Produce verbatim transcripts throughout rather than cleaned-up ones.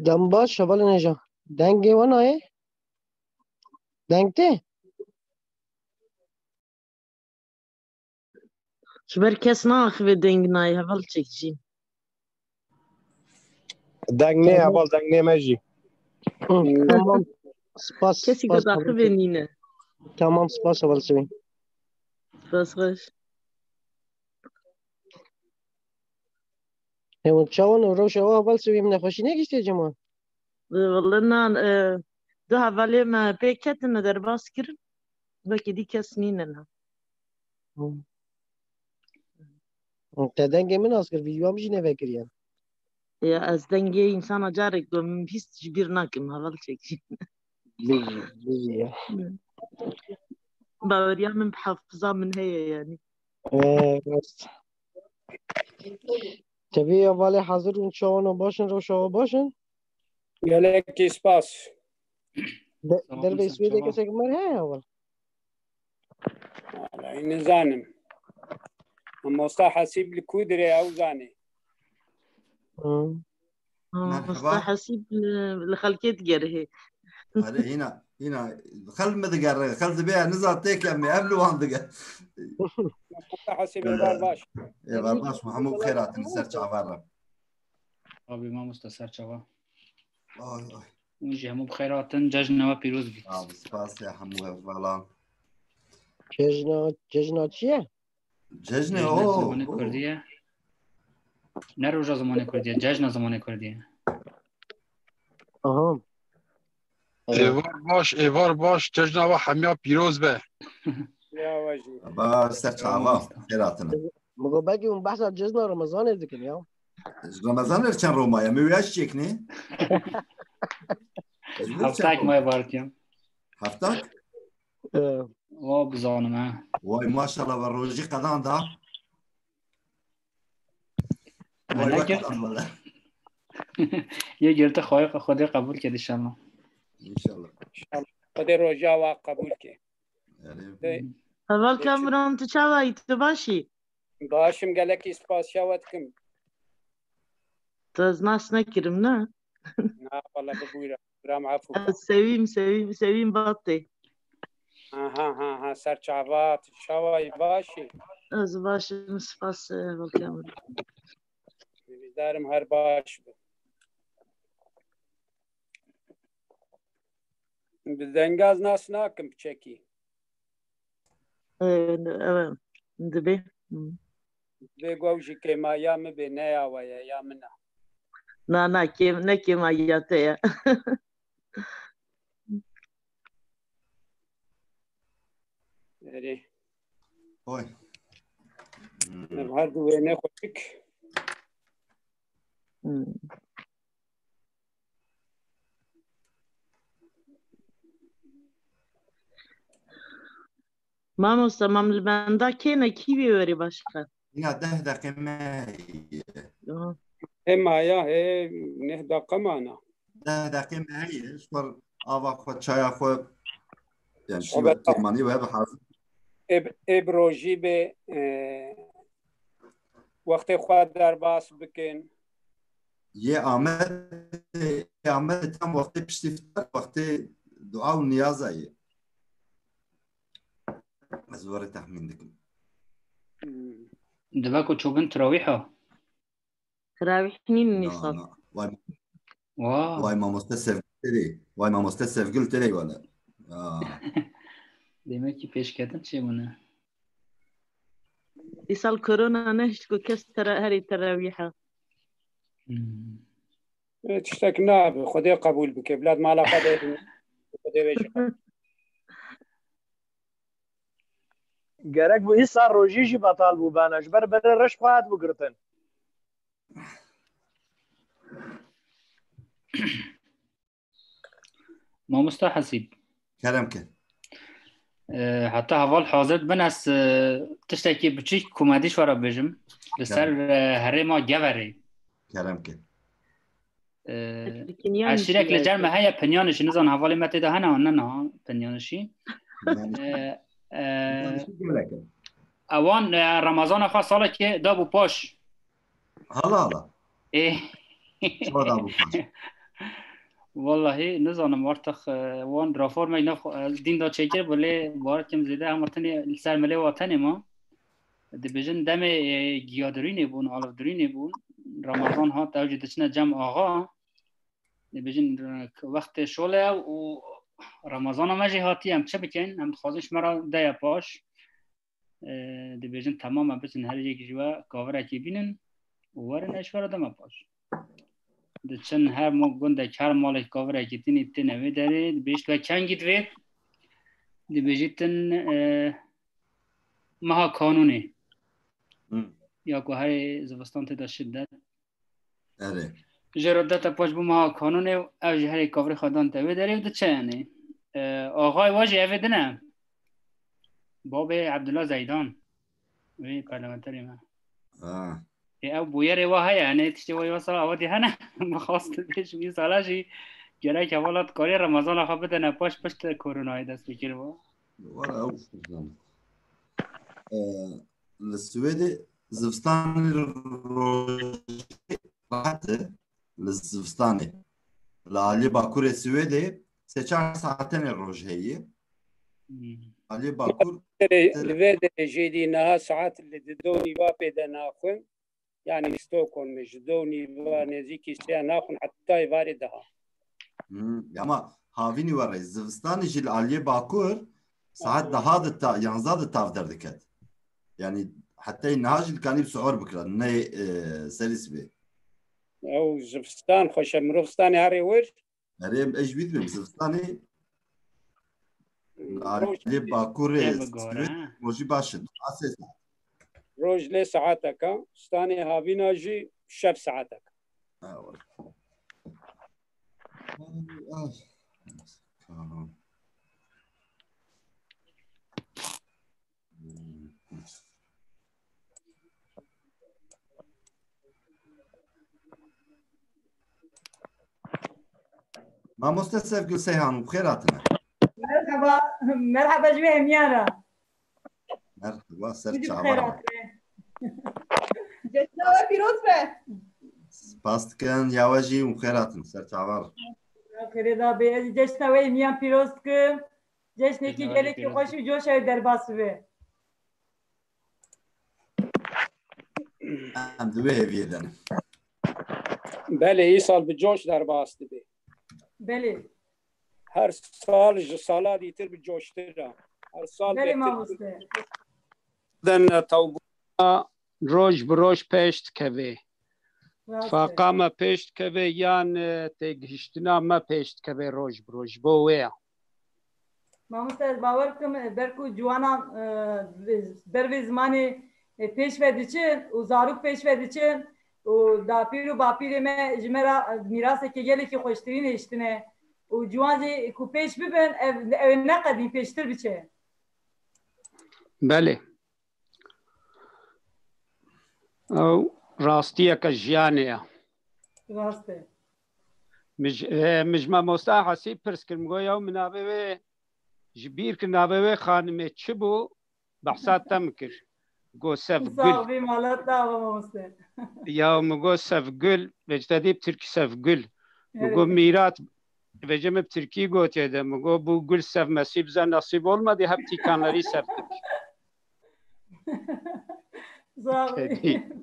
Dem baş, hevalên hêja. Dengê we nayê? Deng tê? Ji ber kes naaxive deng nayê, heval çek jî. Deng nê, heval, deng nê me jî. Hı, tamam. Spas, Kesî spas, ku daxivê nîne. Tamam, spas, heval Sibî. Spas xweş. Hêwin çawan û rewşa we heval Sibî, min nexweşî negiştê cema? Wele nan, e, du hevalê me pêk ketine derbas kirin. Wekî dî kes nîne na. Hı. Te dengê min nas kir, vîdyoya min jî nevekiriye. Ya ez dengê însana carek do min bîst ji bîr nakim, heval çek jî. Bijî, bijî ya. Baweriya min bi hafiza min heye yanî. Ee, rast. Tevî hevalê hazir û çawan û baş in, rewşa we baş in? Gelekî spas. De-, Sağ olun, derveyî sen Swêdê çawa? Kesek me heye heval? Vallahi nizanim. Mamosta Hesîb li ku dirê ew zanê. Hı. Merhaba. Mamosta Hesîb li, li xelkê digerihê. Erê, hîna, hîna. Xel mi digere, xel dibe, niza têk em, ev li wan dige. Mamosta Hesîb, êvar baş. Êvar baş, hemû bi xêr hatin, ser çava re. Abi mamosta ser çava. Ay, ay. Hûn jî hemû bi xêr hatin, cejna we pîroz bît. Abi, spas ya hemû hevalan. Cejna, cejna çi ye? Cejnê, Cejna o, zimanê o. Kurdî ye. Ne roja zimanê Kurdî ye, cejna zimanê Kurdî ye. Aha. Êvar baş, êvar baş, cejna we hemiya pîroz be. Ya we jî. Baş, ser çava, xêr hatine. Min got belkî hûn behsa cejna Remezanê dikin ya. Ji Remezanê çend roma ye? Min wê çêk ne? Heftak maye barkiyan. Heftak? Ee. Wa bizanim ha. Vay maşallah, ve rojî qedan da. Vay, vay, qedan wele. Yê girti Xwedê, Xwedê qebûl ke inşallah. İnşallah. Xwedê roja wa qebûl ke. Erê. Heval Kamran, tu çawa yî, tu baş î? Baş im, gelekî spas şewa dikim. Tu ez nas nekirim, ne? Na, wala bibûyra. Bira min efû. Ez Sevîm, Sevîm, Sevîm Batê. Ha, ha, ha, ha, ser çava, tu çawa yî, baş î? Ez baş im, spas, e, heval Kamran. Hêvîdarim her baş bi. Bi dengaz nas nakim piçekî. Ee, evet. Dibe. Hı. Dibe ku ew jî kêmaya min bê, ne ya we ye, ya min e. Na, na, kêm-, ne kêmaya te ye. Erê. Oy. Ev her du wêne xweşik. Hmm. Mamoste, mam li benda kê ne, kî wê werê başqe? Ya deh deqê me heye. Aha. Hema ya, he, neh deqa mana. Deh deqê me heye. Ji xwe ava xwe, çaya xwe, yani şî Sohbet we têmanî we bi hazir. Ê, ê bi rojî be, e, wextê xwe derbas bikin. Yê Amed, yê Amed tam wextê piştî fitar, wextê dua û niyaza ye. Ez were texmîn dikim. Hmm. Dibe ku çûbin tirawîha. Tirawîh nîn Na, nîsan. na. Vay, Wa. Vay mamoste Sevgil terê. Vay mamoste Sevgil terê wele. Ya. Demek ki pêşketin çêbûne. Îsal korona nehişt ku kes tera herî terawîha. Hmm. E, tiştek nabe. Xwedê qebûl bike. Bila di mala xwe de bin. Xwedê wê ji xwe. Gerek bû îsal rojî jî betal bû bana. Ji ber berê reş xwe hat bû girtin. Mamosta Hesîb. Kerem ke. E, heta heval hazir bin ez, e, tiştekî biçîk komedî ji we re bêjim. Li ser, e, herêma Geverê. Kerem ke. E, Pinyan eşîrek li cer me heye, Pinyanişî, nizan hevalê me tê de hene an ne niha Pinyanişî. Yani, E, e, yani şu gelek. Ewan, e, Remezana xwe salekê dabû paş. Hala hala. Ê. Çawa dabû paş? Wallahî nizanim artık, e, wan raformek nexwe, e, dîn da çêkir, belê bawer kim zêde hema tenê li ser milê wa tenê ma. Dibêjin demê, e, giyadirînê bûn, alivdirînê bûn. Remezan hat, ew jî diçine cem axa. Dibêjin, e, wextê şole û Remezana me jî hatiye, em çi bikin? Em dixwazin ji me re deya paş. E, dibêjin, temam e, biçin her yek ji we kavirekî bînin û werin, ez ji we re dema paş. Diçin her mo-, gundek, her malek kavirekî tînî têne wê derê, dibêjit we kengî divê, dibêjîtin, e, meha kanûnê. Hı. Ya ku herê zivistan tê de şiddet. Erê. Jê re dete paş bû meha kanûnê û ev ji herê kavirê xwe dan te wê derê û diçe, yanî. E, axayê we jî evê din e. Babê Ebdullah Zeydan. Wê parlamenterê me. Ha. Ê, ew bûyerê wa heye, yanî tiştê wa wesa awa dî hene. Min xwest bêjim, wî sala jî gerek hevala dikarê Remezana xwe bidene paş pişt koronayê dest pê kiriba. Wala ew şirdan. Ee, li Swêdê zivistanê rojê rehet e. Li zivistanê. Li aliyê bakurê Swêdê sê çar saetenê roj heye. Hmm. Aliyê bakur Li vê derê jî dî niha saet li di do nîva pê de naxwin. Yani Stockholmê ji do nîva nêzîkî sê naxwin heta êvarê daha. Hmm, ama havînî were zivistanê jî li aliyê bakur saet deha de ta, yanzdeh de tav derdiket. Yani heta niha jî dikanî bi suhur bikira, ne, e, serî sibê. Ew zivistan xweş e, mirov zistanê herê wir. Erê, ez ji wî dibêm zivistanê li aliyê bakurê Swêd rojî baş in. Asê saet. Roj lê saeteka, zistanê havîna jî şev saeteka. Mamoste Sevgil Seyhan, bi xêr hatine. Merhaba, merhaba ji we hemiyan re. Merhaba, ser Siz de bi çava. xêr hatine. Cejna we pîroz be. Spas dikin, ya we jî û xêr hatin, ser çava. Xêrê da bê, ez cejna we hemiyan pîroz dikim. Cejnekî gelekî xweş û coş ew derbas bibe. Em di wê hêviyê de ne. Belê, îsal bi coş derbas dibe. Belê. Her sal ji sala dîtir bi coştir e. Her sal Belê bêtir mamoste. Den tewbûna roj bi roj pêş dikeve. Rast e. Tifaqa me pêş dikeve yan, e, têgihiştina me pêş dikeve roj bi roj. Bo wê ya. Mamoste, ez bawer dikim, e, ber ku ciwana, e, ber vê zimanê, e, pêş ve diçin û zarok pêş ve diçin û dapîr û bapîrê me ji me re, e, mîrasekê gelekî xweştirîn hiştine. û ciwan jî ku pêş bibin, ev, ew neqedî pêştir biçe. Belê. Ew rastiyeke jiyanê ye. Rast e. Mij, e, mij mamosta Hesî pirs kir, min got, "Yaw, min navê wê ji bîr kir, navê wê xanimê çi bû?" Behsa te min kir. Got, "Sevgül." Sax bî, mala te ava mamoste. Ya, min got, "Sevgül." Vêce te dî bi tirkî Sevgül. Min got, "Mîrat." Vêce min bi tirkî gotiye de. Min got, "Bu gül sevmesi bize nasip olmadı, hep tikanları sevdik." Sax bî.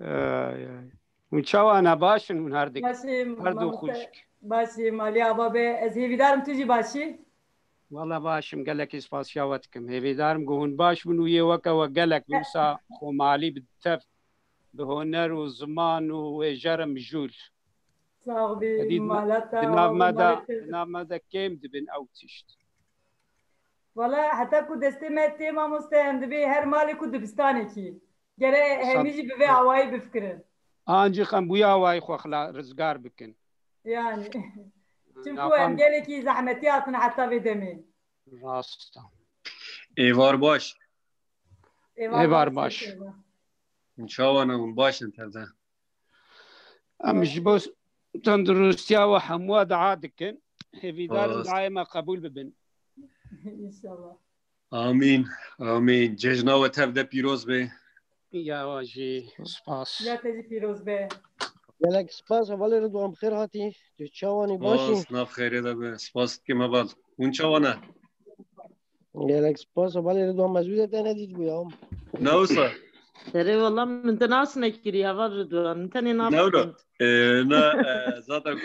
Ay, ay. Hûn çawa ne, baş in hûn her dik? Baş im, her du xwişk. Baş im, malê ava be. Ez hêvîdar im tu jî baş î. Wala baş im, gelekî spasiya we dikim. Hêvîdar im ku hûn baş bin û yê weke we gelek wisa xwemalî bi tev, bi huner û ziman û wêje re mijûl. Sax bî, mala te ava be. Di nav me de kêm dibin ew tişt. Wala heta ku destê me tê mamoste, em dibê her malê ku dibistanekî. Gere hemî jî bi vê awayî bifikirin. Ancî xem bûya awayî xwe xila rizgar bikin. Yani. Çimku em gelekî zehmetî hatine heta vê demê. Rast e. Êvar baş. Êvar baş. Çawa ne hûn, baş in tevde? Em ji bo tenduristiya we hemû dua dikin. Hêvîdar in duayê me qebûl bibin. İnşallah. Amîn, amîn. Cejna we tev de pîroz be. Ya we jî spas. Ya te jî pîroz be. Gelek spas, hevalê Ridwan, bi xêr hatî. Tu çawanî, baş î? Spas, nav xêrê de be. Spas dikim heval. Hûn çawa ne? Gelek spas, hevalê Ridwan, me zû de te nedîtibû ya. Ne wisa? Erê wala min te nas nekirî, heval Ridwan. Min tenê nav. Ne wilo? Ne, e, zaten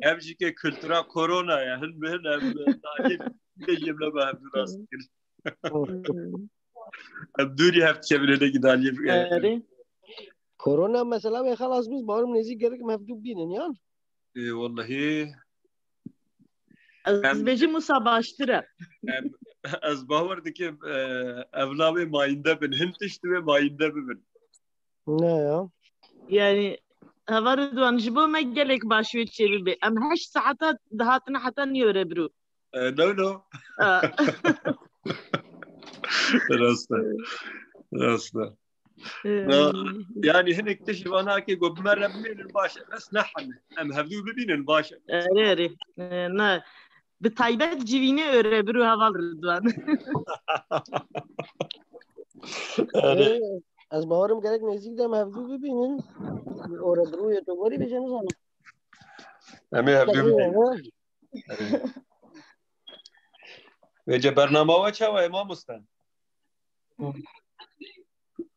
ev jî ke kultura korona ya. Hin bi hin em, e, talîb. Yê me hevdû nas dikin. Em dûrî hev dikevin hinekî daliyê. Erê. Korona mesela wê xelas biz barim nêzîk gerek em hevdû bînin yan? Ê, wellehî. Ez bêjim wisa baştir e. Em, ez bawer dikim, e, ev navê mayînde bin. Hin tişt wê mayînde bibin. Ne ya? Yani heval Ridwan, ji bo me gelek baş wê çêbibe. Em heşt saeta dihatine heta nîyo re biro. E, no, no. Rast e. Rast e. Yani hinek tişt vana ke got me re bimênin baş e. Bes ne heme. Em hevdû bibînin baş e. Erê, erê. E, ne. Bi taybet civînê öre biro heval Ridwan. Erê. Ez bawerim gerek nêzîk de em hevdû bibînin. Ore bi rûyê to gorî bêje nizanim. Em ê hevdû bibînin. Vêce bernama we çawa ye mamoste?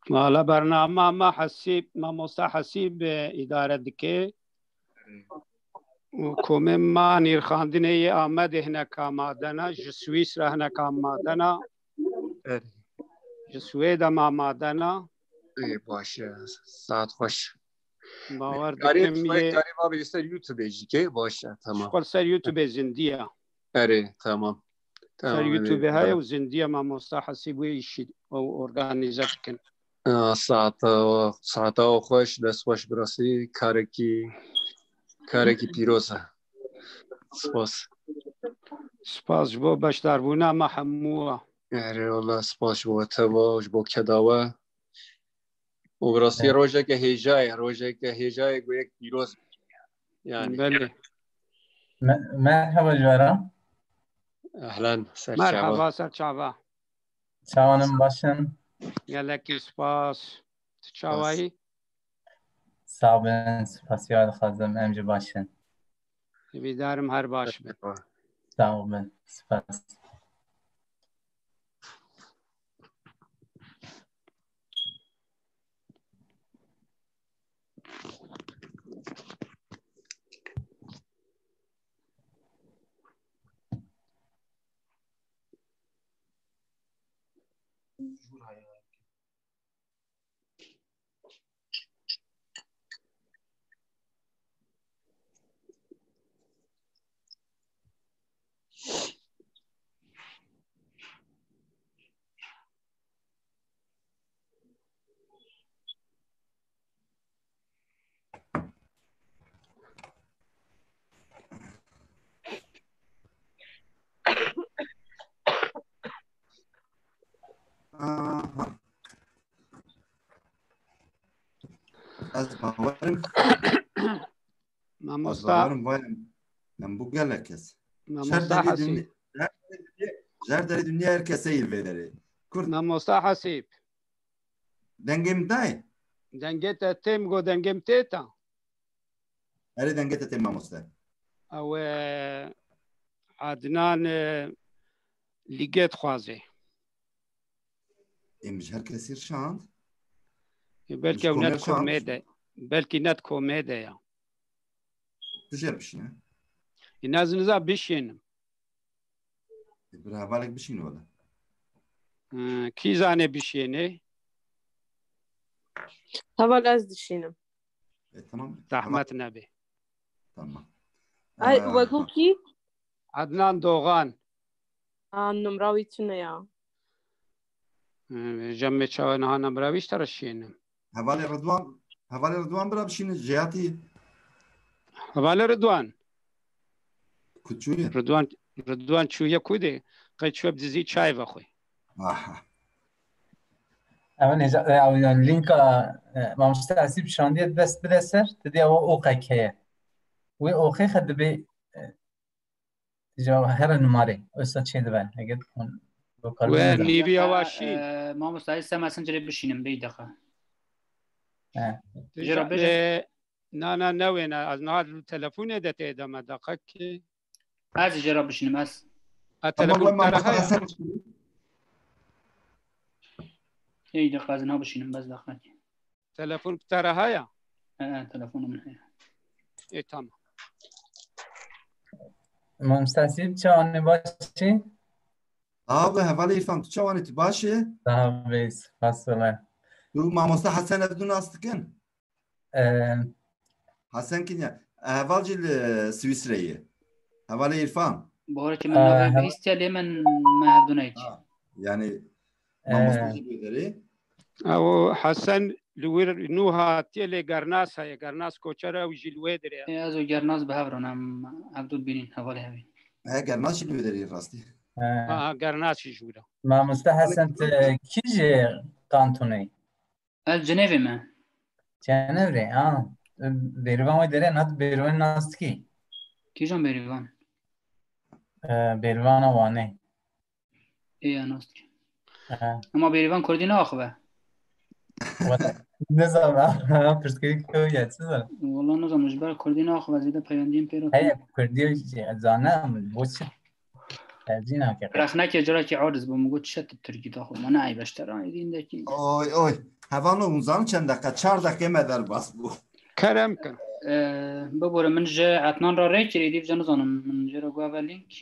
Wala bernama me Hesîb, mamoste Hesîb, e, îdare dike. Û komê me nîrxandinê yê Amedê hinek amade ne, ji Swîsra hinek amade ne. Ji Swêd em amade ne. Ê, baş e. Saet xweş. Bawer dikim yê. Karê ma bê ser YouTube jî ke, baş e, tamam. Ji xwe ser YouTube zindî ye. Erê, tamam. Ser YouTube heye û zindî ye, mamosta Hesîb wê îşî ew organîze dikin. Saeta, saeta xweş, dest xweş birasî, karekî, karekî pîroz e. Spas. Spas ji bo beşdarbûna me hemû we. Erê, wala spas ji bo te ve, ji bo keda we. Û bi rastî rojeke hêja ye, rojeke hêja ye, ku yek pîroz bî. Yani. Belê. Me-, merhaba ji we re. Ehlen, ser çava. Merhaba, ser çava. Çawan in, baş in? Gelekî spas. Tu çawayî? Sax bin, spasiya dixwazim, em jî baş in. Hêvîdar im her baş bin. Sax bin, spas. Ez bawerim, ez Mamosta, bawerim vay em bû gelek kes. Mamosta Her derê Hesî. Dinya, her derê dinya, her derê dinya her kesê yê vê derê. Kurd. Mamosta Hesîb. Dengê min dayê? Dengê te têm go dengê min tê ta? Erê dengê te tê mamoste. Ew e, Adnan e, lîgê dixwazê. Em ji her kesî şand. E, belkî Ji ew ne komê di şand. Komê de. Belkî ne di komê de ya. Tu jê bişîne. E, ne ez niza bişînim. E, bir hevalek bişîne wele. E, kî zanê bişîne? Heval ez dişînim. E, tamam. Zahmet Heval- nebe. Tamam. Ay, Ee, wego kî? Adnan Doğan. A, numra wî çi ne ya? Ee, cem me çawa niha numra wî ji te re şênim. Hevalê Ridwan, hevalê Ridwan bira bişîne, jêhatî. Hevalê Ridwan. Ku çûye? Ridwan, Ridwan çûye ku de? Qey çûye bi dizî çay vexwe. Aha. Ew nêca, e, ew ya linka, e, mamoste Esîb şandiye dest bide ser, tu diya o oqek heye. Wê oqê xe dibê, e, ja here numare. Oysa çê dibe. Eger hûn We nîviya wa şîn. E, mamoste, ez se messengerê bişînim, bêyî deqa. He. Jê re bêje. E, na, na, ne wêne. Ez niha li telefonê de tê de me deqa ki. Ez jê re bişînim, ez. A Ama telefon vay bi te re mamoste heye? Hasan. Ey deqa ez niha bişînim, bez deqa ki. Telefon bi te re heye? He, he, telefona min heye. E, tamam. Mamoste Esîb, çawa ne, baş î? Abi, hevalê Îrfan, tu çawa ne, tu baş î? Sağ ol, spas wele. Tu mamoste Hesen ev du nas dikin? Ee, Hesen kinya? Heval jî li Swîsreyê. Hevalê Îrfan. Bawer ke min Ee, navê hev- bihîstiye lê min me hevdu neyt. Ha, yani Ee, mamoste jî li wê derê. Ew Hesen li wir nû hatiye lê Gernas heye. Gernas koçer ew jî li wê derê. Ê, ez û Gernas bi hev re ne, em hevdu dibînin, hevalê hev in. He, Gernas jî li wê derê rastî. Ee, Ha, ha, Gernas jî ji wir e. Mamoste Hesen, tu kî ji kantonê? Ez Cenevê me. Cenevê, ha. Bêrîvan wê derê, na tu Bêrîvan nas dikî? Kîjan Bêrîvan? Ee, Bêrîvana Wanê. Ê, ya nas dikim. He. Ama Bêrîvan Kurdî naaxive. Wala, nizanim, pirsgirêk ew ye, çi zanim? Wala nizanim, ji ber Kurdî naaxive, zêde peywendiyên pê re Heye, tune. Kurdî jî zane, em bo çi? Tercîh nake. Rexneke carekî aciz bû, min got, "Çi tu Tirkî daxwe, ma ne eyb e ji te re, êdî hindekî." Oy, oy. Hevalno, hûn zanin çend deqe? Çar deqê me derbas bû. Kerem kin. Ee, bibore, min ji Etnan re rê kir, êdî vêca nizanim, min jê re guheve link.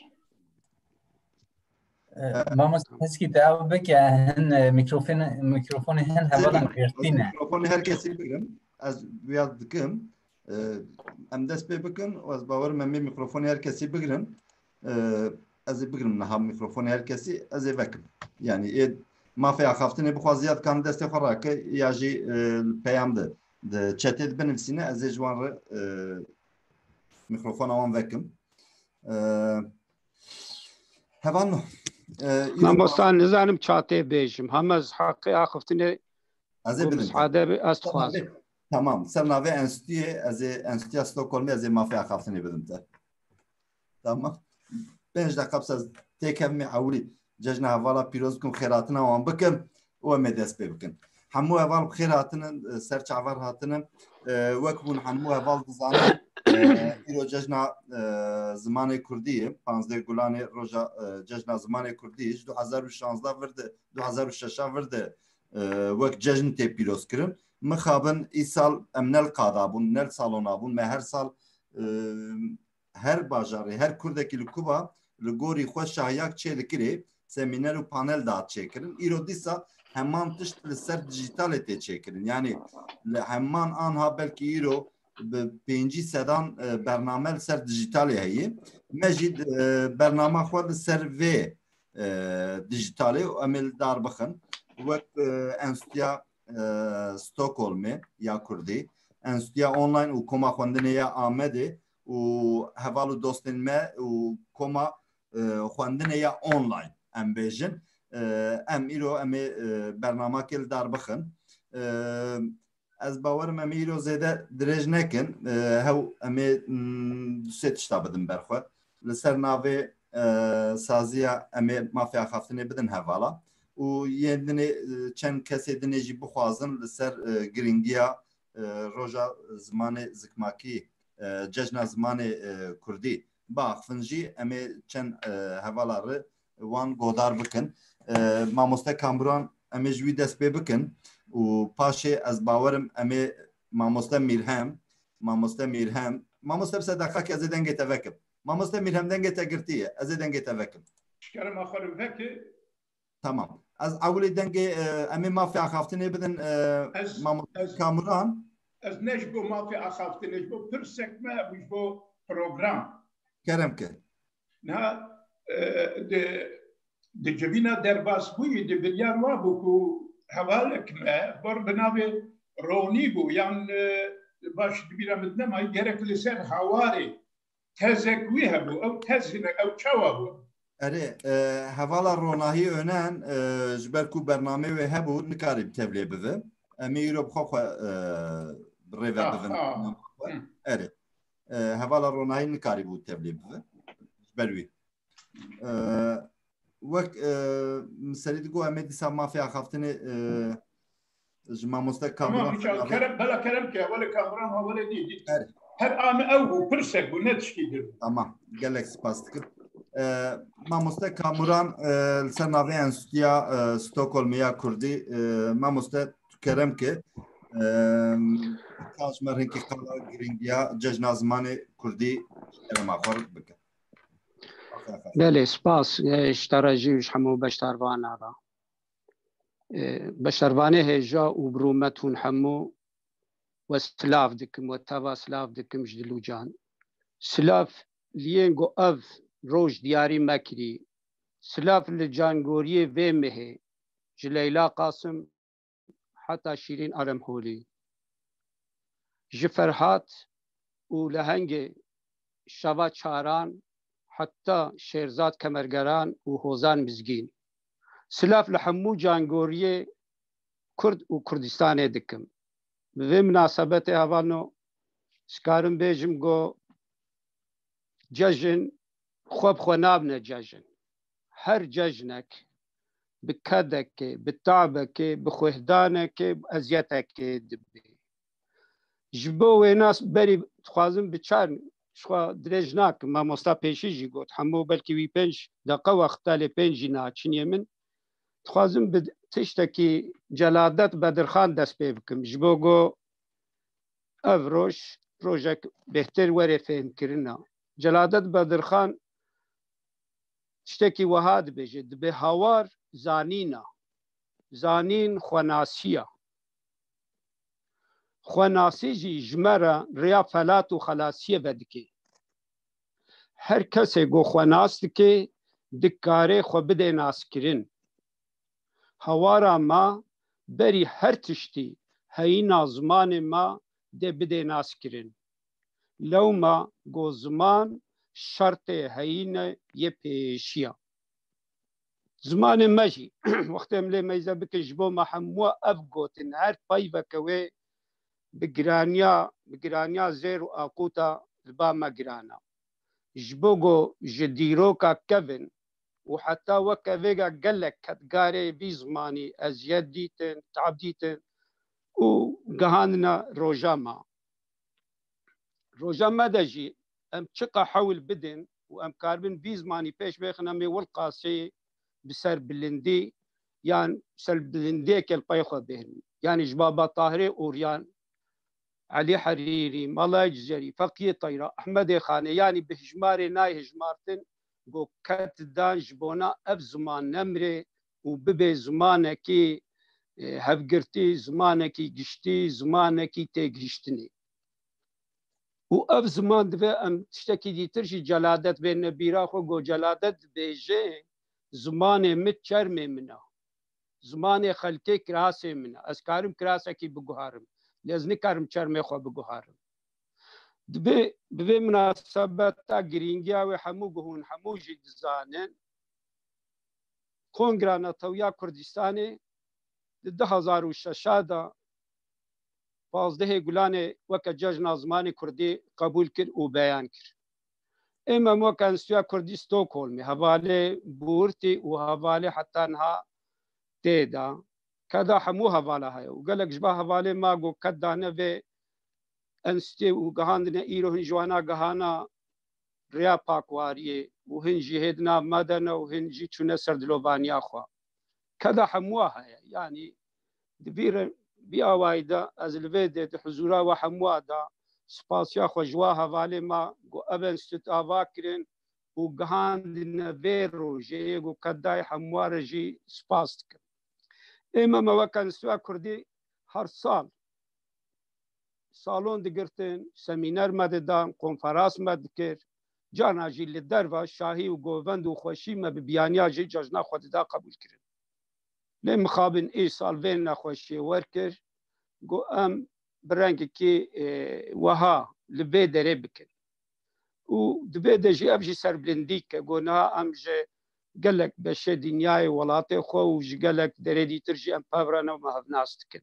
Ee, mamoste Heskî, te ew bike, hin, e, mîkrofon-, mîkrofonê hin hevalan girtî ne. Mîkrofonê her kesî bigirim. Ez wîya dikim. Ee, em dest pê bikin û ez bawerim em ê mîkrofonê her kesî bigirin. Ee, ez ê bigirim niha mîkrofonê her kesî, ez ê vekim. Yani ê mafê axaftinê bixwaze ya dikane destê xwe rake ya jî, e, li peyam de, di çetê de binivîsîne, ez ê ji wan re, e, mîkrofona wan vekim. Ee, Hevalno, e, îro Mamosta, nizanim çawa tê bêjim. Hema ez heqê axiftinê Ez ê ku bidim te. Misade be, ez Ser dixwazim. navê, tamam, ser navê enstituyê, ez ê enstituya Stockholmê, ez ê mafê axaftinê bidim te. Tamam. Pênc deqa bes ez têkevimê ewilî cejna hevala pîroz bikim, xêrhatina wan bikim û em ê dest pê bikin. Hemû heval bi xêr hatinin, ser çavar hatinin. E, wek hûn hemû heval dizanin, e, îro cejna, e, zimanê kurdî ye. Panzdeh Gulanê roja, e, cejna zimanê kurdî ji du hezar û şanzdeh vir de, du hezar û şeş vir de, e, wek cejn tê pîroz kirin. Mixabin îsal em ne li qada bûn, ne li salona bûn. Me her sal, e, her bajarê, her kurdekî li Kuba li gorî xwe şahiyak çêdikirê, semîner û panel dihat çêkirin. Îro dîsa heman tişt li ser dijîtalê tê çêkirin. Yanî li heman anha belkî îro bi pêncî sedan, e, bername li ser dijîtalê heye. Me jî, e, bernama xwe li ser vê, e, dijîtalê û em ê li dar bixin. Wek, e, Enstitûya, e, Stockholmê ya Kurdî, Enstitûya Online û Koma Xwendinê ya Amedê û heval û dostên me û Koma, e, Xwendinê ya Online em bêjin. E, em îro em ê, e, bernamakê li dar bixin. E, Ez bawerim em ê îro zêde dirêj nekin. E, hew em ê, mm, du sê tişta bidin ber xwe. Li ser navê, e, saziya em ê mafê axaftinê bidin hevala. Û yên dinê, e, çend kesê dinê jî bixwazin li ser, e, giringiya, e, roja zimanê zikmakî, e, cejna zimanê, e, kurdî biaxivin jî em ê çend, e, hevala re wan godar bikin. E, mamoste Kamuran, em ê ji wî dest pê bikin û paşê ez bawerim em ê mamoste Mîrhem, mamoste Mîrhem, mamoste bi sedeqa ke ez ê dengê te vekim. Mamoste Mîrhem, dengê te girtî ye, ez ê dengê te vekim. Şkerema xwe li veke. Tamam. Ez ewilî dengê, e, em ê mafê axaftinê bidin, e, Ez, mamoste ez, Kamuran. Ez ne ji bo mafê axaftinê, ji bo pirsek me, ji bo program. Kerem ke. Niha, e, di, di civîna derbasbûyî de biryar wa bû ku hevalek me, bar bi navê Ronî bû, yan, e, baş di bîra min nema, gerek li ser Hawarê tezek wî hebû. Ew tez hinek, ew çawa bû? Erê, e, hevala Ronahî Önen, e, ji ber ku bernamê wê hebû, nikarî bi tevlê bive. Em ê îro bi xwe xwe, e, bi rê ve Ah, bivin. ah. Hı. Erê. E, hevala Ronahî nikarîbû tevlê bive. Ji ber wî. E, wek, e, min serî digot, em ê dîsa mafê axaftinê, e, ji mamoste Tamam, Kamuran hiç al-, kerem, bela kerem ke, wele Kamuran ha wele dî, dî. Her. Her an ew bû, pirsek bû, ne tiştî dir. Tamam, gelek spas dikim. E, mamoste Kamuran, e, li ser navê Enstitûya, e, Stockholmê ya Kurdî, e, mamoste tu kerem ke, e, ka ji me hinkî qala giringiya cejna zimanê Kurdî kerema xwe bike. Belê, spas, e, ji te re jî û ji hemû beşdarvana re. E, beşdarvanê hêja û bi rûmet hûn hemû we silav dikim, we teva silav dikim ji dil û can. Silav li yên ku ev roj diyarî me kirî. Silav li cangoriyê vê mehê ji Leyla Qasim heta Şîrîn Aremholî, ji Ferhat û lehengê Şeva Çaran heta Şêrzad Kemergeran û Hozan Mizgîn. Silav li hemû cangoriyê Kurd û Kurdistanê dikim. Bi vê minasebetê hevalno, dikarim bêjim ku cejin xwe bi xwe nabine cejin. Her cejnek bi kedekê, bi tabekê, bi xwehdanekê, bi eziyetekê dibe. Ji bo wêna berî dixwazim bi çar, ji xwe dirêj nakim, mamosta pêşî jî got, hemû belkî wî pênc deqa wexta lê pênc jî naçiniyê min. Dixwazim bi tiştekî Celadet Bedirxan dest pê bikim. Ji bo ku ev roj, rojek bêhtir were fêhmkirina. Celadet Bedirxan tiştekî wiha dibêje, dibê hawar zanîn e. Zanîn xwenasî ye. Xwenasî jî ji me re rêya felat û xelasiyê vedike. Her kesê ku xwe nas dike, dikare xwe bide naskirin. Hawara me berî her tiştî heyîna zimanê me dê bide naskirin. Lewma ku ziman şertê heyîne yê pêşiya. Zimanê me jî, wextê em lê meyze bikin, ji bo me hemû ev gotin, her peyveke wê bi giraniya, bi giraniya zêr û aquta li ba me giran e. Ji bo ku ji dîroka kevin û heta weke vêga gelek kedgarê vî zimanî eziyet dîtin, tab dîtin û gihandine roja me. Roja me de jî em çiqa hewl bidin û em karibin vî zimanî pêş bêxin, em ê wilqasî bi ser bilindî yan ser bilindiyeke li pey xwe bêhnin. Yanî ji Baba Tahirê Oryan, Elî Herîrî, Mala Cizerî, Feqiyê Teyra, Ehmedê Xanê, yanî bi hijmarê nayê hijmartin, ku ket dan ji bona ev ziman nemrê û bibe zimanekî, e, hevgirtî, zimanekî giştî, zimanekî têgihiştinê. Û ev ziman divê em tiştekî dîtir jî Celadet bêne bîra xwe, ku Celadet dibêje, zimanê min çermê min e. Zimanê xelkê kirasê min e. Ez karim kirasekî biguharim. Lê ez nikarim çermê xwe biguharim. Divê, bi vê minasebeta girîngiya wê hemû guhûn, hemû jî dizanin. Kongra Netewiya Kurdistanê di du hazar û şeş de pazdehê Gulanê weke cejna zimanê kurdî qebûl kir û beyan kir. Ê me weke Enstitûya Kurdî Stockholmê hevalê bûrtî û hevalê heta niha tê de. Keda hemû hevala heye û gelek ji ba hevalê ma got ked dane vê enstitûyê û gihandine îro hin ji wana gihana rêya pakwariyê û hin jî hê di nav me de ne û hin jî çûne ser dilovaniya xwe. Keda hemûa heye. Yanî di vî re-, vî awayî de ez li vê dê di huzûra we hemûa de spasiya xwe ji wa hevalê ma ku ev enstîtût ava kirin û gihandine vê rojê yê ku kedayê hemûa re jî spas dikim. Ê me, me weke Enstîtuya Kurdî her sal salon digirtin, semîner me didan, konferans me dikir. Carna jî li derva şahî û govend û xweşî me bi biyaniya jî cejna xwe dida qebûl kirin. Lê mixabin îsal vê nexweşiyê wer kir, got em bi rengekî, e, weha li vê derê bikin. Û di vê de jî ev jî serbilindî ke got niha em ji gelek beşê dinyayê welatê xwe û ji gelek derê dîtir jî em pev re ne û me hevnas dikin.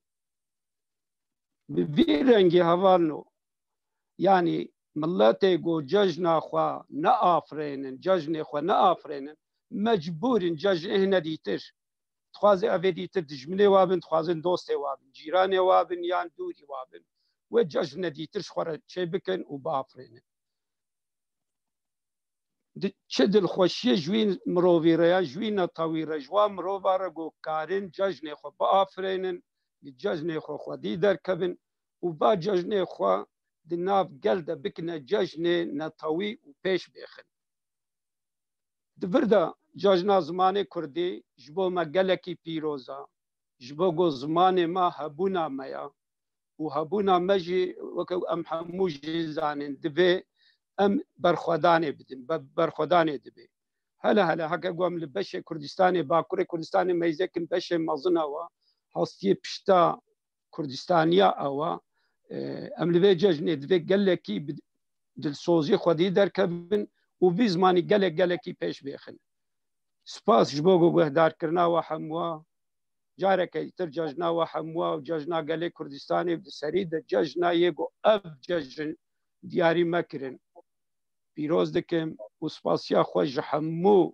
Bi vî rengî hevalno, yanî miletê ku cejna xwe neafirênin, cejnê xwe neafirênin, mecbûr in cejnê hine dîtir. Dixwazê evê dîtir dijminê wa bin, dixwazin dostê wa bin, cîranê wa bin yan dûrî wa bin. Wê cejne dîtir ji xwe re çêbikin û biafirênin. Di-, çi dilxweşiyê ji wî mirovî re ya ji wî netewî re ji wan mirova re ku karin cejnê xwe biafirênin, li cejnê xwe xwedî derkevin û va cejnê xwe di nav gel de bikine cejnê netewî û pêş bêxin. Di vir de cejna zimanê kurdî ji bo me gelekî pîroz e, ji bo ku zimanê me hebûna me ya û hebûna me jî weke em hemû jî zanên divê em berxwedanê bidin, be-, berxwedanê divê. Hele hele heke ku em li beşê Kurdistanê, Bakurê Kurdistanê meyzêkin beşê mezin ew e, hastiyê pişta Kurdistaniya ew e. E, em li vê cejnê divê gelekî bi dilsozî xwedî derkevin û vî zimanî gelek gelekî pêş bêxin. Spas ji bo guhdarkirina we hemûa. Careke îtir cejna we hemûa û cejna gelê Kurdistanê û di serî de cejna yê ku ev cejn diyarî me kirin pîroz dikim û spasiya xwe ji hemû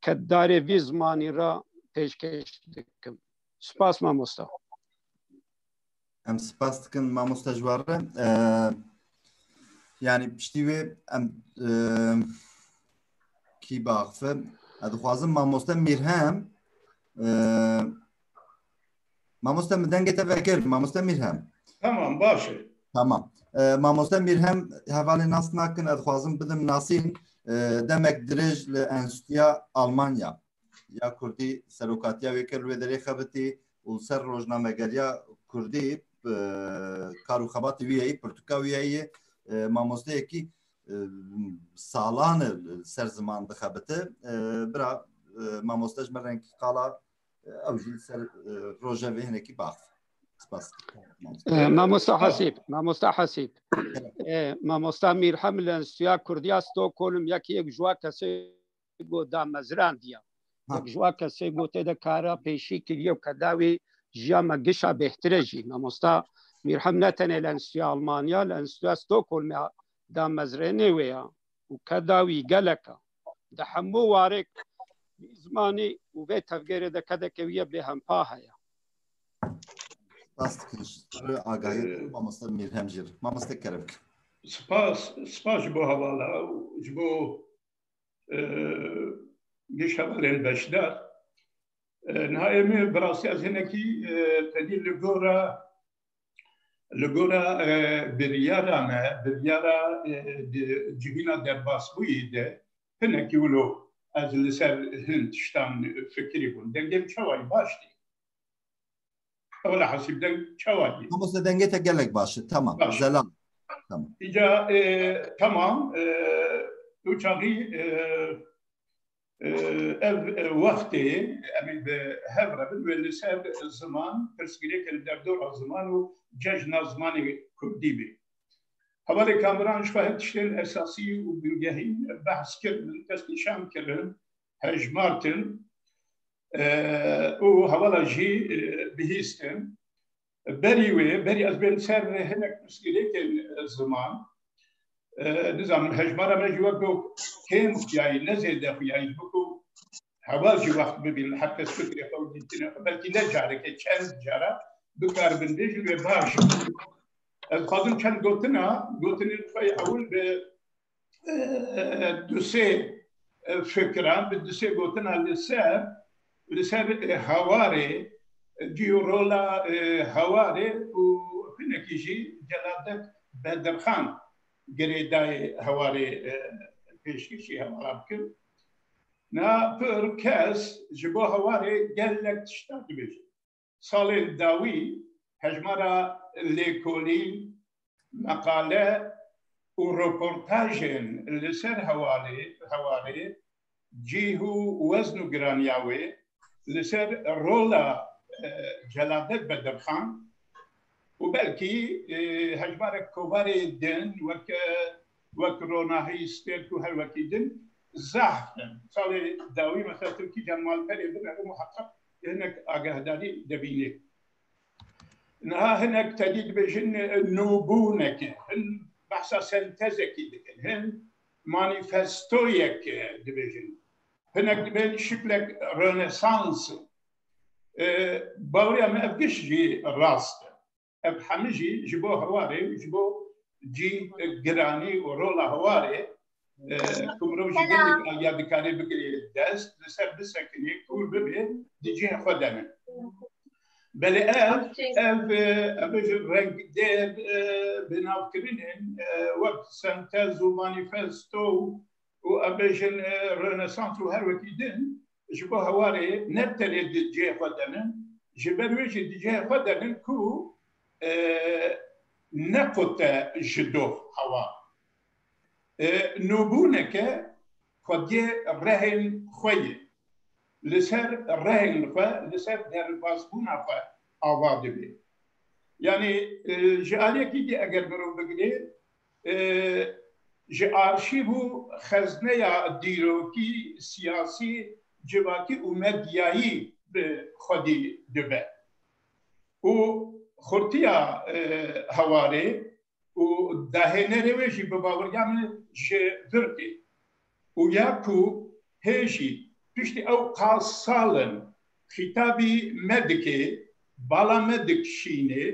keddarê vî zimanî re pêşkêş dikim. Spas mamosta. Em spas dikin mamosta ji we re. Ee, yani piştî wê em, ee, kî baxfe? Ez dixwazim mamoste Mîrhem, ee, mamoste min dengê te vekir, mamoste Mîrhem. Tamam, baş e. Tamam. Ee, mamoste Mîrhem hevalê nas nakin, ez dixwazim bidim nasîn. Ee, demek dirêj li Enstîtuya Almanya ya Kurdî serokatiya wê kir, li wê derê xebitî û li ser rojnamegeriya Kurdî, e, kar û xebatê wî heyî, pirtûka wî heyî, e, mamosteyekî, e, salan e li ser ziman dixebite. E, bira, e, mamoste ji me rengî qala, e, ew jî li ser, e, rojevê hinekî bax. Spas. E, mamosta Hasîb, mamosta Hasîb. E, mamosta Mîrhem li Enstîtuya Kurdiya Stockholm yekî yek ji wa kesê ku damezrandiya. Ha. Yek ji wa kesê ku tê de kara pêşî kiriye û keda wî jiya me gişa bêhtir e jî. Mamosta Mîrhem ne tenê li Enstîtuya Almanya, li Enstîtuya Stockholmê damezrênê wê ya û keda wî gelek e. Di hemû warê vî zimanî û vê tevgerê de kedeke wî ye bêhempa heye. Spas dikin ji agahiyê, ee, mamoste Mîrhem jî. Mamoste kerem. Spas, spas ji bo hevala û ji bo e, giş hevalên beşdar. E, niha ê min bi rastî ez hinekî, e, tedî li gora, li gora, e, biryara me, biryara, e, di civîna derbasbûyî de hinekî wilo ez li ser hin tiştan fikirî bûm. Dengê min çawa yî, baş dî? Ewla Hesîb, deng çawa yî? Mamoste, dengê te gelek baş e. Tamam. Baş. Zelal. Tamam. Îca, e, tamam, e, tu çaxî, e, e, ev, e, wextê em ê bi hev re bin wê li ser ziman, pirsgirêkên derdora ziman û cejna zimanê kurdî bê. Hevalê Kamuran ji xwe hin tiştên esasî û bingehîn behs kirin, destnîşan kirin, hejmartin, e, û hevala jî, e, bihîstin. Berî wê, berî ez bên ser hinek pirsgirêkên ziman, e, nizanim, hejmara me jî wek do kêm xuyayî, ne zêde xuyayî, ji bo ku heval jî wext bibîn, her kes fikrê xwe û dîtinê xwe, belkî ne carekê, çend cara bikaribin bêjin wê baş. Ez dixwazim çend gotina, gotinên xwe yê ewil bi, e, du sê, e, fikran, bi du sê gotina li ser, li ser, e, hewarê, e, cî û rola, e, hewarê û hinekî jî Celadet Bedirxan girêdayê hewarê, e, pêşkêşî hewara bikim. Na pir kes ji bo hewarê gelek tişta dibêje. Salên dawî hejmara lêkolîn, meqale û roportajên li ser hewarê, hewarê, cih û wezn û giraniya wê, li ser rola, e, Celadet Bedirxan û belkî, e, hejmarek kovarê din wek, e, wek Ronahî, Stêrk û her wekî din zehf in. Salê dawî mesela tu kîjan malperê binere muheqeq hinek agahdarî debînê. Niha hinek tedî dibêjin, e, nûbûneke, hin behsa sentezekî dikin, hin manîfestoyek, e, dibêjin. Hinek dibên şiklek rönesans. E, baweriya me ev giş jî rast e. Ev hemî jî ji bo hewarê û ji bo cî, e, giranî û rola hewarê, e, ku mirov jî gelek aliya dikare bigirê dest, li ser bisekinê, kûr bibê, di cihê xwe de ne. Belê ev, ev, e, ev ji rengdêr, e, binavkirinên, e, wek sentez û manîfesto û û em bêjin, e, Rönesans û her wekî din ji bo hewarê ne tenê di cihê xwe de ne, ji ber wê jî di cihê xwe de ne ku, e, nequte ji doh hewar. E, nûbûneke xwediyê rehên xwe ye. Li ser rehên xwe, li ser derbasbûna xwe ava dibe. Yanî, e, ji aliyekî dî eger mirov bigirê, e, ji arşîv û xezneya dîrokî, siyasî, civakî û medyayî bi xwedî dibe. Û xurtiya, e, hewarê û dahênerê wê jî bi baweriya min ji vir tê. Û ya ku hê jî piştî ew qas sal in xîtabî me dike, bala me dikişîne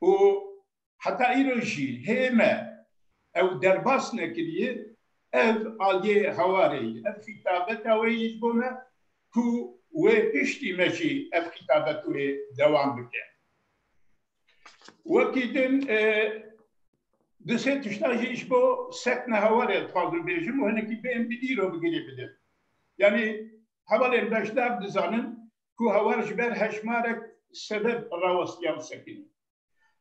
û heta îro jî hê me ew derbas nekiriye, ev aliyê hewarê ye, ev xîtabeta wê ye ji bo me ku wê piştî me jî ev xîtabet wê dewam bike. Wekî din, e, du sê tişta jî ji bo sekna hewarê dixwazim bêjim û hinekî bên bi îro bigirê bidin. Yanî hevalên beşdar dizanin ku hewar ji ber hejmarek sebeb rawestiya û sekinî.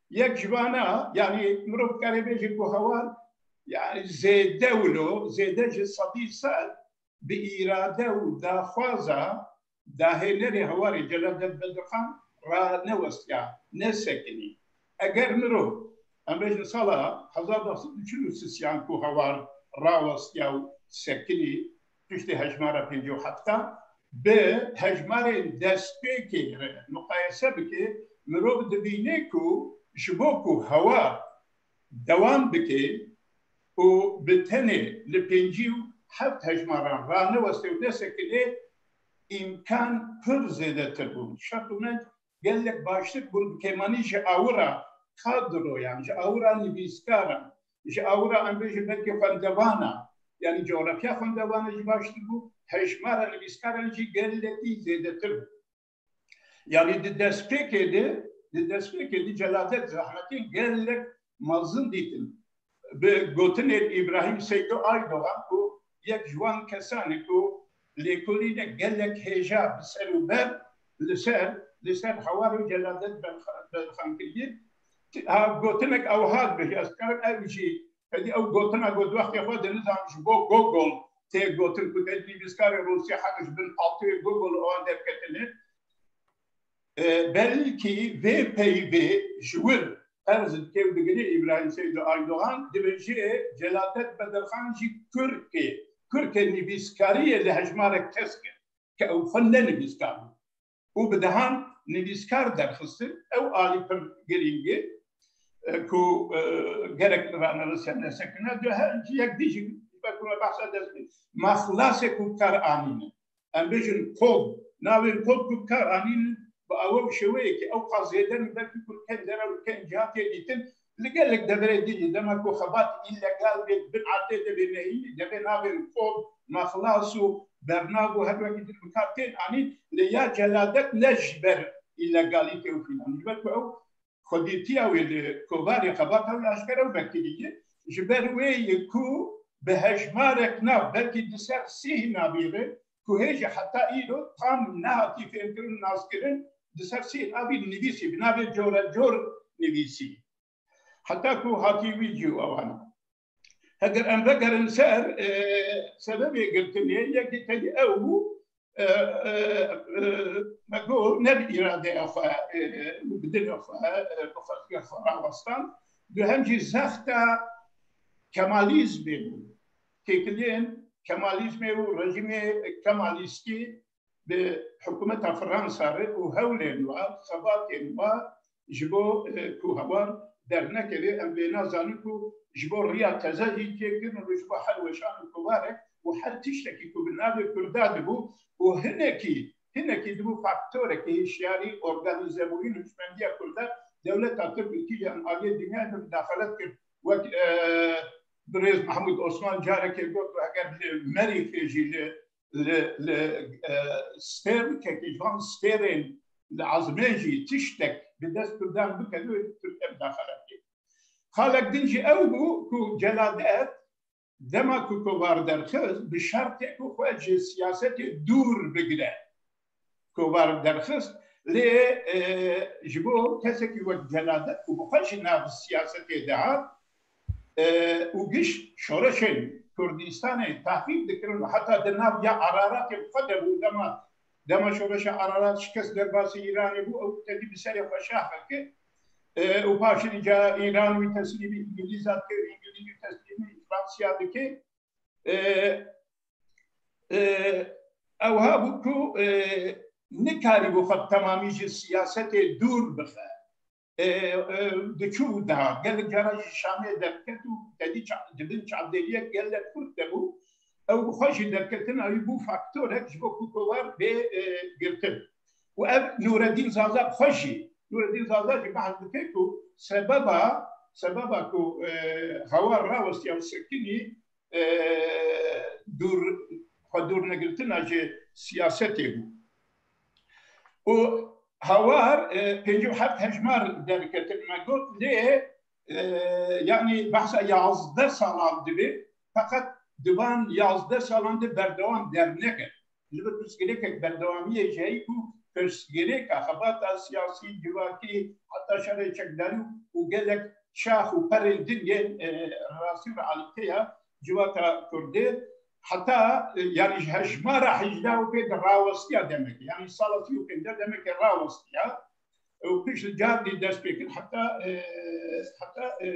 Yek ji vana, yanî mirov dikare bêje ku hewar, yanî zêde wilo, zêde ji sedî sed bi îrade û daxwaza dahênerê hewarê Celadet Bedirxan ranewestiya, nesekinî. Eger mirov, em bêjin sala hezar neh sed û çil û sisiyan ku hewar rawestiya û sekinî, piştî hejmara pêncî û hefta, bi hejmarên destpêkê re muqayese bike, mirov dibîne ku ji bo ku hewar dewam bike û bi tenê li pêncî û heft hejmaran raneweste û nesekine, îmkan pir zêdetir bûn. Şert û menc gelek baştir bûn, bi kêmanî ji awira kadroyan, ji awira nivîskaran, ji awira em bêjin belkî xwendevana, yanî coğrafya xwendevana jî baştir bû, hejmara nivîskaran jî gelekî zêdetir bû. Yanî di destpêkê de, di destpêkê de Celadet zehmetên gelek mezin dîtin. Bi gotinên Îbrahîm Seydo Aydogan ku yek ji wan kesan e ku lêkolînek gelek hêja bi ser û ber li ser, li ser hewar û Celadet Berxan kiriye. Ha, gotinek ew hat bêje, ez dikarim ev jî, êdî ew gotina got wextê xwe de nizam ji bo Gogol tê gotin ku te nivîskarê Rûsî hene ji bin altiyê Gogol wan derketine. E, belkî vê peyvê ji wir qerz dike û digire Îbrahîm Seydo Aydogan, dibêje Celadet Bedirxan jî Kurk e, Kurkê nivîskariyê li hejmarek kesk e, ke ew xwe ne nivîskar bû. Û bi dehan nivîskar derxistin, ew alî pir girîng e, e, ku, e, gerek li rane li ser nesekine, du hem jî yek dî jî, wek me behsa dest pê, mexlasê ku bi kar anîne. Em bêjin kod, navên kod ku bi kar anînin, bi awe û şêweyekî ew qas zêde ne, belkî ku li kêm dere û li kêm ciha tê dîtin, li gelek deverê din jî, dema ku xebat îlegal bê, bin erdê de bê nehînî, devê navên kod, mexlas û bernav û her wekî din bi kar tên anîn, lê ya celadet ne ji ber îlegalîtê û filan, ji ber ku ew xwedîtiya wê li kovarê xebata wê aşkere û vekirî ye. Ji ber wê ye ku bi hejmarek nav, belkî di ser sîh navî re, ku hê jî heta îro tam nehatî fêmkirin, naskirin, di ser sîh navî nivîsî, bi navê corecor nivîsî. Heta ku hatî wî cî û ewan. Heger em vegerin ser, e, sebebê girtinê, yekî tevî ew bû, e, e, e, me got, ne bi îradeya xwe, e, û bi dilê xwe, e, bi xwestiya xwe rawestan. Duhem jî zexta Kemalîzmê bû. Têkiliyên Kemalîzmê û rejîmê Kemalîstî bi hikûmeta Fransa re û hewlên wa, xebatên wa ji bo, e, ku Hawar dernekeve, em vê nazanin ku ji bo riya teze jî çêkirin û ji bo her weşan û kovarek û her tiştekî ku bi navê Kurda dibû û hinekî, hinekî dibû faktorekî hişyarî, organîzebûyî û hişmendiya Kurda, dewleta Tirk û kîjan aliyê dinyayê de midaxelet kir. Wek, e, birêz Mehmûd Osman carekê got, eger li Merîxê jî li li, li, e, stêrkekî ji van stêrên li ezmên jî tiştek bi dest Kurdan bikeve, Tirkiye midaxelet kir. Xalek din jî ew bû ku Celadet dema ku kovar derxist, bi şertê ku xwe ji siyasetê dûr bigire. Kovar derxist, lê, e, ji bo kesekî wek Celadet ku bi xwe jî nav siyasetê dihat, e, û giş şoreşên Kurdistanê tehrîb dikirin û heta di nav ya Araratê bi xwe de bû, dema, dema şoreşa Ararat şikest derbasî Îranê bû, ew tevî bi serê xwe şax kir. E, û paşî ca Îran wî teslîmî Îngilîza dike, Îngilîz wî teslîmî Fransiya dike. E, e, ew ha bû ku, e, nikarîbû xwe bi temamî ji siyasetê dûr bixe. E, e, diçû û dihat. Gelek cara jî Şamê derdiket û tevî ça-, di bin çavdêriyek gelek xurt de bû. Ew bi xwe jî derketina wî bû faktorek ji bo ku kovar bê, e, girtin. Û ev Nûreddîn Zaza bi xwe jî, Nûreddîn Zaza jî behs dike ku sebeba, sebeba ku, e, Hawar rawestiya û sekinî, e, dûr, xwe dûr negirtina ji siyasetê bû. Û Hawar, e, pêncî û heft hejmar derketin me got, lê, e, yanî behsa yazdeh salan dibe, feqet di van yazdeh salan de berdewam derneket. Li vir pirsgirêkek berdewamiyê ji heyî ku pirsgirêka xebata siyasî, civakî, heta şerê çekdarî û gelek şax û perên din yên, e, rastî realîte ya civaka Kurdê. Heta, e, yanî ji hejmara hejdeh û pênc rawestiya demekê, yanî sala sî û pênc demekê rawestiya. Û pişt carekî dest pê kir heta, e, heta, e,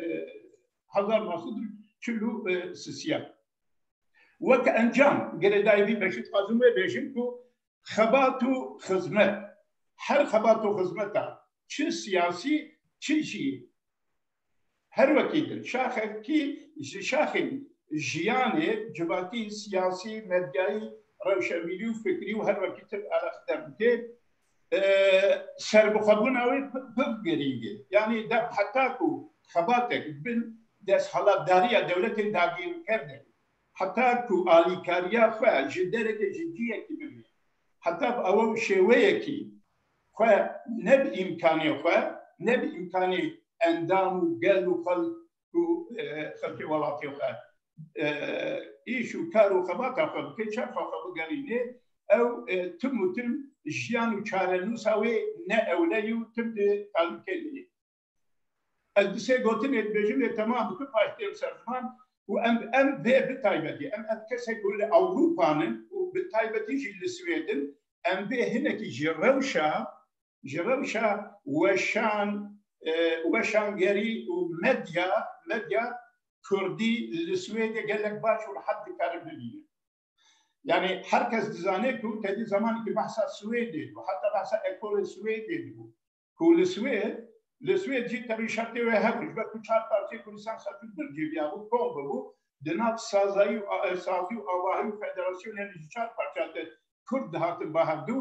hezar neh sed û çil û sisiya. Wek encam, girêdayî vî beşî dixwazim wê bêjim ku xebat û xizmet, her xebat û xizmeta, çi siyasî, çi jî her wekî din, şaxekî ji şaxên jiyanê civakî, siyasî, medyayî, rewşenbîrî û fikrî û her wekî din alaqedar dike, e, serbixwebûna wê pir, pir girîng e. Yanî de heta ku xebatek bin desthilatdariya dewletên dagirker de, heta ku alîkariya xwe ji derekê, ji cihekî bibîne, heta bi ew şêweyekî xwe ne bi îmkanê xwe, ne bi îmkanê endam û gel û xelk û, e, xelkê welatê xwe, e, îş û kar û xebata xwe bike, çerxa xwe bigerîne, ew, e, tim û tim jiyan û çarenûsa wê ne ewle ye û tim di talûkê de ye. Ez di sê gotinê dibêjim, lê temam bikim, paş têm ser ziman û em, em vê bi taybetî, em, em kesek ku li Ewropa ne û bi taybetî jî li Swêd in, em vê hinekî ji rewşa, ji rewşa weşan, e, weşangerî û medya, medya Kurdî li Swêdê gelek baş û rehet dikarin bibînin. Yani her kes dizane ku tedî zamanekî behsa Swêdê dibû, heta behsa ekolê Swêdê dibû. Ku li Swêd, li Swêd jî tevî şertê wê hebû. Ji ber ku çar parçeyê Kurdistan xetu dur cêviya bû, kom bibû, di nav sazayî û a-, sazî û avahî û federasyonê ji çar parça de Kurd dihatin ba hevdû,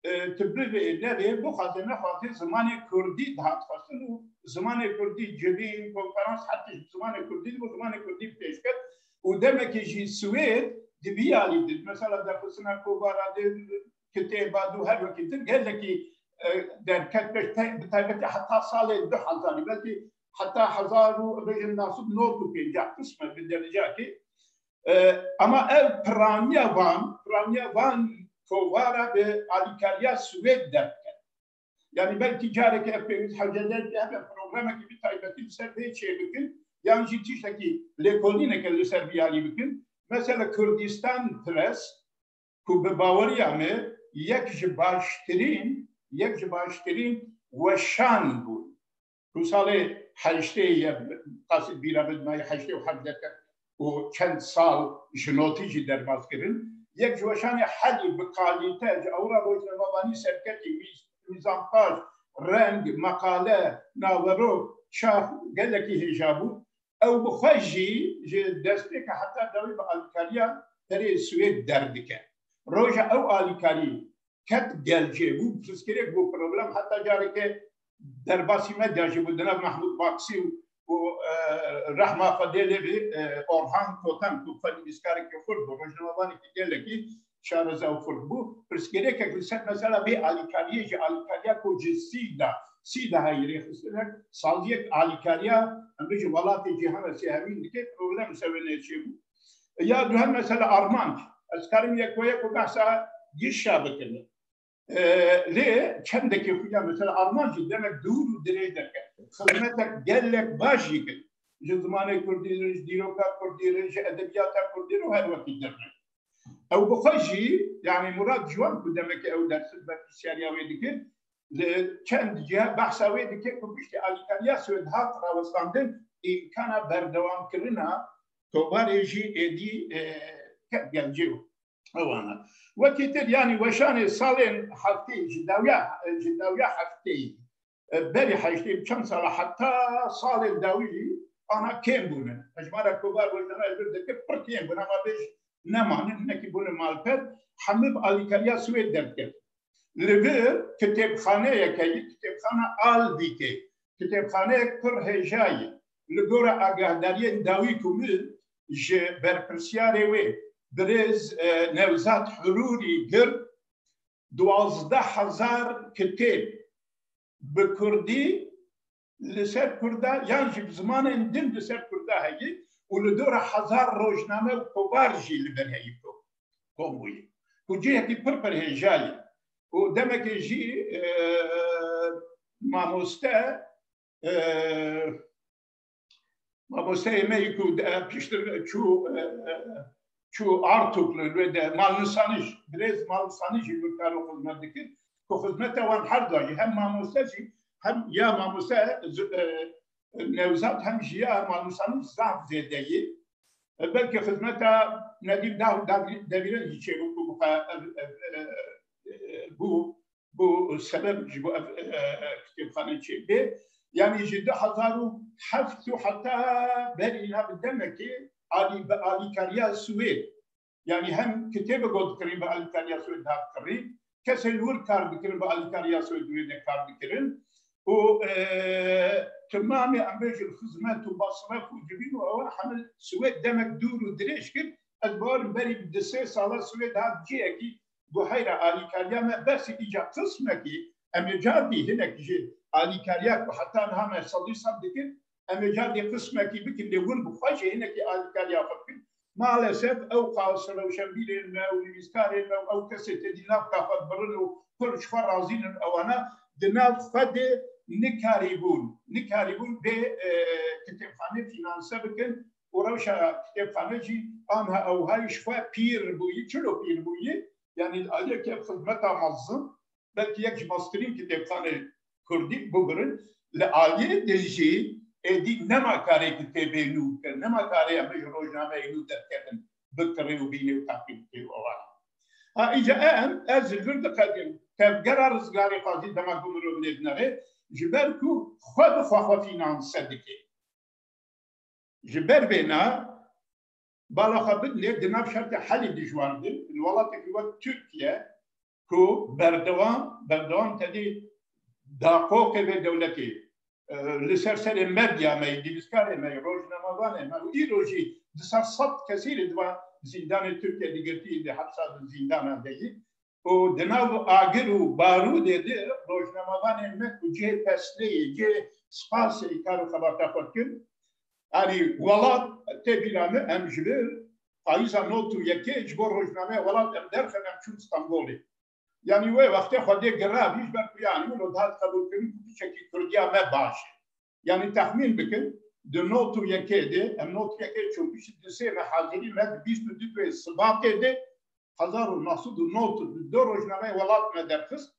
e, tu bivê nevê, bixwaze nexwaze zimanê Kurdî dihat xwestin û zimanê Kurdî civîn, konferans, her tişt bi zimanê Kurdî dibû, zimanê Kurdî bi pêş ket û demekê jî Swêd di vî alî di, mesela derxistina kovara de, kitêba dû her wekî din gelekî, e, derket pêş te-, bi taybetî heta salê du hezarî, belkî heta hezar û bêjin neh sed û nod û pêncî qisme bi derecakî. E, ama ev piraniya van, piraniya van kovara bi alîkariya Swêd derdiket. Yani belkî carekê ev pêwîst hewceder hebe programekî bi taybetî li ser vê çê bikin, yan jî tiştekî lêkolîneke li ser vî alî bikin. Mesela Kurdistan Press, ku bi baweriya me yek ji baştirîn, yek ji baştirîn weşan bû. Ku salê heştê ye, qasî bîra bidmayî heştê û heft derket û çend sal ji notî jî derbas kirin. Yek ji weşanê herî bi kalîte ji ewra rojnamevanî serketî, mîz-, mîzanpaş, reng, meqale, naverok, çax gelekî hêja bû. Ew bi xwe jî ji destpêka heta dawî bi alîkariya herê Swêd derdike. Roja ew alîkarî ket gelcê bû, pirsgirêk bû, problem heta careke derbasî medya jî bû, di nav Mehmûd Baksî û, û, e, rehma Xwedê lê bê, e, Orhan Totem, ku xwe nivîskarekî xurt bû, rojnamevanekî gelekî şareza û xurt bû. Pirsgirêkek li ser mesela vê alîkariyê jî, alîkariya ku ji sî da, sî da heyî rêxistinek, saziyek alîkariya, em bêjin welatê cîhana sêhemîn dike, problem li ser wê nêçî bû. Ya duhem mesela armanc. Ez karim yek we yek û behsa gişa bikim. E, lê çendekî xuya mesela armanc jî demek dûr û dirêj derket. Xizmetek gelek baş jî kir. Ji zimanê kurdî re, ji dîroka kurdî re, ji edebiyata kurdî re û her wekî dir re. Ew bi xwe jî, yani Murad Ciwan ku demekê ew dersi berpirsiyariya wê dikir, li çend ciha behsa wê dike ku piştî alîkariya Swêd hat rawestandin, îmkana berdewamkirina kovarê jî êdî, e, ket gelcê û ewana. Wekî tir, yani weşanê salên heftê, ji dawiya, ji dawiya hefteyî, e, berî heştê çend sala heta salên dawî jî ana kêm bûne. Hejmara kovar wê dana ez bir dikir pir kêm bûne, ama bêj nemanin, hinekî bûne malper, hemû bi alîkariya Swêd derdikevin. Li vir kitêbxaneyeke ye, kitêbxana Alvîkê, kitêbxaneyek pir hêja ye. Li gora agahdariyên dawî ku min ji berpirsiyarê wê, birêz, e, Nevzat Hirûrî girt, duwazdeh hezar kitêb bi kurdî li ser kurda yan jî bi zimanên din li ser kurda heye û li dora hezar rojname û kovar jî li vir heye ku kom bûye. Ku cihekî pir pir hêja ye. Û demekê jî, e, mamoste, e, Mamosteyê me yî ku de, piştir çû, e, e, çû Artuk li wê de malnûsanij, birêz malnûsanij jî wekaro xizmet dikir. Ku xizmeta wan her da jî hem mamoste jî hem ya mamoste z-, e, Nevzat hem jî ya malnûsanij zaf zêde yî. E, belkî xizmeta Nedîm Dav-, Dav-, Devîren jî çêbû ku bu, e, e, e, e, bû. Bû sebeb ji bo ev, e, e, kitêbxane çêbê. Yanî ji du hezar û heft û heta berî niha bi demekê alî, bi alîkariya Swêd. Yanî hem kitêbek got dikirin bi alîkariya Swêd dihat kirî. Kesên wir kar dikirin bi alîkariya Swêd wê de kar dikirin. Û, e, temamê em bêjin xizmet û masref û civîn û ewa hemil Swêd demek dûr û dirêj kir. Ez bawerim berî bi du sê sala Swêd hat cihekî Guheyra alîkariya me, bersî îca qismekî, em ê cardî hinek ji alîkariya ku heta niha me sedî sed dikin, em ê cardî qismekî bikin, lê hûn bi xwe jî hinekî alîkariya xwe bikin. Maalesef ew qas rewşenbîrên me û nivîskarên me û ew kesê tê dî nav ka xwe dibirin û pir ji xwe razî nin, ewana di nav xwe de nikarîbûn, nikarîbûn bê, e, kitêbxanê fînanse bikin û rewşa kitêbxane jî anha ewha ji xwe pîr bûyî, çilo pîr bûyî, Yanî li aliyekî ev xizmeta mezin, belkî yek ji meztirîn kitêbxanê kurdî bigirin, li aliyê din jî êdî nema karê kitêbê nû bikir, nema karê em ji rojnameyê nû derketin, bikirê û bînê û teqîb bikê û ewana. Ha, îca em, ez ji vir diqedim. Tevgera rizgarîxwazî dema ku mirov lê dinere, ji ber ku xwe bi xwe xwe fînanse dike. Ji ber vêna, bala xwe bidinê di nav şertê helî dijwar de, li welatekî wek Tirkiye, ku berdewam, berdewam tedî daqoqê vê dewletê, e, li ser serê medya me yî, nivîskarê me yî, rojnamevanê me û îro jî di ser sed kesî li di van zîndanê Tirkiye digirtî, di hepsa di zîndana de yî. Û di nav agir û barûdê de rojnamevanên me ku cihê pesneyê, cihê spasê kar û xebata xwe dikin, yanî welat tê bîra min, em ji vir payîza nod û yekê ji bo rojnameya welat em derxin, em çûn Stenbolê. Yanî wê wextê Xwedê girabî ji ber ku yanî wilo dihat qebûlkirin ku piçekî Kurdiya me baş e. Yanî texmîn bikin, di nod û yekê de, em nod û yekê çûn, bîst û du sê me hazirî me di bîst û du Sibatê de, hezar û neh sed û nod û du rojnameyê welat me derxist.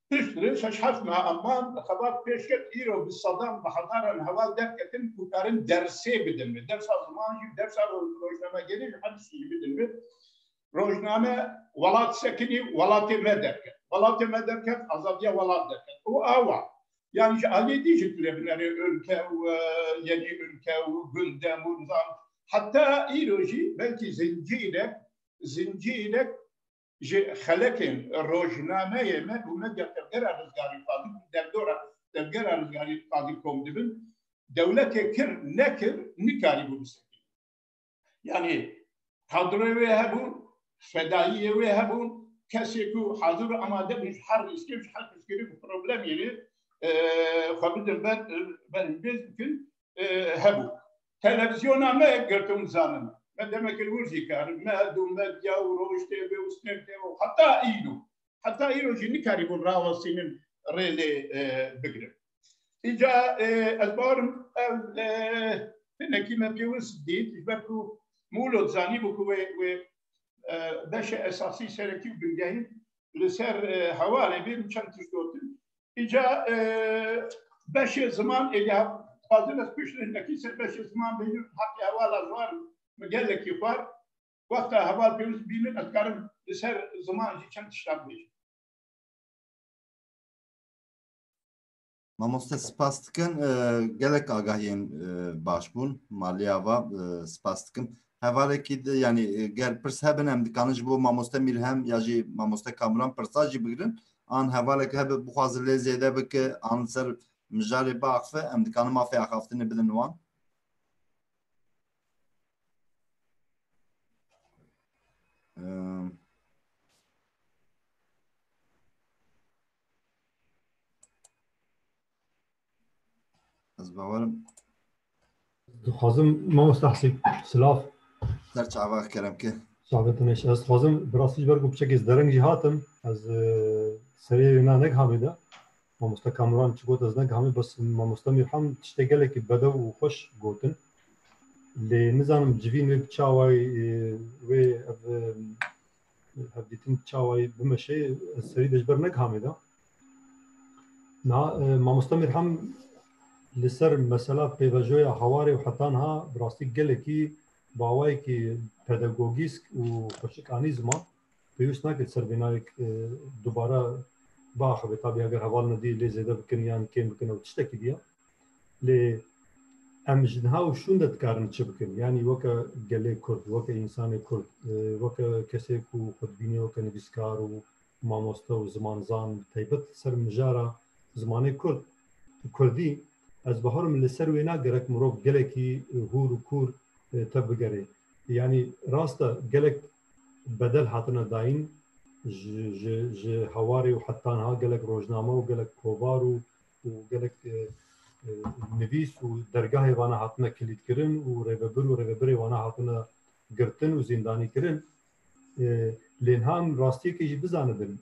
Piştre şeş heft meha em man, xebat pêş ket, îro bi sedan, bi hezaran heval derketin ku karin dersê bidin me. Dersa ziman jî, dersa ro-, rojnamegerî jî her tiştî jî bidin me. Rojname welat sekinî, welatê me derket. Welatê me derket, azadiya welat derket. Û awa. Yanî ji aliyê dî jî tu lê binerê ülke û, e, yeni ülke û gündem û nizam. Heta îro jî belkî zincîrek, zincîrek ji xelekên rojnameyê me û medya tevgera rizgarîxwazî, derdora tevgera rizgarîxwazî kom dibin, dewletê kir nekir, nikarîbû bisekîne. Yanî kadroyê wê hebûn, fedayiyê wê hebûn, kesê ku hazir û amade bûn ji her rîskê, ji her pirsgirêk û problemê rê, e, xwe bidin ber, ber hêz bikin, e, hebû. Televîzyona me girtin zanin. Me demekê li wir zî karin. Me du medya û Roj T V û Smer T V û heta îro. Heta îro jî nikarîbûn rawestînin rê lê, e, bigrin. Îca, e, ez bawerim ev, e, hinekî me pêwist dît, ji ber ku Mûlo dizanîbû ku wê, wê, e, beşê esasî, serekî û bingehîn li ser, e, hevalê bê min çend tişt gotin. Îca, e, beşê ziman êdî ha-, dixwazin ez piştre hinekî ser beşê ziman bêjim, heqê hevala ji wan min gelekî xwar. Wexta heval pêwist bînin, ez dikarim li ser ziman jî çend tiştan bêjim. Mamoste, spas dikin, e, gelek agahiyên, e, baş bûn. Maliya va, e, spas dikim. Hevalekî de, yanî, e, ger pirs hebin, em dikanin ji bo mamoste Mîlhem ya jî mamoste Kamuran pirsa jî bigirin. An hevalek hebe bixwaze lê zêde bike, an li ser mijarê biaxife, em dikanin mafê axaftinê bidin wan. Em, ez bawerim. Dixwazim, mamoste Hesî, silav. Ser çava kerem ke. Çavê te neşe. Ez dixwazim, bi rastî ji ber ku piçekê ez dereng jî hatim, ez, e, serê wêna negihamê de. Mamoste Kamuran çi got ez negihamê, bes mamoste Mîrhem tiştê gelekî bedew û xweş gotin. Lê nizanim civîn wê bi çawayî, e, wê ev, e, hevdîtin bi çawayî bimeşe, ez serî de ji ber negihamê de. Na, e, mamoste Mîrhem li ser mesela pêvajoya hewarê û heta niha bi rastî gelekî bi awayekî pedagogîsk û xweşik anî ziman. Pêwîst nake ser vênayek, e, dubara biaxive. Tabî eger heval nedî lê zêde bikin yan kêm bikin, ew tiştekî diye. Lê em ji niha û şûnde dikarin çi bikin? Yanî weke gelê Kurd, weke însanê Kurd, e, weke kesê ku xwe dibîne weke nivîskar û mamoste û zimanzan, taybet ser mijara zimanê Kurd, Kurdî, ez bawerim li ser wêna gerek mirov gelekî, e, hûr û kûr, e, tevbigere. Yanî rast e, gelek bedel hatine dayîn ji, ji, ji hewarê û heta niha gelek rojname û gelek kovar û, û gelek, e, e, nivîs û dergahê vana hatine kilîtkirin û rêvebir û rêvebirê vana hatine girtin û zîndanî kirin. E, lê niha em rastiyekê jî bizanibin.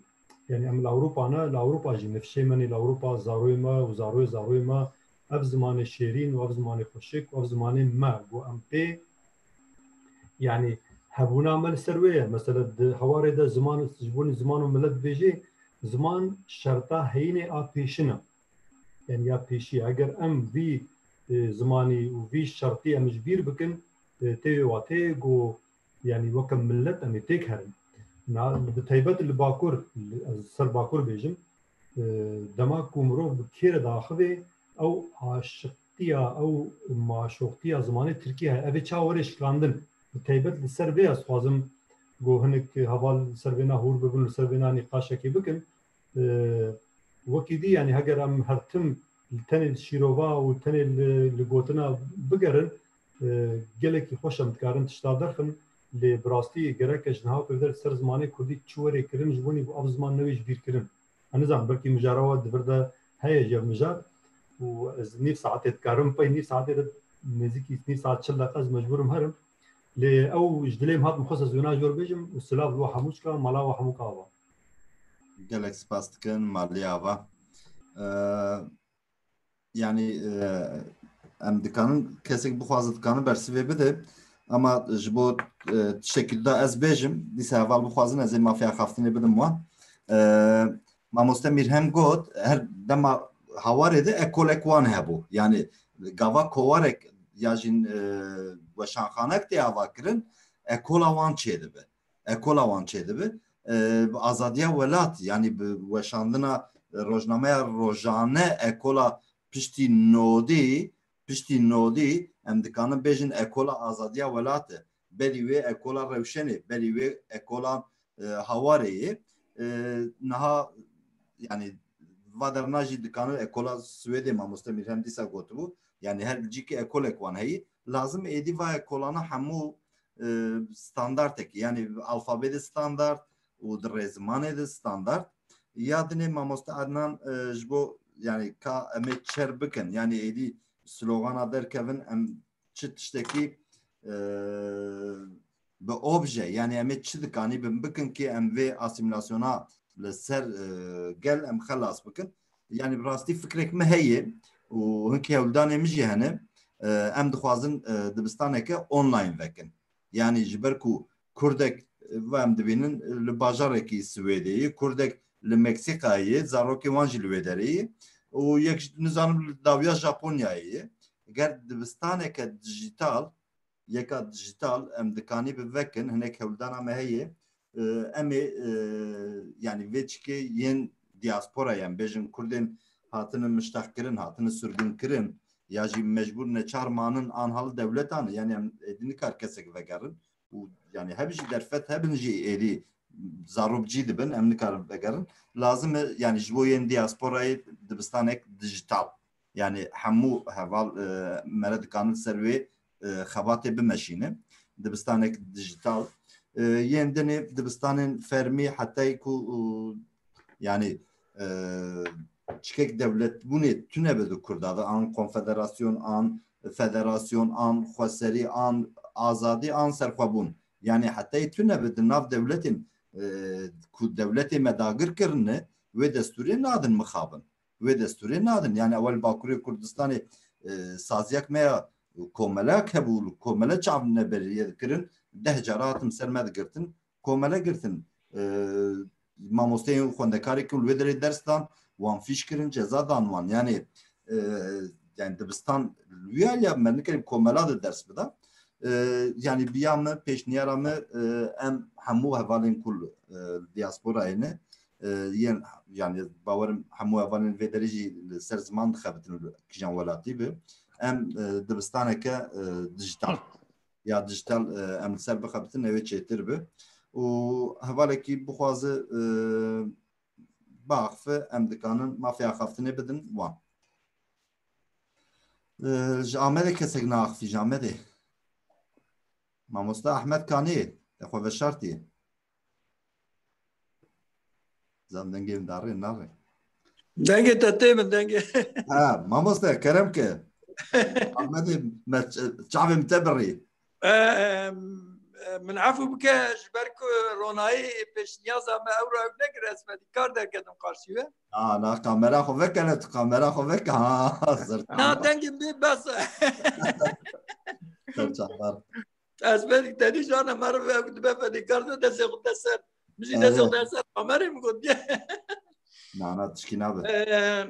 Yanî em li Ewropa ne, li Ewropa jî nifşê me nê, li Ewropa zaroyê me û zaroyê zaroyê me ev zimanê şêrîn û ev zimanê xweşik û ev zimanê me ku em pê, yanî hebûna me li ser wê ye. Mesela di hewarê de ziman, ji bo ziman û milet dibêjê, ziman şerta heyînê a pêşin e. Yanî ya pêşî. Eger em vî, e, zimanî û vî şertî em ji bîr bikin, e, tê wê wateyê ku, yanî weke milet em ê têk herin. Na, bi taybet li Bakur, li, ez ser Bakur bêjim, e, dema ku mirov bi kê re diaxivê, ew aşiqiya, ew maşoqtiya zimanê tirkî heye. Ev ê çawa were şikandin? Bi taybet li ser vê ez dixwazim ku hinek heval li ser vêna hûr bibin, li ser vêna nîqaşekê bikin. E, wekî dî, yanî heger em her tim li tenê li şîrova û tenê li, li gotina bigerin, e, gelekî xweş em dikarin tişta derxin, lê bi rastî gerek e ji niha pê ve li ser zimanê kurdî çi were kirin, ji bo nî ev ziman newê ji bîr kirin. Ez nizanim, belkî mijara we di vir de heye ji ev mijar û ez nîv saetê dikarim, pey nîv saetê de nêzîkî nîv saet çil deqe ez mecbûr im herim. Lê ew ji dilê min hat, min xwest ez wêna ji we re bêjim û silav li we hemû çika, mala we hemû ka ava. Gelek spas dikin, malê ava. Ee, yanî, e, em dikanin, kesek bixwaze dikanin bersivê bide. Ama ji bo, e, tiştekî da ez bêjim, dîsa heval bixwazin ez ê mafê axaftinê bidim wan. E, Mamoste Mîrhem got, her dema hawarê de ekolek wan hebû. Yanî gava kowarek ya jîn, e, weşanxanek tê ava kirin, ekola wan çêdibe. Ekola wan çêdibe. E, bi azadiya welat, yanî bi weşandina rojnameya rojane ekola piştî nodî, piştî nodî, em dikanin bêjin ekola azadiya welat e. Berî wê ekola rewşenê, berî wê ekola, e, hawarê ye. E, niha, yanî, va derna jî dikanin ekola Swêdê mamoste Mîrhem dîsa gotibû. Yanî her cîkî ekolek wan heyî. Lazim êdî va ekolana hemû, e, standartekî, yanî alfabê de standart û di rêzimanê de standart. Ya dinê mamoste Adnan, e, ji bo, yanî ka em ê çer bikin, yanî êdî slogana derkevin, em çi tiştekî, e, bi obje, yanî em ê çi dikanîbin bikin ki em vê asîmîlasyona li ser, e, gel em xelas bikin. Yanî bi rastî fikrek min heye û hinkî hewldanê min jî hene. E, em dixwazin, e, dibistaneke online vekin. Yanî ji ber ku kurdek, e, ve em dibînin, e, li bajarekî Swêdê ye, kurdek li Meksîkayê ye, zarokê wan jî li wê derê ye û yek ji, nizanim, li dawiya Japonyayê ye. Ger dibistaneke dijîtal, yeka dijîtal em dikanî bi vekin, hinek hewldana me heye, e, em ê, e, yanî vê çikê yên diasporayê, em bêjin kurdên hatine miştexkirin, hatine sirgûnkirin, ya jî mecbûr neçar manin an hal dewletan, yanî em êdî nikar kesek vegerin û yanî heb jî derfet hebin jî êdî zarok cî dibin, em nikarin vegerin. Lazim e, yanî ji bo yên diasporayê dibistanek dijîtal. Yanî hemû heval, e, mere dikanin ser wê, e, xebatê bimeşîne. Dibistanek dijîtal. E, yên dinê dibistanên fermî hetayê ku, e, yanî, e, çikek dewletbûnê tune be di Kurda de, an konfederasyon, an federasyon, an xweserî, an azadî, an serxwebûn. Yanî hetayê tune be di nav dewletên, e, ku dewletê me dagir kirine, wê destûrê nadin mixabin. Wê destûrê nadin. Yanî ewel Bakurê Kurdistanê, e, saziyek me ya komelek hebû, komele çav neberiye dikirin, deh cara hatin ser me digirtin, komele girtin. E, mamosteyên xwendekarê ku li wê derê ders dan, wan fîş kirin, ceza dan wan. Yanî, e, yanî dibistan li wî aliya me nikerî komela de ders bida. E, yanî biya me, pêşniyara me, e, em hemû hevalên ku li, e, diasporayê ne, e, yên, yanî bawerim hemû hevalên vê derê jî li ser ziman dixebitin, li kîjan welatî be. Em, e, dibistaneke, e, dijîtal, ya dijîtal, e, em li ser bixebitin, ew ê çêtir be. Û hevalekî bixwaze, e, biaxife, em dikanin mafê axaftinê bidin wan. E, ji Amedê kesek naaxifî, ji Amedê. Mamoste Ahmet Kanê, te xwe veşartiye. Zan dengê min darê, narê. Dengê te tê min, dengê. Ha, mamoste, kerem ke. Amedê me ç-, çavê min te birî. E, e, min efû bike, ji ber ku ronayî pêşniyaza me ew ra ew negire, ez fedîkar derketim qarşî we. Na, na, kamera xwe veke, ne tu kamera xwe veke, ha, zirtan. Na, dengê bê bes e. Serçavdar. Ez belkî tenî jana meriv ew dibe fedîkar de destê xwe de ser. Min jî destê xwe de ser kamerê min got. Na, na, tişkî nabe. Ee,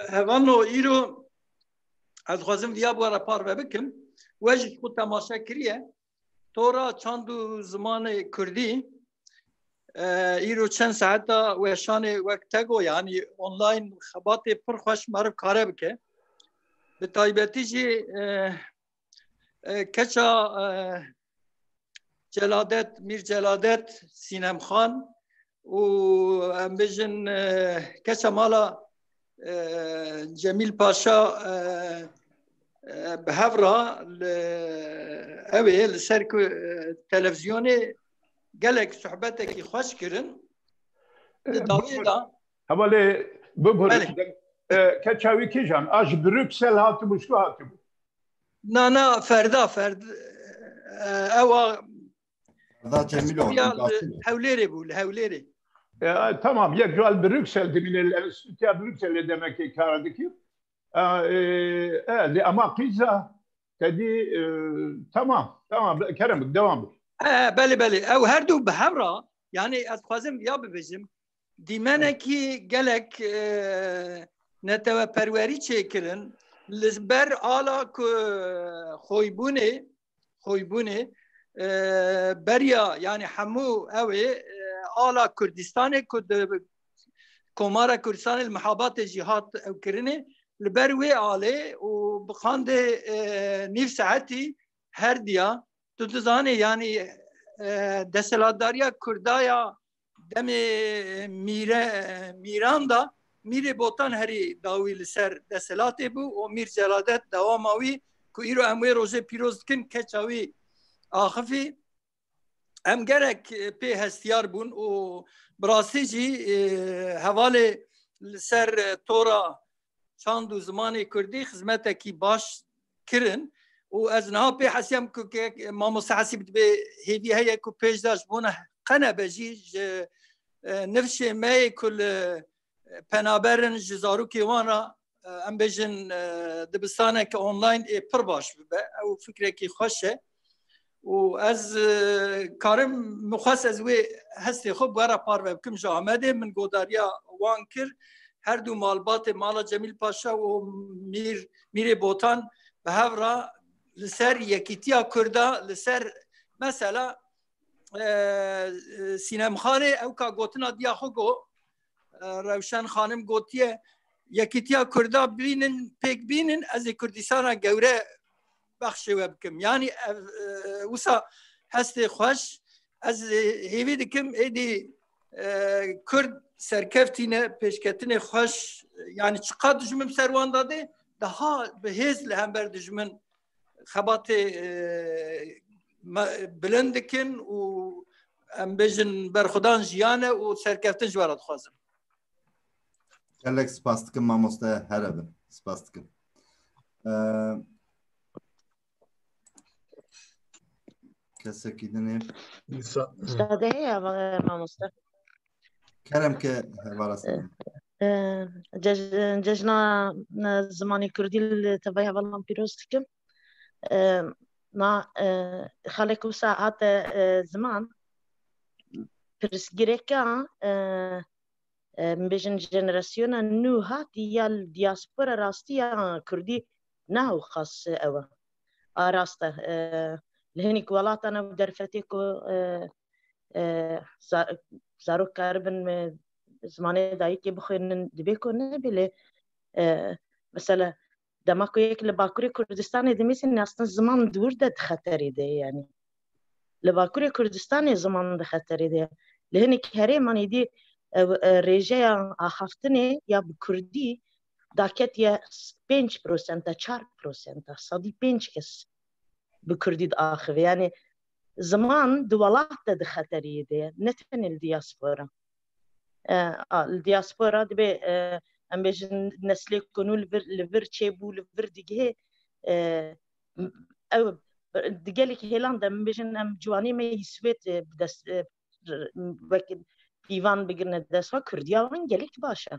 hevano îro ez dixwazim viya bi we re parve bikim. We jî ji xwe temaşe kiriye. Tora çand û zimanê kurdî, E, îro çend saeta weşanê wek te got, yanî online xebatê pir xweş meriv kare bike. Bi taybetî jî, e, e, keça, e, Celadet, Mîr Celadet, Sînem Xan û em bêjin, e, keça mala, e, Cemîl Paşa, e, e, bi hev re li, ew ê li ser ku, e, televîzyonê gelek sohbetekî xweş kirin. Di dawiyê de Hevalê, bibûr. Belê. E, keça wî kîjan? A ji Brüksel hatibû, ji ku hatibû? Na, na, Ferda, Ferd-, e, ew a Ferda Cemîlov, ya li Hewlêrê bû, li Hewlêrê. E, tamam, yek ji al Brüksel dimîne, li Enstitûya Brükselê demekê kar dikir. E, e, e, lê ema qîza te dî, e, tamam, tamam, kerem bik, devam bik. E, belê, belê. Ew her du bi hev re, yanî ez dixwazim ya bibêjim, dîmenekî gelek, e, neteweperwerî çêkirin, li ber ala ku xoybûnê, xoybûnê, e, beriya, yanî hemû ew ê, e, ala Kurdistanê ku di Komara Kurdistanê li mihabatê jî hat ew kirinê, li ber wê alê û bi qandê, e, nîv saetî her diya, tu dizanî, yanî, e, desthilatdariya Kurda ya demê mîre-, mîran de Mîrê Botan herî dawî li ser desthilatê bû û Mîr Celadet dewama wî ku îro em wê rojê pîroz dikin, keça wî axifî. Em gerek, e, pê hestiyar bûn û bi rastî jî, e, hevalê li ser, e, tora çand û zimanê kurdî xizmetekî baş kirin û ez niha pê hesiyam ku ke-, mamoste Hesîb dibê hêvî heye ku pêş de ji bona qe nebe jî ji, e, nifşê me yê ku li penaber in, ji zarokê wan re, e, em bêjin, e, dibistaneke online ê pir baş bibe. Ew fikrekî xweş e. Û ez, e, karim, min xwest ez wê hestê xwe bi we re parve bikim ji Amedê. Min godariya wan kir. Her du malbatê, mala Cemîl Paşa û Mîr, Mîrê Botan bi hev re li ser yekîtiya Kurda, li ser mesela, e, e, Sînem Xanê ew ka gotina diya xwe got, e, Rewşen Xanim gotiye, yekîtiya Kurda bînin, pêk bînin, ez ê Kurdistana gewre bexşê we bikim. Yanî ev, e, wisa hestê xweş, ez, e, hêvî dikim êdî, e, Kurd serkeftî ne, pêşketinê xweş, yanî çiqas dijmin ser wan dadê, daha bi hêz li hember dijmin xebatê, e, me-, bilind dikin û em bêjin berxwedan jiyan e û serkeftin ji we re dixwazin. Gelek spas dikim mamoste, here bin. Spas dikim. E, kesekî din ê? Îsa- Müsaade heye, ma-, mamoste. Kerem ke hevala Sînem. E, e, cej-, cejna, e, zimanê kurdî li tevayê hevalan pîroz dikim. E, na, e, xalek wisa hate, e, ziman, pirsgirêka, e, e, em bêjin jenerasyona nû hatî ya li diaspora rastî ya kurdî ne ew xas ew e. A rast e, e, li hinîk welatan ew derfetê ku, e, e, za-, zarok karibin, e, zimanê dayikê bixwînin, dibê ku nebê lê, e, mesela dema ku yek li Bakurê Kurdistanê dimîsîne, aslında ziman di wir de di xeterê de ye, yanî. Li Bakurê Kurdistanê ziman di xeterê de ye. Li hinek herêman êdî, e, e, rêjeya axaftinê ya bi kurdî daketiye pênc prosenta, çar prosenta, sedî pênc kes bi kurdî diaxive. Yanî ziman di welat de di xeteriyê de ye, ne tenê li diaspora. E, a, li diaspora dibê, e, em bêjin neslê ku nû li vir, li vir çêbû, li vir digihê, e, ew, di gelek hêlan de, em bêjin em ciwanê me yî Swêd, e, bi dest, e, wek pîvan bigirine dest xwe, kurdiya wan gelek baş e.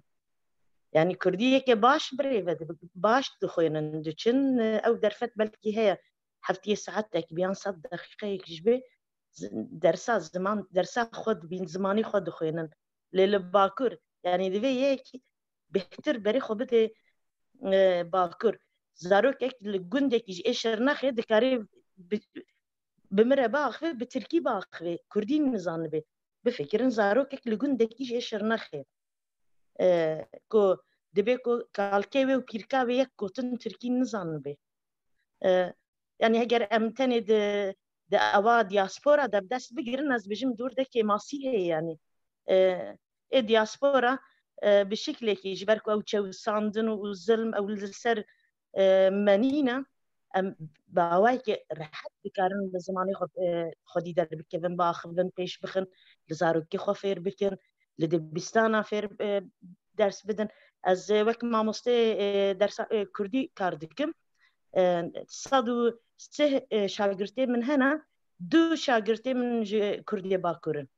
Yanî kurdiyeke baş birêve dibe, baş dixwînin, diçin, e, ew derfet belkî heye, heftiyê saetek bi yan sed deqîqeyek ji bê z-, dersa ziman, dersa xwe dibîn, zimanî xwe dixwînin. Lê li Bakur, yanî divê yek bêhtir berê xwe bide, e, Bakur. Zarokek li gundekî ji ê Şirnexê dikarê bi, bi min re biaxive, bi tirkî biaxive, kurdî nizanibe. Bifikirin, zarokek li gundekî jê Şirnexê, e, ku dibê ku kalkê wê û pîrka wê yek gotin tirkî nizanibe. E, yanî heger em tenê di, di ava diaspora de bi dest bigirin, ez bêjim dûr de kêmasî heye yanî. E, ê diaspora, e, bi şiklekî ji ber ku ew çewisandin û zilm ew li ser, e, menîne, em bi awayekî rehet dikarin bi zimanê xwe, e, xwedî derbikevin, biaxivin, pêş bixin, li zarokê xwe fêr bikin, li dibistana fêr, e, ders bidin. Ez, e, wek mamosteyê, e, dersa, e, kurdî kar dikim. E, sed û sih, e, şagirtê min hene, du şagirtê min ji Kurdê Bakur in.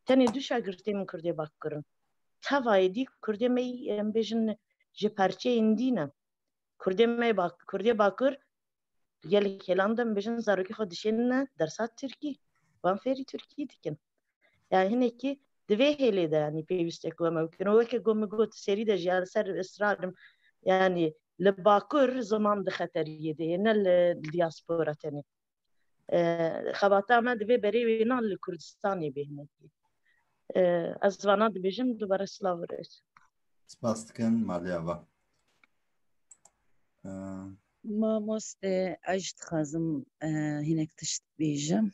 Tenê du şagirtê min Kurdê Bakur in. Tevayê dî Kurdê me yî, em bêjin, ji perçeyên dî ne. Kurdê me bak-, Kurdê Bakur, gelek hêlan de em bêjin, zarokê xwe dişênine dersa tirkî. Van fêrî tirkî dikin. Yani hinekî di vê hêlê de, yani pêwîst e ku em ew bikin. Û weke ku min got, serî de jî ya li ser israr im. Yani li Bakur ziman di xeteriyê de ye, ne li, li diaspora tenê. E, xebata me divê berê wê nan li Kurdistanê bê hinekî. E, ez vana dibêjim, dubare silav û rêz. Spas dikin, malê ava. E, Mamoste, ez jî dixwazim, e, hinek tişt bêjim.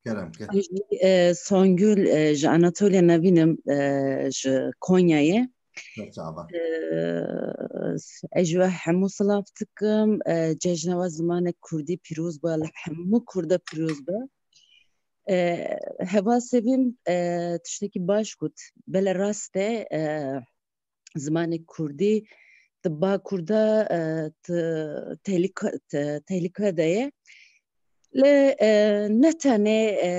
Kerem ke. Ez jî, e, Songül, e, ji Anatoliya Navîn im, e, ji Konyayê. Serçava. E, ez ji we hemû silav dikim. E, cejna we zimanek kurdî pîroz be, li hemû kurda pîroz be. E, Heva Sevîm, e, tiştekî baş got. Bele rast e, e, zimanê kurdî di Bakur de, e, ti-, tehlîka-, te-, tehlîke de ye. Lê, e, ne tenê, e,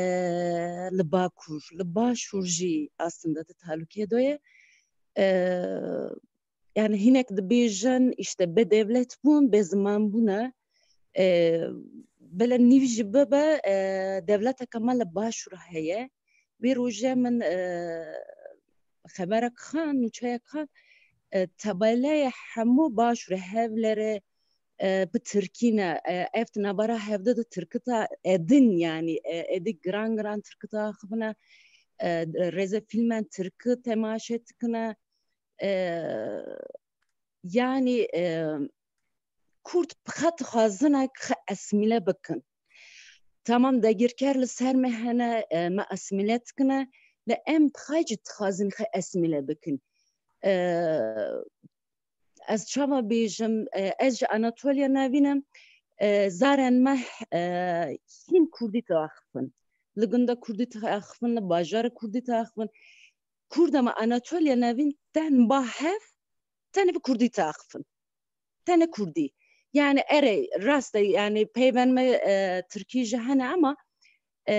li Bakur, li Başûr jî aslında di tehlûkê de ye. E, Yani hinek dibêjin, işte, bê dewlet bûn, bê ziman bûne. E, bele nîv jî bibe, e, dewleteke me li Başûr heye. Vê rojê min, e, xeberek xan, nûçeyek xan, e, tabeleyê hemû Başûrê, Hewlerê, e, bi tirkî ne. E, ev di navbera hevde de tirkita edin, yani, e, edî giran giran tirkita axivine, e, rêze fîlmen tirki temaşe dikine. E, yani, e, Kurd bi xwe dixwazine xwe esmîle bikin. Tamam, dagirker li ser me hene, e, me esmîle dikine, lê em bi xwe jî dixwazin xwe esmîle bikin. E, ez çawa bêjim, e, ez ji Anatoliya Navîn im, e, zarên me, e, hîn kurdî diaxifin. Li gunda kurdî diaxifin, li bajara kurdî diaxifin. Kurda me Anatoliya Navîn tên ba hev, tenê bi kurdî diaxifin. Tenê kurdî. Yani erê, rast e, yani peyvên me, e, tirkî jî hene ama, e,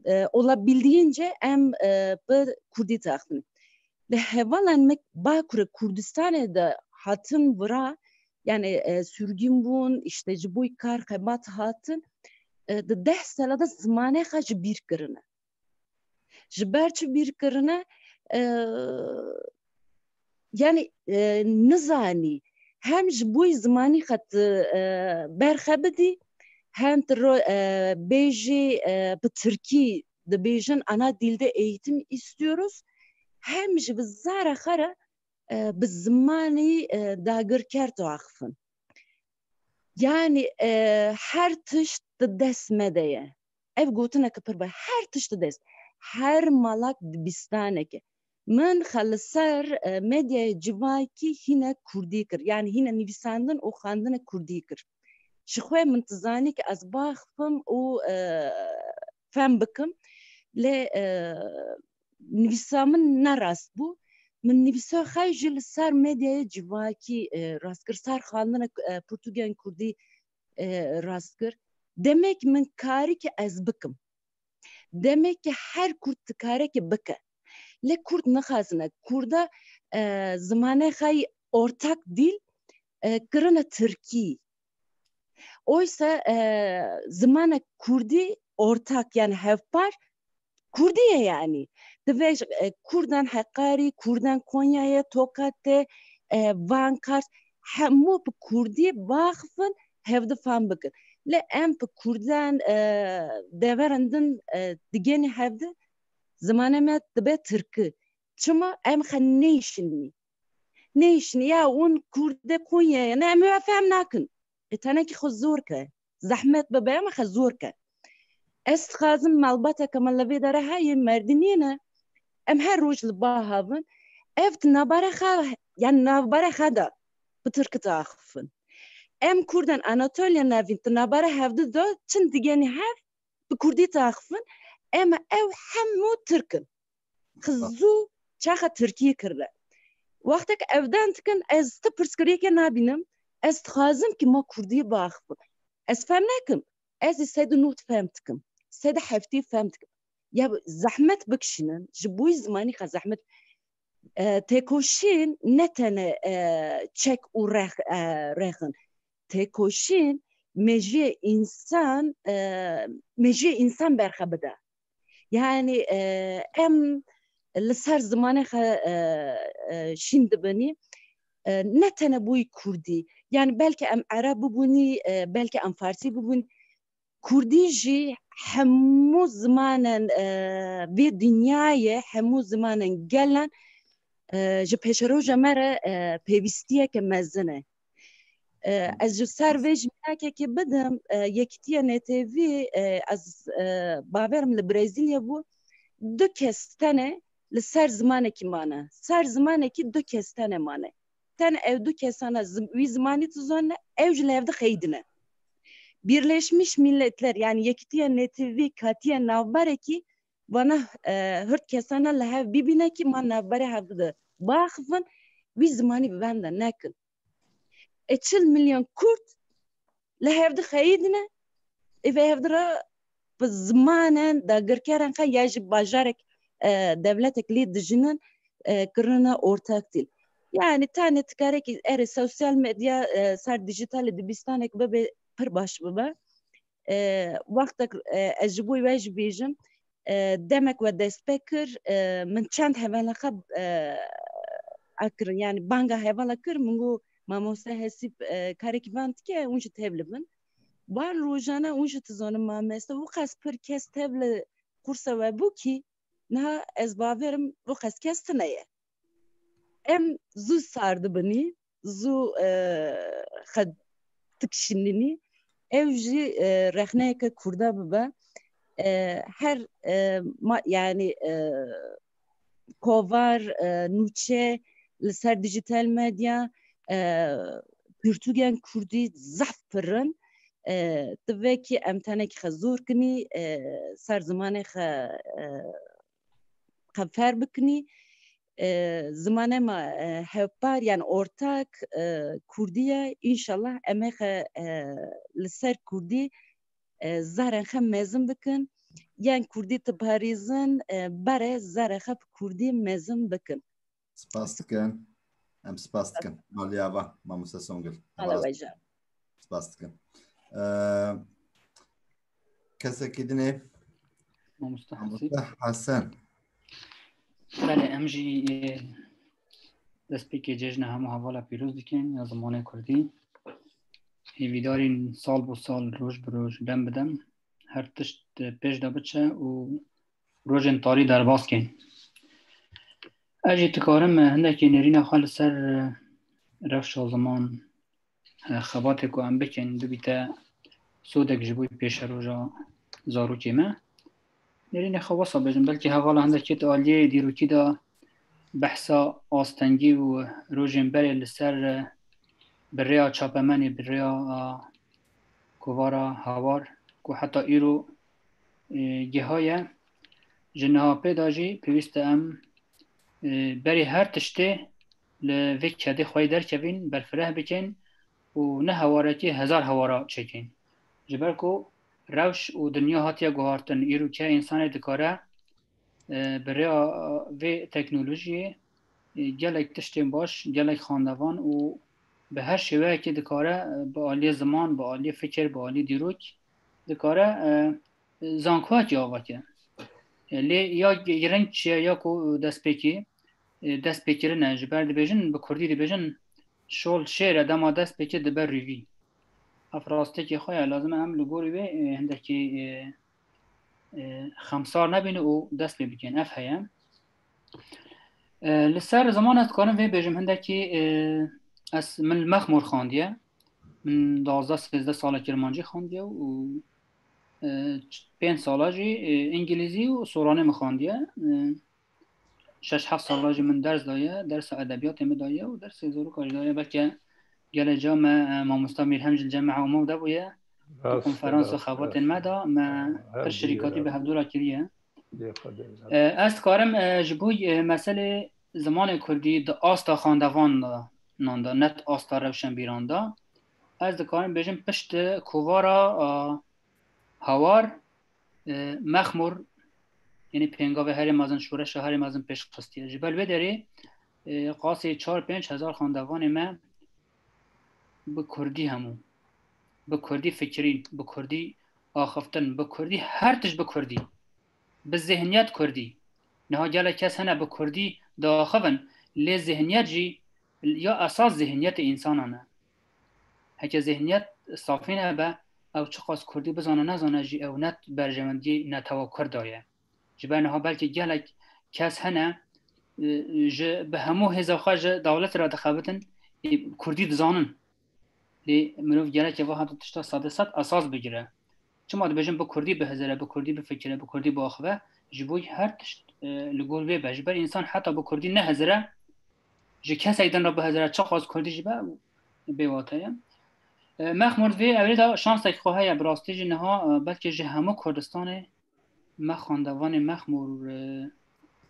e, olabildiğince em, e, bi kurdî diaxifin. Li hevalên me Bakurê Kurdistanê de hatin vira, yani, e, sürgün bûn, işte ji bo kar xebat hatin, e, di deh sala de zimanê xwe ji bîr kirine. Ji ber çi bîr kirine? E, yani, e, nizanî. Hem ji bo zimanî xwe tu, e, berxe bidî, hem tu ro-, e, bêjî, e, bi tirkî dibêjin, ana dilde eğitim istiyoruz, hem jî bi zara xwe re, e, bi zimanî, e, dagirker diaxifin. Yani, e, her tişt di dest me de ye. Ev gotineke pir baş, her tişt di dest. Her malak dibistaneke. Min xwe li ser, e, medyaya civakî hîne kurdî kir. Yani hîne nivîsandin û xwendine kurdî kir. Ji xwe min dizanî ke ez baxifim û, e, fem bikim. Lê, e, nivîsa min ne rast bû. Min nivîsa xwe jî li ser medyaya civakî, e, rast kir, ser xwendina, e, pirtûkên kurdî, e, rast kir. Demek min karî ke ez bikim. Demek ke her kurd dikare ke bike. Lê kurd nixwazine. Kurda, e, zimanê xwe yî ortak dîl, e, kirine tirkî. Oysa, e, zimanek kurdî ortak, yani hevpar kurdî ye yani. Divê, e, kurdan Heqarî, kurdan Konyayê, Tokatê, e, Van, Kars, hemû bi kurdî baxifin, hevdi fam bikin. Lê em bi kurdan, e, deveran din, e, digênî hevdi, Zimanê me dibe tirki. Çima? Em xwe neyşinî. Neyşinî ya hûn Kurdê Konyayê ne, em ê fehm nakin. E, tenekî xwe zor ke. Zehmet bibe, em xwe zor ke. Ez dixwazim malbateke me li vê dere heye, merdinî ne. Em her roj li ba havin. Ev di navbera xwe, yani navbera xwe de bi tirkî diaxifin. Em Kurdan Anatoliya navîn di navbera hevdi de çin digenî hev bi kurdî diaxifin. Em ew hemû tirk in. Xizû çaxa tirkî kirine. Wextek evden dikin, ez ti pirsgirêke nabînim. Ez dixwazim ki ma kurdî biaxifin. Ez fem nekim. Ez ê sed û nod fem dikim. Sed û heftî fem dikim. Ya zehmet bikişînin, ji bo zimanî xwe zehmet. E, têkoşîn ne tene, e, çek û rex, e, rexin. Têkoşîn mejiyê însan, e, mejiyê însan berxe bide. Yani, e, em li ser zimanê xwe, e, e, şîn dibinî. E, ne tene boyî kurdî. Yani belkî em ereb bibûnî, e, belkî em farsî bibûn. Kurdî jî hemû zimanên, e, vê dinyayê, hemû zimanên gelan, e, ji pêşeroja me re, e, pêwîstiyeke mezin e. E, ez ji ser vê jî mînakekê bidim, e, Yekîtiya N T V, e, ez, e, bawerim li Brezîlya bû, du kes tene li ser zimanekî mane. Ser zimanekî du kes tene mane. Ten ew du kesana zim-, wî zimanî dizanine, ew ji li hevdi xeyidine. Birleşmiş Milletler, yani Yekîtiya N T V katiye navberekî vana, e, hirt kesana li hev bibîne ki ma navberê hev de biaxifin, wî zimanî bi wenda nekin. E, çil milyon Kurd li hevdi xeyidine, ê vê hevdi re bi zimanên dagirkerên xwe ya ji bajarek, e, dewletek lê dijînin, e, kirine ortak dîl. Yani tanê tikarekî erê sosyal medya, e, ser dijitalê dibistanek bibe pir baş bibe. E, wextek, e, ez ji bo we jî bêjim, e, demek we dest pê kir, e, min çend hevala xwe, e, ekirin, yani banga hevala kir, min got, mamoste Hesîb, e, karekî van dike, hûn jî tevli bin. Wan rojane hûn jî dizanin mamoste, û qas pir kes tevli qursa we bû ki, niha ez bawerim û qas kes tine ye. Em zû sar dibinî, zû, e, xwe dikişînînî. Ew jî, e, rexneyeke Kurda bibe. E, her, e, ma-, yani, e, kovar, e, nûçe li ser dijital medya, e, pirtûkên Kurdî zehf pir in. E, tu vekî em tenekî xwe zor kinî, e, ser zimanê xwe, e, xwe fer bikinî. E, zimanê me, e, hevpar, yani ortak, e, Kurdî ye. Înşallah em ê xwe, e, li ser Kurdî, e, zarên xwe mezin bikin. Yên Kurdî diparêzin, e, bere zarê xwe bi Kurdî mezin bikin. Spas dikin. Em spas dikin. Maliya va, Mamoste Songil. Ala weja. Spas dikim. Ee, kesekî dinê. Mamoste Hesîb. Mamoste Hesen. Belê, em jî, e, destpêkê cejna hemû hevala pîroz dikin ya zimanê kurdî. Hêvîdarîn sal bo sal, roj bi roj, dem bi dem her tişt, e, pêş de biçe û rojên tarî derbas kên. Ez jî dikarim, e, hindekî nêrîna xwe li ser, e, rewşa ziman, e, xebatê ku em bikin, bibîte sodek ji bo pêşeroja zarokê me. Nêrînê xwe wesa bêjim, belkî hevala hindekî di aliyê dîrokî de behsa astengî û rojên berê li ser, e, bi rêya çapemenê, bi rêya, e, kovara Hawar ku heta îro, e, gihaye. Ji niha pê de jî pêwîst e em, e, berî her tiştê li vê kedê xweyî derkevin, berfireh bikin û ne hewarekî hezar hewara çêkin. Ji ber ku rewş û dinya hatiye guhartin, îro ke însanê dikare, e, bi rêya vê teknolojiyê, e, gelek tiştên baş, gelek xandevan û bi her şêweyekê dikare, e, bi aliyê ziman, bi aliyê fikir, bi aliyê dîrok dikare, e, zankoyekê ava ke. E, lê ya giring çi ye, ya ku destpêkî, e, destpêkirin e. Ji ber dibêjin, bi kurdî dibêjin, şol şêr e, dema dest pê kir dibe rûvî. Ev rastekî xwe ye, lazim e em li gorî wê, e, hindekî, e, e, xemsar nebîne û dest pê bikin. Ev heye. E, li ser ziman ez dikarim vê bêjim hindekî, e, ez, min li Mexmûr xandiye. Min duwazdeh sêzdeh sala kirmancî xandiye û, e, ç-, pênc sala jî, e, îngilîzî û soranê min xandiye. E, şeş heft sala jî min ders daye, dersa edebiyatê min daye û dersê zaroka jî daye. Belke gelê ca me, e, mamosta Mîrhem jî li cem me hewma de bûye. Rast, konferans û rast, xebatên rast. Me da, me Her pir şirîkatî bi hevdû re kiriye. Lê xwe de E, ez dikarim, e, ji bo, e, meselê zimanê kurdî di asta xandevanan de, net asta rewşenbîran de, ez dikarim bêjim pişt kovara, e, Hawar, e, Mexmûr, yanî pêngavê herê mezin, şoreşa herê mezin pêş xistiye. Ji ber wê derê, e, qasî çar pênc hezar xandevanê me bi kurdî hemû, bi kurdî fikirîn, bi kurdî axiftin, bi kurdî, her tişt bi kurdî, bi zihniyet kurdî. Niha gelek kes hene bi kurdî diaxivin, lê zihniyet jî ya esas zihniyetê însanan e. Heke zihniyet safî nebe, ew çiqas kurdî bizane nezane jî, ew ne berjewendiyê netewa kurd de ye. Ji ber niha belkî gelek kes hene, e, ji, bi hemû hêza xwe ji dewletê re dixebitin, ê, kurdî dizanin. Lê mirov gerek e va heta tişta sedê sed esas bigire. Çima dibêjin bi kurdî bihizire, bi kurdî bifikire, bi kurdî biaxive? Ji bo her tişt, e, li gor wê be. Ji ber însan heta bi kurdî nehizire, ji kesek din re bihizire, çiqas kurdî jî be, bêwate ye. E, Mexmûr vê ewrê de şansek xwe heye, bi rastî jî niha, e, belkî ji hemû Kurdistanê me xandevanê Mexmûr, e,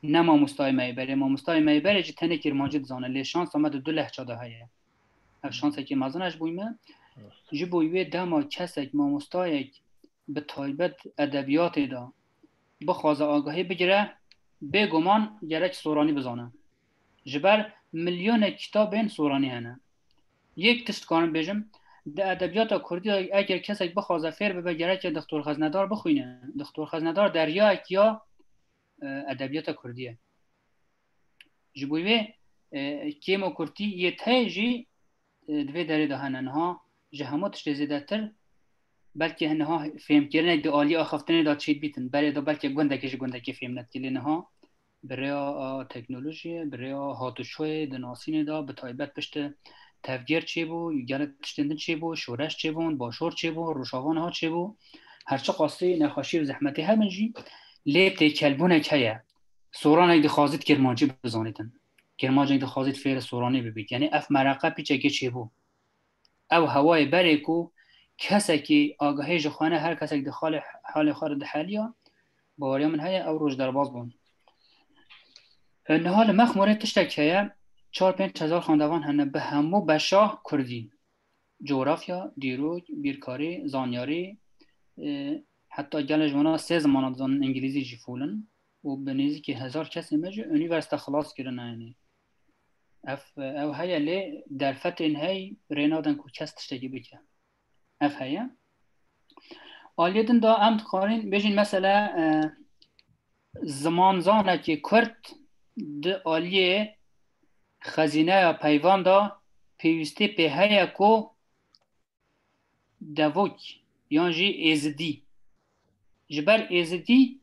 ne mamostayê me yê berê. Mamostayê me yê berê jî tenê kirmancî dizane, lê şansa me di du lehça de heye. Ev şansekî mezin e ji bo me. Ji bo wê dema kesek, mamostayek bi taybet edebiyatê de bixwaze agahî bigire, bêguman gerek soranî bizane. Ji ber milyonek kitabên soranî hene. Yek tişt karim bêjim, di edebiyata kurdî de eger kesek bixwaze fêr bibe, gereke Dixtor Xeznedar bixwîne. Dixtor Xeznedar deryayek ya, e, edebiyata kurdî ye. Ji bo wê, e, kêm û kurtî yê te jî, e, di vê derê de hene. Niha ji hemû tiştê zêdetir belkî niha fêmkirinek di aliyê axiftinê de çêdibîtin. Berê de belkî gundekê ji gundekê fêm nedikir. Lê niha bi rêya, a, teknolojiyê, bi rêya hatûçûyê di nasînê de, bi taybet piştî tevgêr çêbû, gelek tiştên din çêbû, şoreş çêbûn, başor çêbû, rojava niha çêbû. Her çiqasî nexweşî û zehmetê hebin jî, lê têkelbûnek heye. Soranek dixwazît kirmancî bizanîtin. Kirmancek dixwazît fêrê soranî bibît. Yanî ev mereqe pîçekê çêbû. Ew hewayê berê ku kesekî agahî ji xwe ne, her kesek di xalê, halê xwe re diheliya, baweriya min heye ew roj derbas bûn. E, niha li Mexmûrê tiştek heye, çar pênc hezar xwendevan hene bi hemû beşa kurdî. Cografya, dîrok, bîrkarî, zanyarî, e, heta gelek ji wana sê zimana dizanin, îngilîzî jî fûl in û bi nêzîkî hezar kesên me jî unîversîte xilas kirine, yanî. Ev, ew heye lê derfetên hey rê nadin ku kes tiştekî bike. Ev heye. Aliyê din de em dikarin bêjin mesele, e, zimanzanekî kurd di aliyê xezîneya peyvan de pêwîstî pê heye ku devok yan jî êzidî. Ji ber êzidî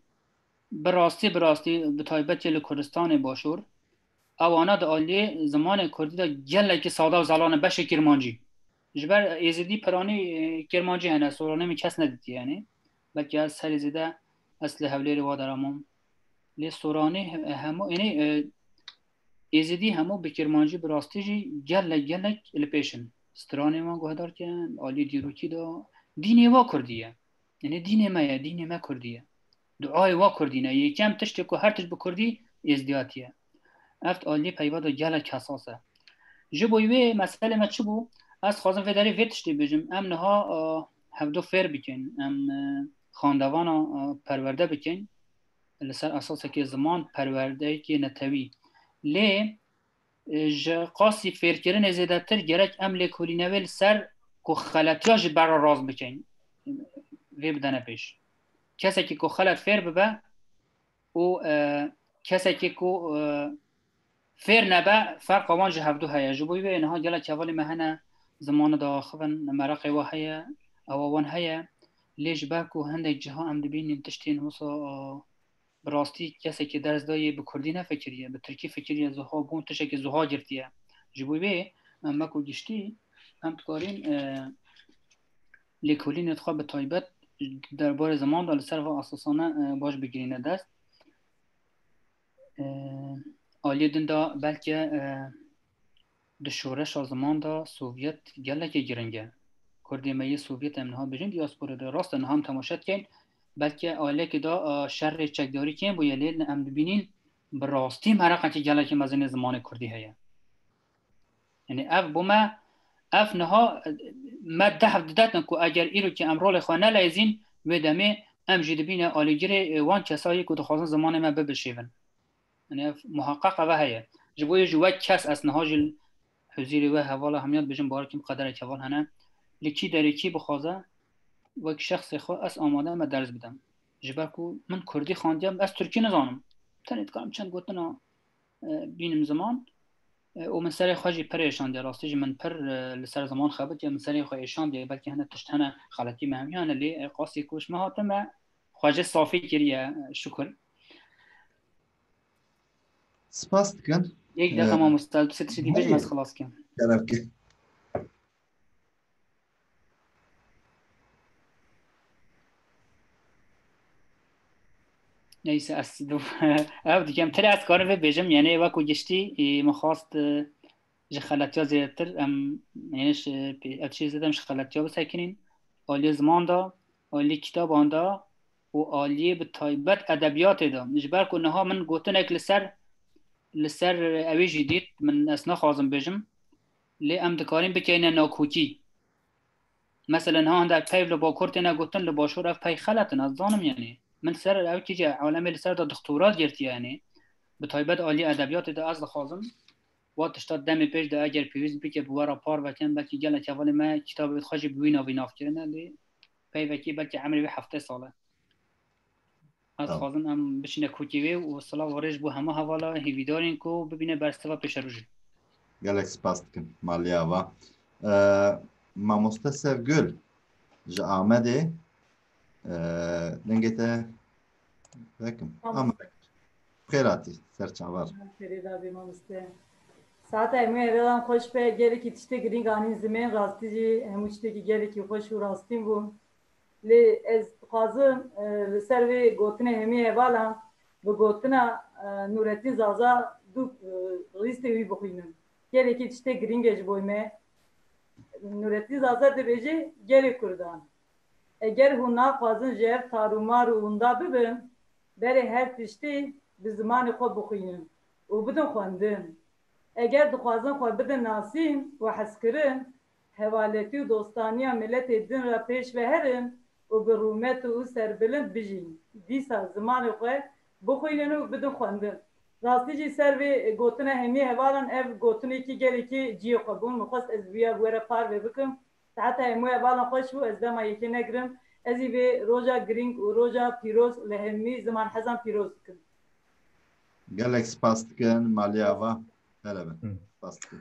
bi rastî, bi rastî, bi taybetî li Kurdistanê Başûr, ewana di aliyê zimanê kurdî de gelekî sada û zelal in, beşê kirmancî. Ji ber êzidî piranî, e, kirmancî hene, soranê min kes nedîtiye, yanî. Belkî ez herî zêde ez li Hewlêrê wa deramam. Lê soranî he-, hemû, yanî, e, êzidî hemû bi kirmancî, bi rastî jî gelek, gelek li pêş in. Stranê wan guhdar kirin, alî dîrokî de dînê wa kurdî ye. Yanî dînê me ye, dînê me kurdî ye. Duayê wa kurdî ne. Yekem tiştê ku her tişt bi kurdî êzdiyatî ye. Ev aliyê peyva de gelek hesas e. Ji bo wê meselê me çi bû? Ez dixwazim vê derê vê tiştê bêjim. Em niha, e, hevdu fêr bikin. Em, e, xandevana, e, perwerde bikin. Li ser esasekê ziman, perwerdeyekê netewî. Lê, e, ji qasî fêrkirinê zêdetir gerek em lêkolîne wê li ser ku xeletiya jî bera rast bikin. Vê bidene pêş. Kesekî ku xelet fêr bibe û, e, kesekî ku, e, fêr nebe, ferqa wan ji hevdu heye. Ji bo wê niha gelek hevalê me hene, zimanê diaxivin, mereqê we heye, ewa wan heye. Lê ji ber ku hindek ciha em dibînin tiştên wisa, e, bi rastî kesekî ders dayê bi kurdî nefikiriye, bi tirkî fikiriye, ziha bûn tiştekî ziha girtiye. Ji bo vê em wekû giştî em dikarîn, e, lêkolînê xwe bi taybet derbarê ziman de li ser va esasane, e, baş bigirîne dest. E, aliyê din de belke, e, di şoreşa ziman de Sovyet gelekî giring e. Kurdê me yê Sovyet em niha bijin diaspora de. Rast e, niha em temaşe dikeyn. Belke aliyekê de, e, şerê çekdarî kêm bûye, lê em dibînin bi rastî meraqekî gelekî mezin ê zimanê kurdî heye. Yani ev bo me, ev niha, e, me dehf didetin ku eger îro ki em rolê xwe neleyzîn, wê demê em jî dibîne alîgirê, e, wan kesayê ku dixwazin zimanê me bibişêvin. Yani ev muhaqqaq eve heye. Ji bo yê jî wek kes ez niha jî huzîrê we hevala hemiya dibêjim, bawer kim qederek heval hene. Li kî derê kî bixwaze, wek şexsê xwe ez amade me ders bidim. Ji ber ku min kurdî xwendiyam, ez tirkî nizanim. Tenê dikarim çend gotina, e, bînim ziman. E, û min serê xwe jî pir êşandiye. Rastî jî min pir, e, li ser ziman xebitiye, min serê xwe êşandiye. Belkî hene tişt hene, xeletî me hemiya hene, lê, e, qasî ku ji me hatime, xwe jî safî kiriye, şukur. Spas dikin. Yek deqa, e, mamoste, tu sê tiştekî bêjim, ez xilas kim. Kerem ke. Neyse, ez ev dikem, tirê ez karim vê bêjim, yani wekû giştî, e, min xwast, e, ji xeletiya zêdetir, em, yani ji, ev tiştê zêde em ji xeletiya bisekinîn, aliyê ziman de, aliyê kitaban de û aliyê bi taybet edebiyatê de. Ji ber ku niha min gotinek li ser, li ser ewê jî dît, min ez naxwazim bêjim, lê em dikarin bikeyne nakokî. Mesela niha hindek peyv li Bakur têne gotin, li Başûr ev peyv xelet in, ez dizanim yani. Min ser ev kî jî alemê li ser de doktora girtiye yani. Bi taybet alî edebiyatê de ez dixwazim wa tişta demê pêş de eger pêwîst bike bi we re parve kin, belkî gelek hevalê me kitabê xwe jî bi wî navî nav kirine, lê peyvekî belkî emrê wê heftê sal e. Ez dixwazim em biçine kokê wê û silav û rêz bo hemû hevala, hêvîdarên ku bibîne bersiva pêşerojê. Gelek spas dikim, Maliye Ava. E, Mamoste Sevgul ji Amedê, e, dengê te vekim. Tamam. Amed. Xêr hatî, ser çavar. Xêrê da bê mamoste. Saeta hemû hevalan xweş be, gelekî tiştê girîng anîn zimên, rastî jî hemû tiştekî gelekî xweş û rastîn bû. Lê ez dixwazim, e, li ser vê gotinê hemî hevalan bi gotina, e, Nûretîn Zaza du, e, lîstê wî bixwînim. Gelekî tiştê girîng e ji bo me. Nûretîn Zaza dibêje, gelê Kurdan, eger hûn naxwazin ji hev tarûmar û winda bibin, berê her tiştî bi zimanê xwe bixwînin û bidin xwendin. Eger dixwazin xwe bidin nasîn û hezkirin, hevaletî û dostaniya miletê din re pêş ve herin û bi rûmet û serbilind bijîn. Dîsa zimanê xwe bixwînin û bidin xwendin. Rastî jî ser vê gotina hemî hevalan ev gotinekî gelekî cihê xwe bûn. Min xwest ez bi ya bi we re parve bikim. Saeta hemû hevalan xweş bû, ez dema yekê negirim. Ez î vê roja girîng û roja pîroz li hemî zimanhezan pîroz dikim. Gelek spas dikin, Maliye Ava. Hele bin. Hı. Spas dikin.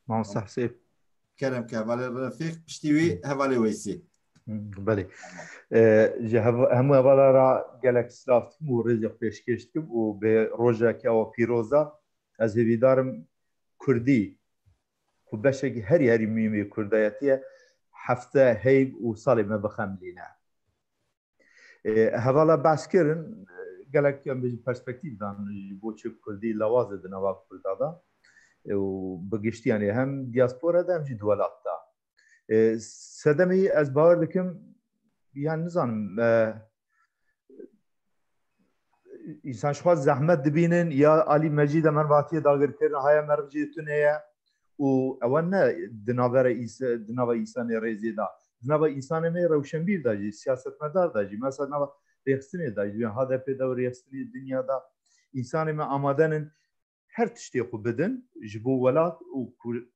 Mamoste Hesê. Kerem ke hevalê Refîq, piştî wî hevalê Weysî. Hı, belê. Tamam. E, ji hev-, hemû hevala ra gelek silav dikim û rêzê xwe pêşkêş dikim û bi rojekî ewa pîroz de ez hêvîdar im kurdî ku beşekî herî, herî muhîm ê kurdayetî ye, hefte heyv û salê me bixemilîne. E, hevala behs kirin, e, gelek em bêjin perspektîf dan ji bo çi kurdî lawaz e di nava kurda de. E, û bi giştî, yanî hem diaspora de hem jî di welat de. E, sedemê ez bawer dikim, yan nizanim, e, însan ji xwe zehmet dibînin, ya alî mecî de mervatiyê dagirkirin, haya merv jê tune ye û ewe ne di navbera îs-, di nava însanê rêzê de, di nava însanê me rewşenbîr de jî, siyasetmedar de jî, mesela nava rêxistinê de jî, H D P de û rêxistinê dinya de însanê me amade nin her tiştê xwe bidin ji bo welat û kur-,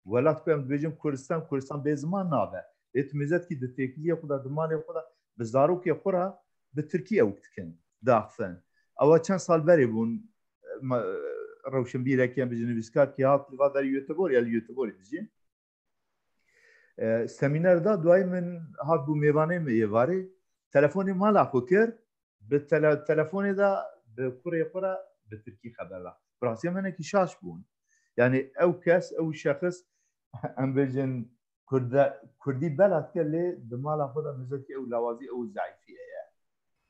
welat ku em dibêjin Kurdistan, Kurdistan bê ziman nabe. Lê tu mêzetkî di têkiliyê xwe de, di malê xwe de bi zarokê xwe re bi tirkî ew dikin, diaxifin. Ewa çend sal berê bûn, ma-, rewşenbîrekî em bijî nivîskarkî hat li va derê Göteborg, ya li Göteborgê dijî. E, semîner da, duayî min hat bû mêvanê min êvarê, telefonê mala xwe kir, bi tele-, telefonê de bi kurê xwe re bi tirkî xeber da. Bi rastî em hinekî şaş bûn. Yani ew kes, ew şexis, em bêjin, Kurde-, Kurdî bela dike, lê di mala xwe de mizetkî ew lawazî, ew zeîfî heye.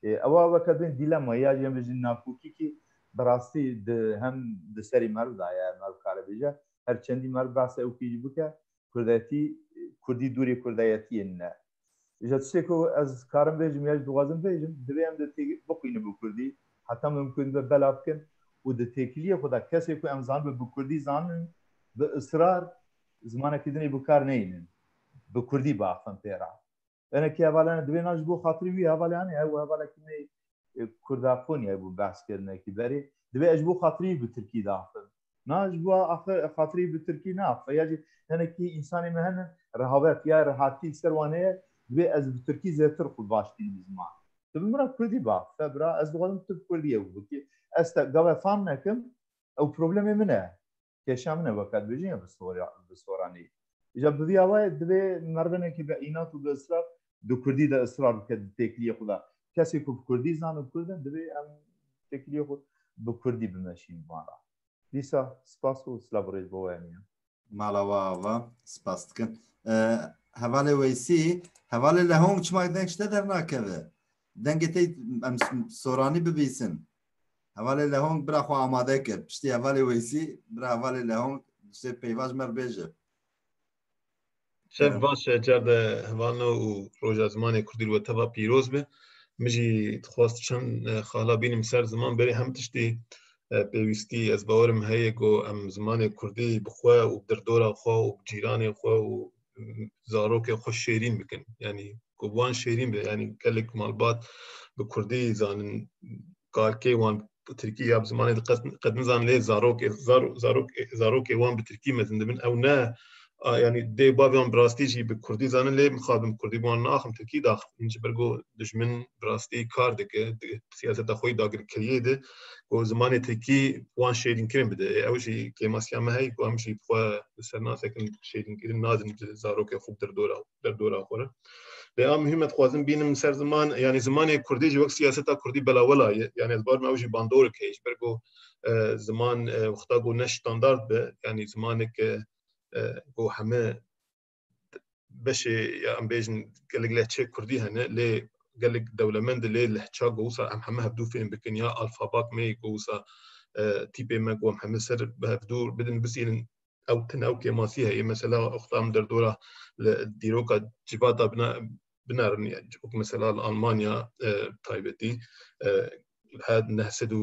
Ê, ewa weke bên dîlema ya, em bêjin, nakokîkî bi rastî di, hem di serî meriv de ye, meriv kare bêje, her çendî meriv behsa ew kî jî bike, Kurdetî, Kurdî dûrê Kurdayetiyê ne. Îja tiştê ku ez karim bêjim ya jî dixwazim bêjim, divê em di tê-, bixwînin bi Kurdî, heta mimkun be bela bikin û di têkiliyê xwe de kesê ku em zanibin bi Kurdî zanin, bi israr zimanekî dinê bi kar neynin. Bi Kurdî biaxivin pê re. Hinekî hevalên divê na ji bo xatirî wî hevalê hene, ew hevalekî me, e, Kurda Konya bû behs kirinekî berê. Divê ez ji bo xatirî wî bi Tirkî daxivim. Na ji bo axir xatirî bi Tirkî naxive. Ya jî hinekî însanê me hene, rehavet ya rehatî li ser wan heye, divê ez bi Tirkî zêtir xwe baş tînim ziman. Tu bi min re Kurdî biaxive, bira, ez dixwazim tu bi Kurdî ew bikî. Ez te gava fam nekim, ew problemê min e. Kêşa min e, weke dibêjin ya bi sora-, bi soranî. Îja bi vî awayê divê merivekî bi înat û bi israr di Kurdî de israr bike di têkiliyê xwe de. Kesê ku bi Kurdî zan û Kurd in, divê em têkiliyê xwe bi Kurdî bimeşîn van re. Dîsa spas û silav û rêz bo we heniye. Mala we ava, spas dikin. E, hevalê Weysî, hevalê Lehong çima deng ji te dernakeve? Dengê te em s-, soranî bibîsin. Hevalê Lehong bira xwe amade kir. Piştî hevalê Weysî, bira hevalê Lehong, diştê peyva ji me re bêje. Şev baş e, car de hevalno û roja zimanê kurdî li we teva pîroz be. Min jî dixwest çend, e, xala bînim ser ziman berê hem tiştî, e, pêwîstî ez bawerim heye ku em zimanê kurdî bi xwe û bi dirdora xwe û bi cîranê xwe û, m, zarokê xwe şêrîn bikin. Yanî ku wan şêrîn be, yanî gelek malbat bi kurdî zanin, kalkê wan bi tirkî ya bi zimanê di qet, qet nizanin, lê zarokê, zar-, zarok-, zarokê wan bi tirkî mezin dibin. Ew ne, a, yanî dê bavê wan bi rastî jî bi kurdî zanin, lê mixabin bi kurdî bi wan naxim, tirkî daxim. Ji ber ku dijmin bi rastî kar dike, di siyaseta xwe yî dagirkeriyê de, ku zimanê tirkî wan şêrînkirin bide. Ew jî kêmasiya me heye ku em jî bi xwe li ser nasekin, şêrînkirin nadin bi zarokê xwe, bi dirdora, derdora xwe re. Lê a muhîm e dixwazim bînim ser ziman, yanî zimanê kurdî jî wek siyaseta kurdî belawela ye. Yanî ez bawerim ew jî bandorek heye. Ji ber ku, e, ziman, e, wexta ku ne standard be, yanî zimanek, e, e, ku heme beşê, ya em bêjin, gelek lehçeyê kurdî hene, lê gelek dewlemend e, lê lehça ku wisa em heme hevdû fêm bikin, ya alfabak me ku wisa, e, tîpê me ku em heme ser bi hevdû bidin, bisînin, ew tune ew kêmasî heye. Mesela, wexta em derdora li dîroka civata bina-, binerin, ya, wek mesela li Almanya, e, taybetî, e, her neh sed û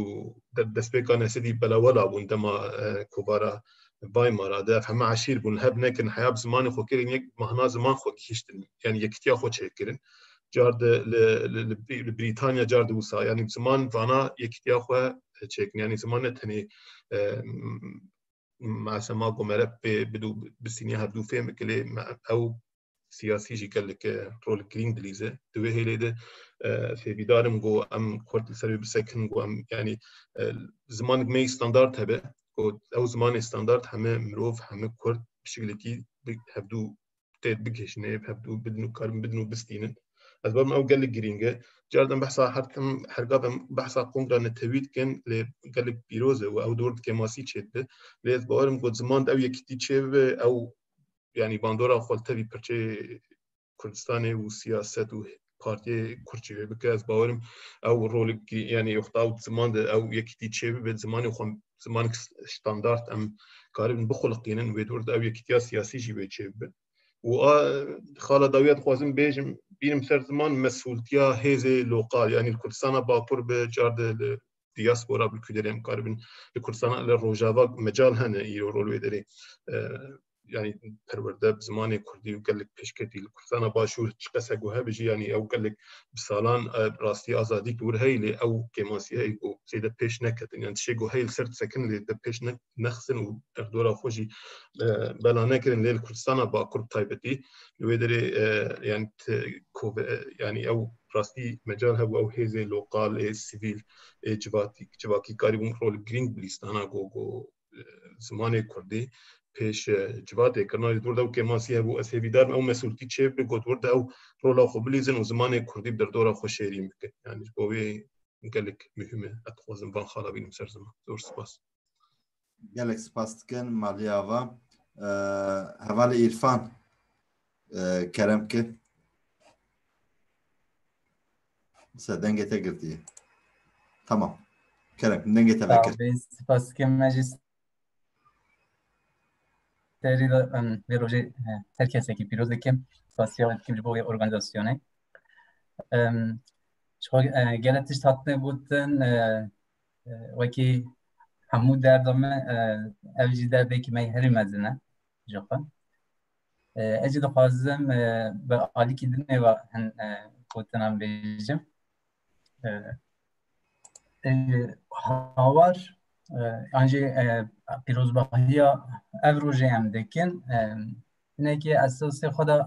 de-, destpêka neh sedî belawela bûn dema, e, kovara Weimara de. Ev heme eşîr bûn, hev nekirin, heya bi zimanê xwe kirin, yek mahna ziman xwe gihîştin, yanî yekitiya xwe çêkirin. Car de li, li, li, li Brîtanya, car de wisa, yanî ziman vana yekitiya xwe çêkirin. Yanî ziman ne tenê, e, m-, malsema ku mere pê bidû, bisîniya hevdû fêm bike, lê me, ew siyasî jî gelek, e, rol girîng dilîze. Di wê hêlê de, e, hêvîdar im ku em xurt li ser wê bisekin, ku em, yanî, e, zimanek me yî standard hebe, ku ew zimanê standard heme mirov, heme kurd bi şiklekî bi hevdû tê bigihîşine, hevdû bidin û karin bidin û bistînin. Ez bawerim ew gelek girîng e. Cardan behsa her tim, her gav em behsa kongra netewî dikin, lê gelek pîroz e û ew dor di kêmasî çêdibe. Lê ez bawerim ku ziman de ew yekîtî çêbibe, ew, yanî bandora xwe li tevî pirçeyê Kurdistanê û siyaset û partiyê Kurd jî wê bike. Ez bawerim ew rolek, yanî wexta ew ziman de ew yekîtî çêbibe, zimanê xwe, zimanek standard em karibin bixuliqînin, wê dor de ew yekîtiya siyasî jî wê çêbibe. Û a, xala dawiya dixwazim bêjim, bînim ser ziman, mesûltiya hêzê lokal, yanî li Kurdistana Bakur be, car de li diaspora bi ku derê em karibin, li Kurdistana, li Rojava mecal hene îro rol wê derê, e, yanî perwerde bi zimanê kurdî û gelek pêşketî li Kurdistana Başûr çiqas e ku hebe jî, yanî ew gelek bi salan, e, rastî azadî li wir heye, lê ew kêmasî heye ku zêde pêş neketin. Yanî tiştê ku heye li ser disekin, lê de pêş ne-, nexistin û derdora xwe jî, e, bela nekirin, lê li Kurdistana Bakur bi taybetî li wê derê, e, yanî te-, kove-, e, yanî ew rastî mecal hebû ew hêzên lokal ê sivîl ê civatî-, civakî karîbûn rol girîng bilîstana ku, ku, e, zimanê kurdî pêş, e, civatê kirina, ji wir de ew kêmasî hebû, ez hêvîdar me ew mesûltî çêbibe, ku di wir de ew rola xwe bilîzin û zimanê kurdî bi derdora xwe şêrîn bikin. Yani ji bo wê gelek muhîm e. Ez dixwazim van xala bînim ser ziman. Zor spas. Gelek spas dikin, Malî Ava. E, hevalê Îrfan, e, kerem ki. Se dengê te girtiye. Tamam. Kerem, dengê te vekir. Spas dikim, me jî serî de, em, vê rojê, e, her kesekî pîroz dikim. Spasiya we dikim ji bo vê organîzasyonê. Em, ji xwe, e, gelek tişt hatine gotin, e, e, wekî hemû derda me, e, ev jî derdekî me herî mezin e ji xwe. E, ez jî dixwazim, e, bi alîkî dinê ve hin, e, gotinan bêjim. E, e, hawar, e, an jî, e, pîrozbahiya ev rojê em dikin, e, hinekî esasê xwe de,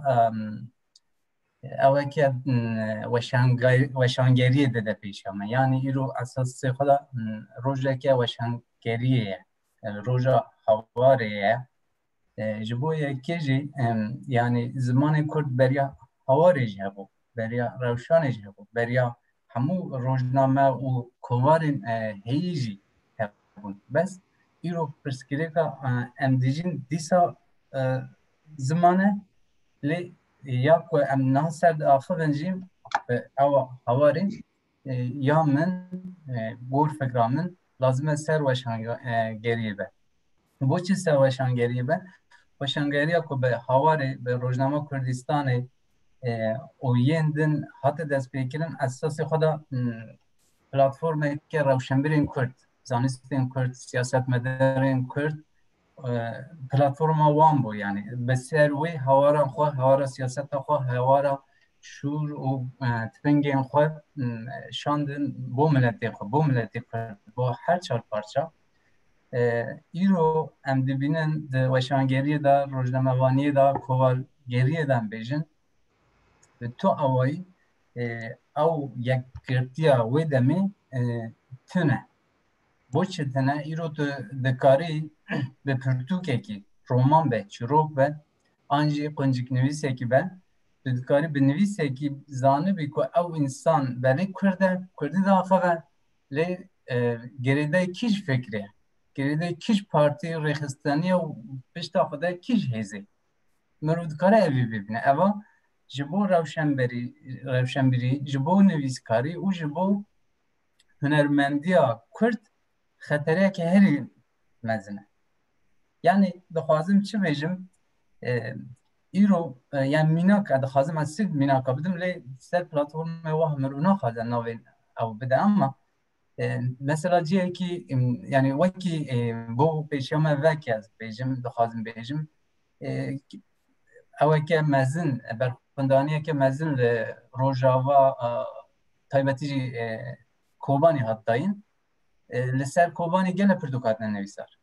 e, ew eke, e, weşangay-, weşangeriyê dide pêşiya me. Yanî îro esasê xwe de, e, rojeke weşangeriyê ye. E, roja hawarê ye. E, ji bo yekê jî, em, yanî zimanê kurd beriya hawarê jî hebû, beriya rewşanê jî hebû, beriya hemû rojname û kovarên, e, heyî jî hebûn. Bes îro pirsgirêka, e, em dijîn dîsa, e, ziman e, lê ya ku em niha ser diaxivin jî, e, ew hawarê, e, ya min, e, gor fikra min lazim e ser weşange-, e, geriyê be. Boçî ser weşangeriyê be? Weşangeriya ku bi hawarê, bi Rojnama Kurdistanê, e, û yên din hate destpêkirin, esasê xwe de, m, platformeke rewşenbirên Kurd, zanistên Kurd, siyasetmedarên Kurd, e, platforma wan bû, yani bi ser wê hawara xwe, hawara siyaseta xwe, hawara şûr û, e, tifingên xwe, m, şandin bo miletê xwe, bo miletê Kurd, bo her çar parça. E, îro em dibînin di weşangeriyê de, rojnamevaniyê de, kovargeriyê de em bêjin, bi tu awayî, e, ew yekgirtiya wê demê, e, tune. Boçi tune? Îro tu dikarî bi pirtûkekî, roman be, çîrok be, an jî qunciknivîsekî be, tu dikarî bi nivîsekî zanibî ku ew însan belê Kurd e, Kurdî diaxive, lê, e, girêdayî kîj fikrê, girêdayî kîj partî rêxisteniye û pişta xwe de kîj hêzê. Mirov dikare evî bibîne. Eva ji bo rewşenberî, rewşenbirî, ji bo nivîskarî û ji bo hunermendiya Kurd xetereyeke herî mezin e. Yani dixwazim çi bêjim? E, îro, e, yani mînak, e, dixwazim ez sik mînaka bidim, lê ser platformê wa mirov naxwaze navê ew bide, ama, e, mesela cihekî, em, yani wekî, e, bo pêşiya me veke ez bêjim, dixwazim bêjim, e, eweke mezin, e, berxwendaniyeke mezin li Rojava, e, taybetî jî, e, Kobanî hat dayîn. E, li ser Kobanî gelek pirtûk hatine nivîsar.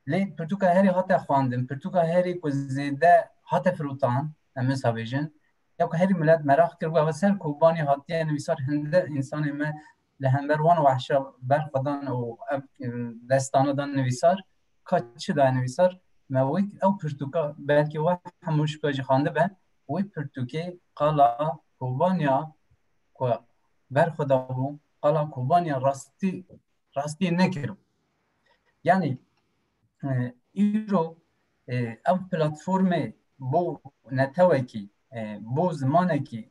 Lê pirtûka herî hate xwendin, pirtûka herî ku zêde hate firotan, em wisa bêjin, ya ku herî milet meraq kir, eva ser Kobanî hatiye nivîsar, hinde însanê me li hember wan wehşa berxwedan û ev, e, destana dan nivîsar, ka çi daye nivîsar, me wek ew pirtûka, belkî we hemû şika jî xwendibe, wê pirtûkê qala Kobaniya ku berxwe dabû, qala Kobaniya rastî, rastî nekiribû. Yani, e, îro, e, ev platformê bo netewekî, e, bo zimanekî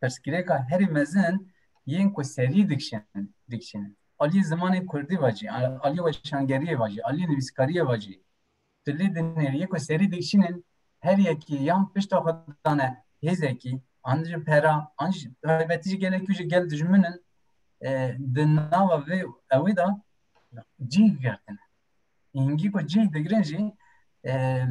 pirsgirêka herî mezin yên ku serî dikişin-, dikişînin. Alî zimanê kurdî ve jî, a-, alî weşangeriyê ve jî, alî nivîskariyê ve jî. Tu lê dinêrî, yê ku serî dikişînin, her yekî yan pişta xwe dane hêzekî, an jî pera, an jî taybetî jî gelekî jî gel dijmin in, e, di nava vê ewê de cih girtine. Hingî ku cih digirin jî, e,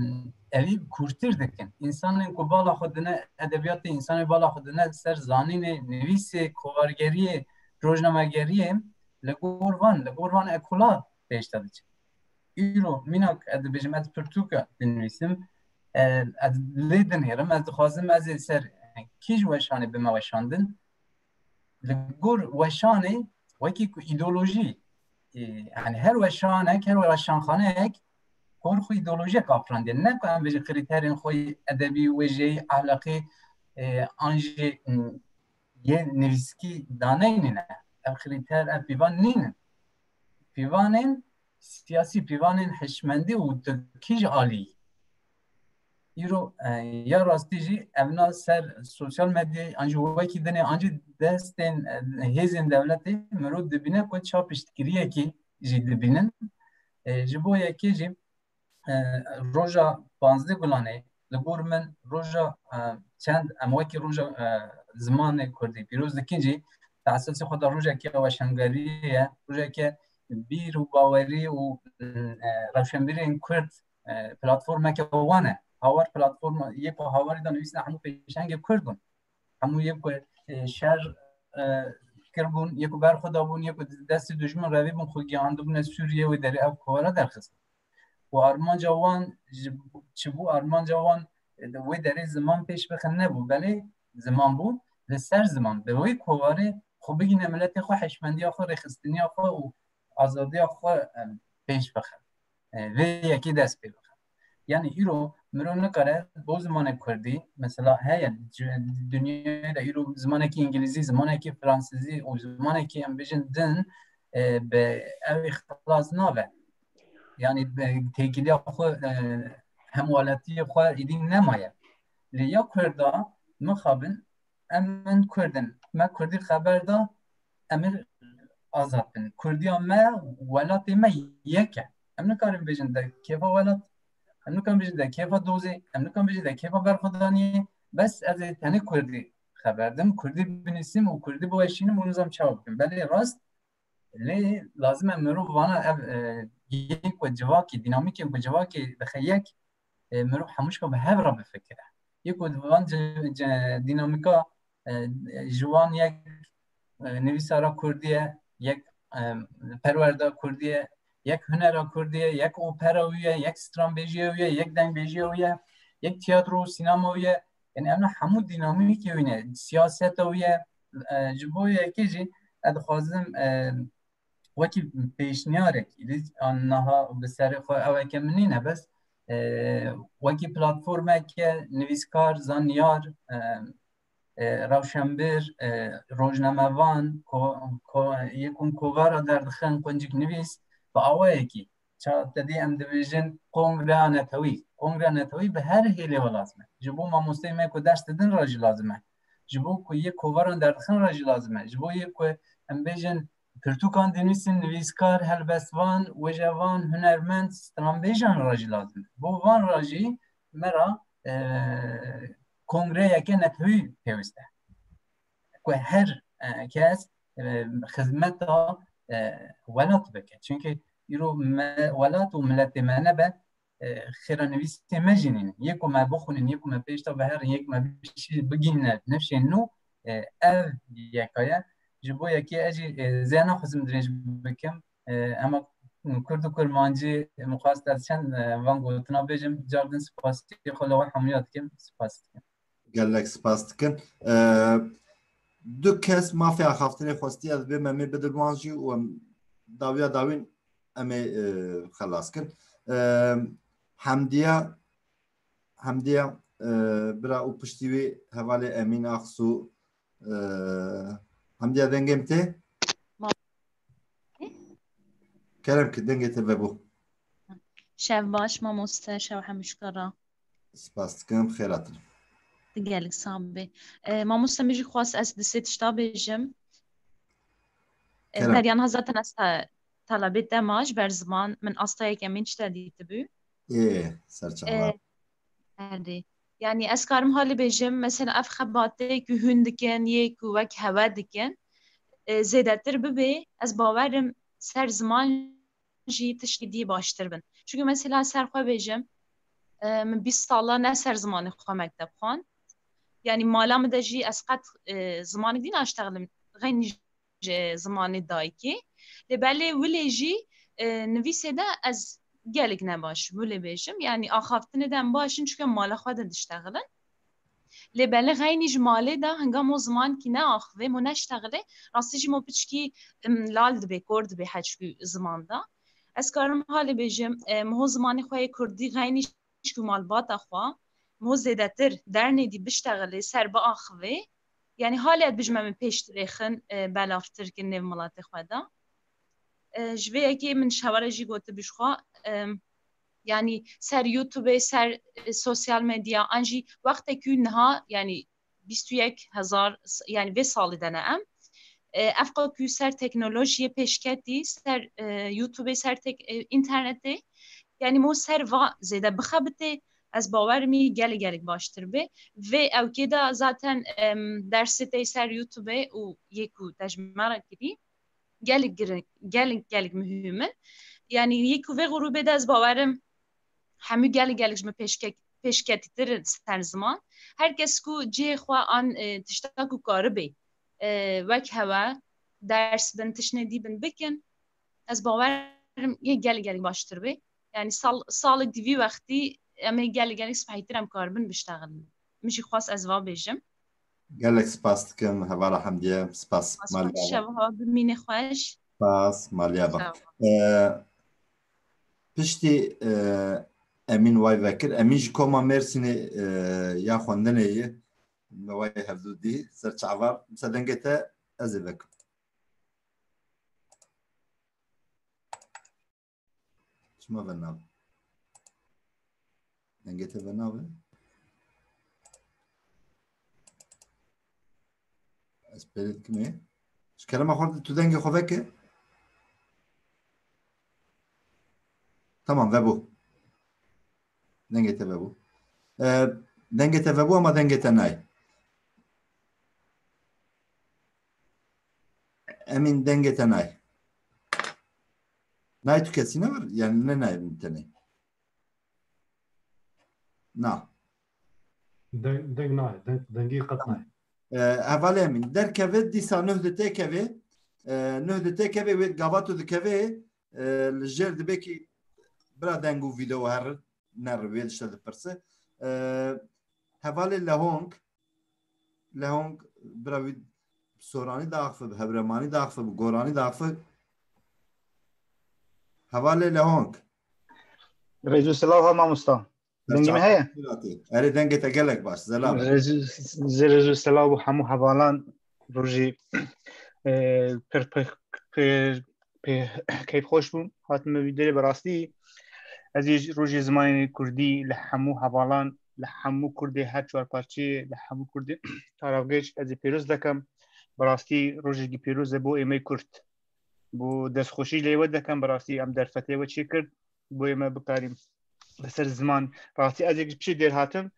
evî kûrtir dikin. Însanên ku bala xwe dine edebiyatê, însanên bala xwe dine ser zanînê, nivîsê, kovargeriyê, rojnamegeriyê, li gor van, li gor van ekola pêş de diçin. Îro mînak ez dibêjim, ez pirtûka dinivîsim, e, ez lê dinêrim, ez dixwazim ez ê ser kîj weşanê bime weşandin. Li gor weşanê wekî ku îdeolojî, e, yani her weşanek, her weşanxaneyek Kor xwe îdeolojiyek afirandiye. Ne ku em bêjin krîterên xwe yê edebî, wêjeyî, ehlaqî, e, an jî, m, yê nivîskî daneyne. Ev krîter, ev pîvan nînin. Pîvanên siyasî, pîvanên hişmendî û tu kîj alî. Îro, e, ya rastî jî evna ser sosyal medyayê an jî wekî dinê an jî destên, e, hêzên dewletê mirov dibîne ku ça piştgiriyekî jî dibînin. E, ji bo yekê jî, e, roja panzdeh Gulanê li gor min roja, e, çend em wekî roja, e, zimanê kurdî pîroz dikin jî, te esasê xwe de rojekê weşangerî ye, rojeke bîr û bawerî û, e, rewşenbîrên kurd, e, platformeke wan e. Hawar platforma yê ku Hawarî de nivîsine hemû pêşengê kurd bûn. Hemû yê ku, e, şer, e, kiribûn, yê ku ber xwe dabûn, yê ku destê dijmin revî bûn, xwe gihandibûne Sûriyê, wê derê ev kovara derxist. Û armanca wan ji, çi bû armanca wan, e, wê derê ziman pêş bixin nebû. Belê ziman bû, li ser ziman, bi wê kovarê xwe bigîne miletê xwe, hişmendiya xwe, rêxistiniya xwe û azadiya xwe, em, pêş bixin. E, vê yekê dest pê bixin. Yani îro mirov nikare bo zimanê kurdî, mesela heye, c-, dinyayê de îro zimanekî îngilîzî, zimanekî fransizî û zimanekî em bêjin din, e, bi ew xilas nabe. Yani bi têkiliya xwe, e, hemwelatiyê xwe îdî nemaye. Lê ya kurda mixabin, em min kurd in. Me kurdî xeber da, em ê azad bin. Kurdiya me, welatê me yek e. Em nikarin bêjin de kêfa welat, em nikarin bêjin de kêfa dozê, em nikarin bêjin de kêfa berxwedaniyê. Bes ez ê tenê kurdî xeber dim, kurdî binîsim û kurdî biweşînim û nizam çawa bikim. Belê rast, lê lazim e mirov vana ev, e, yên ku civakê, dînamîkên ku civakê dixe yek, e, mirov hemûşka bi hev re bifikire. Yek ku van ci-, ci-, dînamîka, e, ji wan yek, e, nivîsara kurdî ye, yek, e, perwerda kurdî ye, yek hunera kurdî ye, yek opera wî ye, yek stranbêjiya wî ye, yek dengbêjiya wî ye, yek tiyatro û sînema wî ye. Yani em hemû dînamîkê wî ne, siyaseta wî ye. E, ji bo yekê jî ez dixwazim, e, wekî pêşniyarek, îdî an niha bi serê xwe ew eke min nîne, bes, e, wekî platformeke nivîskar, zanyar, e, e, rewşenbîr, e, rojnamevan, ko-, ko-, yê ku kovara derdixin, quncik nivîs, bi awayekî, ça te dî em dibêjin kongreya netewî. Kongreya netewî bi her hêlê ve lazim e. Ji bo mamosteyê me ku ders didin re jî lazim e. Ji bo ku yê kovaran derdixin re jî lazim e. Ji bo yê ku em bêjin pirtûkan dinivîsin, nivîskar, helbestvan, wêjevan, hunermend, stranbêjan re jî lazim e. Bo van re jî me re, e, kongreyeke netewî pêwîst e. Ku her, e, kes, e, xizmeta, e, welat bike. Çimkî îro me, welat û miletê me nebe, e, xêranivîsê me jî nînin. Yê ku me bixwînin, yê ku me pêş de biherin, yê ku me bişî-, bigihîne nifşên nû, e, ev yeka ye. Ji bo yekê ez jî, e, zêde naxwazim dirêj bikim. E, ema kurd û kurmancî, e, min xwest ez çend, e, van gotina bêjim. Car din spasî xwe li we hemûya dikim. Spas dikim. Gelek spas dikin. E, du kes mafê axaftinê xwestiye ez bê Memê bidin wan jî û em dawiya dawîn em ê, e, xelas kin. E, Hemdiya, Hemdiya, e, bira û piştî wî hevalê Emîn Axsu, e, Hemdiya dengê min tê? Ma- Kerem ki dengê te vebû. Şev baş mamoste, şev hemûşka re. Spas dikim, xêr hatin. Gelek sax bê. E, mamoste, min jî xwest ez di sê tişta bêjim. E, Kerem. Beriya niha zaten ez te-, telebê te ma ji ber ziman min asta yekemîn tişta dîtibû. Ê, serçava. E, erê. Yani ez karim halê bêjim, mesela ev xebatê ku hûn dikin, yê ku wek hewe dikin, e, zêdetir bibe, ez bawerim ser ziman jî tiştê dî baştir bin. Çünkü mesela ser xwe bêjim, e, min bîst sala ne ser zimanê xwe mekteb xwend. Yani mala min de jî ez qet, e, zimanê dî naştexlim, xeynî ji zimanê dayikê. Lê belê wilê jî, e, nivîsê de ez gelek nebaş, wilê bêjim. Yani axaftinê de em baş in, çünkü mala xwe de diştexilin. Lê belê xeynî ji malê de hingamo zimankî neaxivê, mo neştexilê, rastî jî mo piçkî, im, lal dibê, kor dibê heçkû ziman de. Ez karim halê bêjim, e, miho zimanê xwe yê kurdî xeynî ji ku malbata xwe, miho zêdetir dernê dî biştexilê, ser biaxivê. Yanî halê ez bijimem pêştirêxin, e, belavtir kin nêv miletê xwe de. E, ji vê yekê min şewere jî gotibî ji xwe, e, yanî ser YouTubeê, ser, e, sosyal medya, an jî wextekî niha, yanî bîst û yek hezar, s-, yanî vê salî de ne em. E, ev qo ku ser teknolojiyê pêşketî, ser, e, YouTubeê, ser tek-, e, înternetê, yanî mo ser va zêde bixebitê, ez bawer im gelek gelek baştir bê. Vê ewkê de zaten, em, dersê tê ser YouTubeê û yê ku te ji me re kirî, gelek giring, gelek, gelek muhîm in. Yanî yê ku vê grûbê de ez bawer im hemû gelek gelek ji min pêşke-, pêşketîtir in ser ziman. Her kes ku cihê xwe an, e, tişta ku karibê, e, wek hewe ders bin, tiştê dî bin bikin, ez bawer im yê gelek gelek baştir bê. Yanî sal-, salek di vî wextî em ê gelek gelek spehîtir em karibin biştexilin. Min jî xwest ez va bêjim. Gelek spas dikim hevala Hemdiye, spas. Spas, maliya xweş, bak. Şeva bimîne xweş. Spas, maliya bak. Sağ ol. Ee, piştî, e, Emîn way vekir. Emîn ji koma Mêrsînê, e, ya xwendinê ye. Me way hevdû dî, ser çavar. Misa dengê te ez ê vekim. Çima venabe? Dengê te venabe? Ez pê dikim ê. Ji kerema xwe tu dengê xwe veke. Tamam, vebû. Dengê te vebû. E, dengê te vebû ama dengê te nayê. Emîn, dengê te nayê. Nayê tu kesî ne vir? Yanî ne nayê min tenê? Na. Deng, deng nayê. Deng, dengî qet nayê. E, hevalê Emîn, derkeve dîsa nuh di têkevê, e, nuh di têkevê wê gava tu dikevê, e, li jêr dibê kî bira deng û vîdeo her nerive dişte dipirse. E, hevalê Lehong, Lehong bira wî bi soranî daxife, bi hewremanî daxife, bi goranî daxife. Hevalê Lehong. Rêz û silav ha mamosta. Dengê me heye? Erê, dengê te gelek baş, zelal. Rêz û, rêz û silav bo hemû hevalan, rojî, e, pir, pir, pir, pir keyfxweş bûm. Hatime vî derê bi rastî. Ez ê rojê zimanê kurdî li hemû hevalan, li hemû kurdê her çar parçeyê, li hemû kurdê taravgêj ez ê pêroz dekem. Bi rastî rojekî pêroz e bo êmey kurd. Bo destxweşî lê we dekem, bi rastî em derfetê we çêkir. Bo ême bikarîm li ser ziman. Rastî ez ê ji piştî dêr hatim,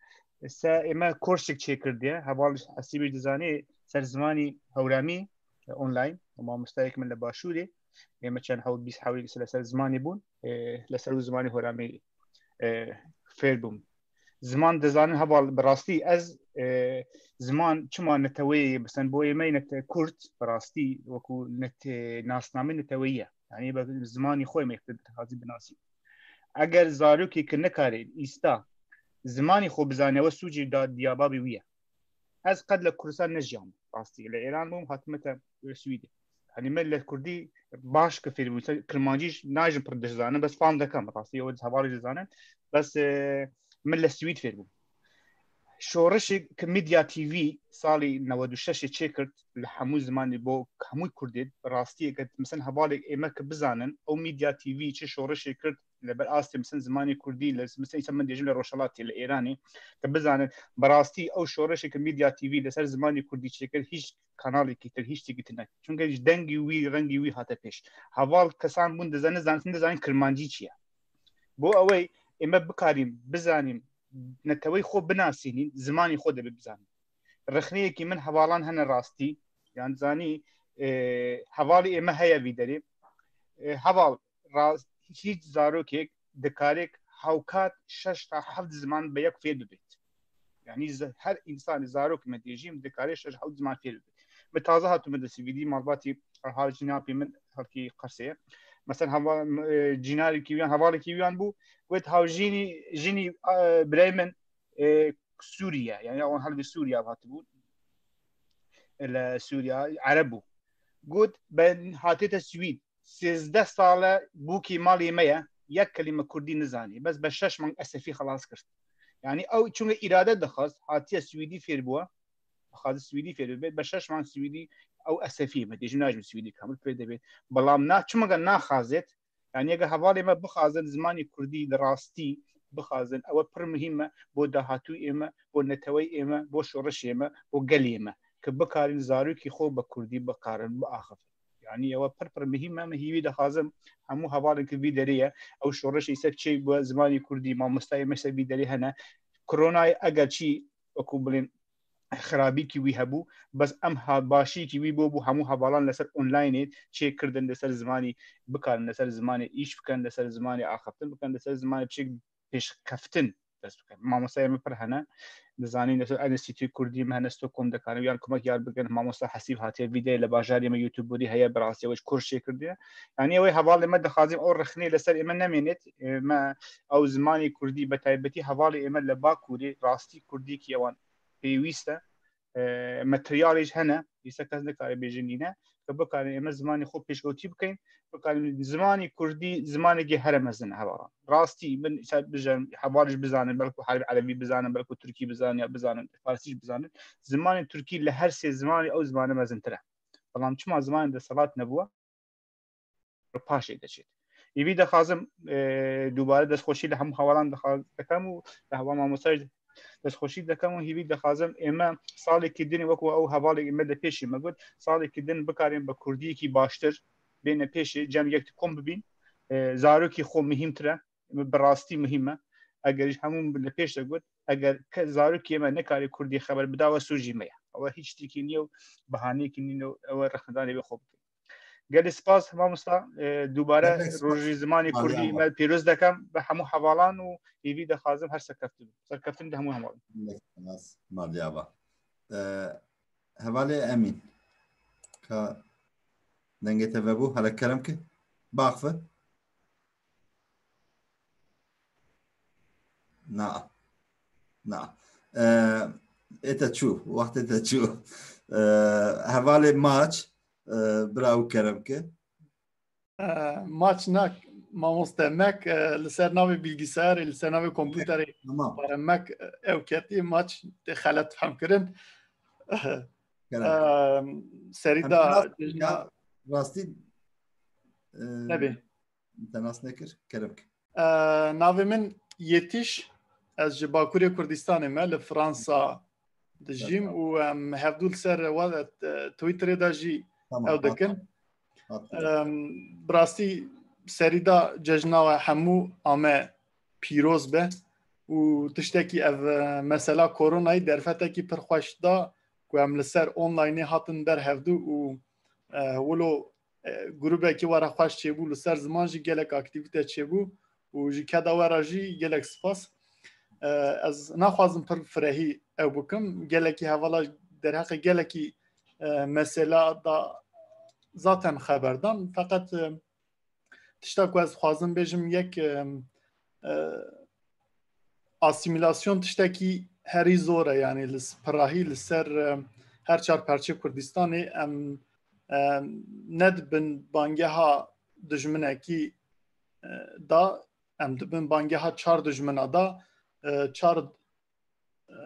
se ême korsek çêkirdiye. Heval Hesîbî dizanê ser zimanî hewramî, e, online. Mamostayek min li Başûrê. Ême çend hewl bîst hewlî li ser zimanî bûn. E, li ser wî zimanî hewramî, e, fêr bûm. Ziman dizanin heval, bi rastî ez, e, ziman çima neteweyê ye, bisan bo ême nete-, kurd, bi rastî wekû net-, nasname neteweyî ye. Yanî be-, zimanî xwe ême dixwazî binasî. Eger zarokê ki nikare îsta zimanî xwe bizane, we sûcî da diya babê wî ye. Ez qet li Kurdistan nejiyam. Rastî li Îran bûm, hatime te, e, Swîdê. Hani min li Kurdî baş ki fêr bûm. Mesela Kirmancî jî najim pir dizanim, bes fam dekem. Rastî ew hevalê dizanin. Bes, e, min li Swîd fêr bûm. Şorişê ki Medya T V salî newed û şeş çêkirt li hemû zimanî bo hemû Kurdê, rastiyê ki, mesela hevalê ême ki bizanin, ew Medya T V çi şorişê kirt, li ber astê, mesela, zimanê kurdî, li, mesela, îsa min dêjim li Rojhelatê, li Êranê, te bizanin, bi rastî ew şoreşê ki Medya T V li ser zimanê kurdî çêkir, hîç kanalekî tir, hîç tiştekî tir nekir. Çunke ji dengî wî, rengî wî hate pêş. Heval kesan bûn, dizanin, zanîn, dizanin kirmancî çi ye. Bo ewey ême bikarîn, bizanîn, netewey xwe binasînîn, zimanê xwe de bizanîn. Rexneyekî min hevalan hene rastî, yan zanî, e, hevalê ême heye vî derê. E, heval, rast, hîç zarokek dikarek hewkat şeş ta heft ziman bi yek fêr bibêt. Yanî ze-, her însanê, zarok me dê jî, dikare şeş hewt ziman fêr bibêt. Min taze hatû min destî vîdî malbatî, ha, jinapê min, halkî Qersê ye. Mesela hava, e, cînarekî wiyan, hevalekî wiyan bû, wêt hawjînî, jinî, e, birayê min, e, Sûriye, yani ewan hal bi Sûriye hatibûn. Li Sûriye, Ereb bû. Got, ben hatê te Swîd. sêzdeh sal e bûkî malê me ye, yek kelîme kurdî nizanî. Bes be şeş meng esefî xelas kir. Yanî ew çunke îrade dixwest, hatiye swîdî fêr bûye, dixwaze swîdî fêr bibe, be şeş meng swîdî ew esefî me, dê jî najim swîdî kamil pê de bê. Belam na, çima naxazêt? Yanî eger hevalê me bixwazin zimanê kurdî li rastî bixwazin, ew pir muhîm e bo dahatûyê me, bo neteweyê me, bo şoreşê me, bo gelê me, ki bikarin zarokî xwe bi kurdî bikarin biaxivin. Yanî ew pir pir muhîm e. Min hîvî dixwazim hemû hevalên ki vî derê ye, ew şoreşê ser çê bû zimanê kurdî, mamostayê me ser vî derê hene. Koronayê eger çî wekû bilên xirabîkî wî hebû, bes em ha-, başîkî wî bû, bû hemû hevalan li ser onlaynê çê kirdin, li ser zimanî bikarin, li ser zimanê îş bikin, li ser zimanê axiftin bikin, li ser zimanê piçek pêşkeftin dest bikin. Mamostayê me pir hene, dizanin, li ser Enstîtûyê Kurdî me hene Stockholm dikarin yan kumek yar bikin. Mamosta Hesîb hatiye vîdeyê li bajarê me YouTuberî heye, bi rastî ew ji Kurd çêkirdiye. Yanî ew ê hevalê me dixwazin ew rexnê li ser ême nemênêt. Ê, me ew zimanê Kurdî, bi taybetî hevalê ême li Bakurê rastî Kurdîkî ewan pêwîst e. E, materyalê jî hene, dîsa kes nikare bêje nîne, ki bikarin ême zimanê xwe pêşkewtî bikeyn, bikarin zimanê kurdî zimanekî here mezin e hevalan. Rastî, min ser bijan, heval jî bizanin, belku herî erebî bizanin, belku tirkî bizanin, ya bizanin, farsî jî bizanin. Zimanê tirkî li her sê zimanê ew zimane mezintir e. Belam çima zimanê desthilat nebûye? Paşê diçêt. Hîvî dixwazim, e, dubare destxweşî li hemû hevalan dixa-, dikim û li heval mamosta jî destxweşî dikim û hîvî dixwazim ême salekî din wekû ew hevalê me li pêşî me got, salekî din bikarin bi kurdiyekî baştir bêne pêşê, cem yek di kom bibîn. E, zarokî xwe muhîmtir e, bi rastî muhîm e. Eger ji hemû li pêş de got, eger ke zarokê me nekarê kurdî xeber bida, we sûcî me ye. Ew hiç tîkî nîyo, bihaneyekî nîyo, ew rexnedanê wê xwe bike. Gelê spas mamosta, e, dubare Gelek spas. Rojî zimanê Maliye kurdî ava. Me pîroz dekem bi hemû hevalan û hêvî dixwazim her serkeftin. Serkeftin de hemû hevalan. Gelek spas, Maliye ava. E, hevalê Emîn. Ka dengê te vebû, hele kerem ke. Baxve. Na. Na. E, ê te çû. Wextê te çû. E, hevalê Maç, e, bira û kerem ke. E, Maç nak, mamoste Mek, e, li ser navê bilgisayarê, li ser navê kompûterê Tamam. Bare Mek, e, ew ketî, Maç tê xelet fehm kirin. Kerem. E, serî Em da nas cejna ya, rastî, e, Nebê. Te nas nekir, kerem ke. E, navê min Yetiş, ez ji Bakurê Kurdistanê me, li Fransa dijîm Tamam. Û em hevdû li ser wa-, e, Twitterê de jî Tamam, ew dikin. Hat, hat. Em, bi rastî serî da cejna we hemû ame pîroz be û tiştekî ev, e, mesela koronayî derfetekî pir xweş da ku em li ser onlaynê hatin ber hevdû û, e, wilo, e, grûbekî we re xweş çêbû, li ser ziman jî gelek aktîvîte çêbû û ji keda we re jî gelek spas. E, ez naxwazim pir firehî ew bikim. Gelekî hevala derheqê gelekî, e, mesela da zaten xeber dan. Feqet, e, tişta ku ez dixwazim bêjim, yek, e, e, asîmîlasyon tiştekî herî zor e, yanî li s-, pirahî li ser, e, her çar perçê Kurdistanê em, e, ne di bin bangeha dijminekî, e, da, em di bin bangeha çar dijmina da, e, çar, e,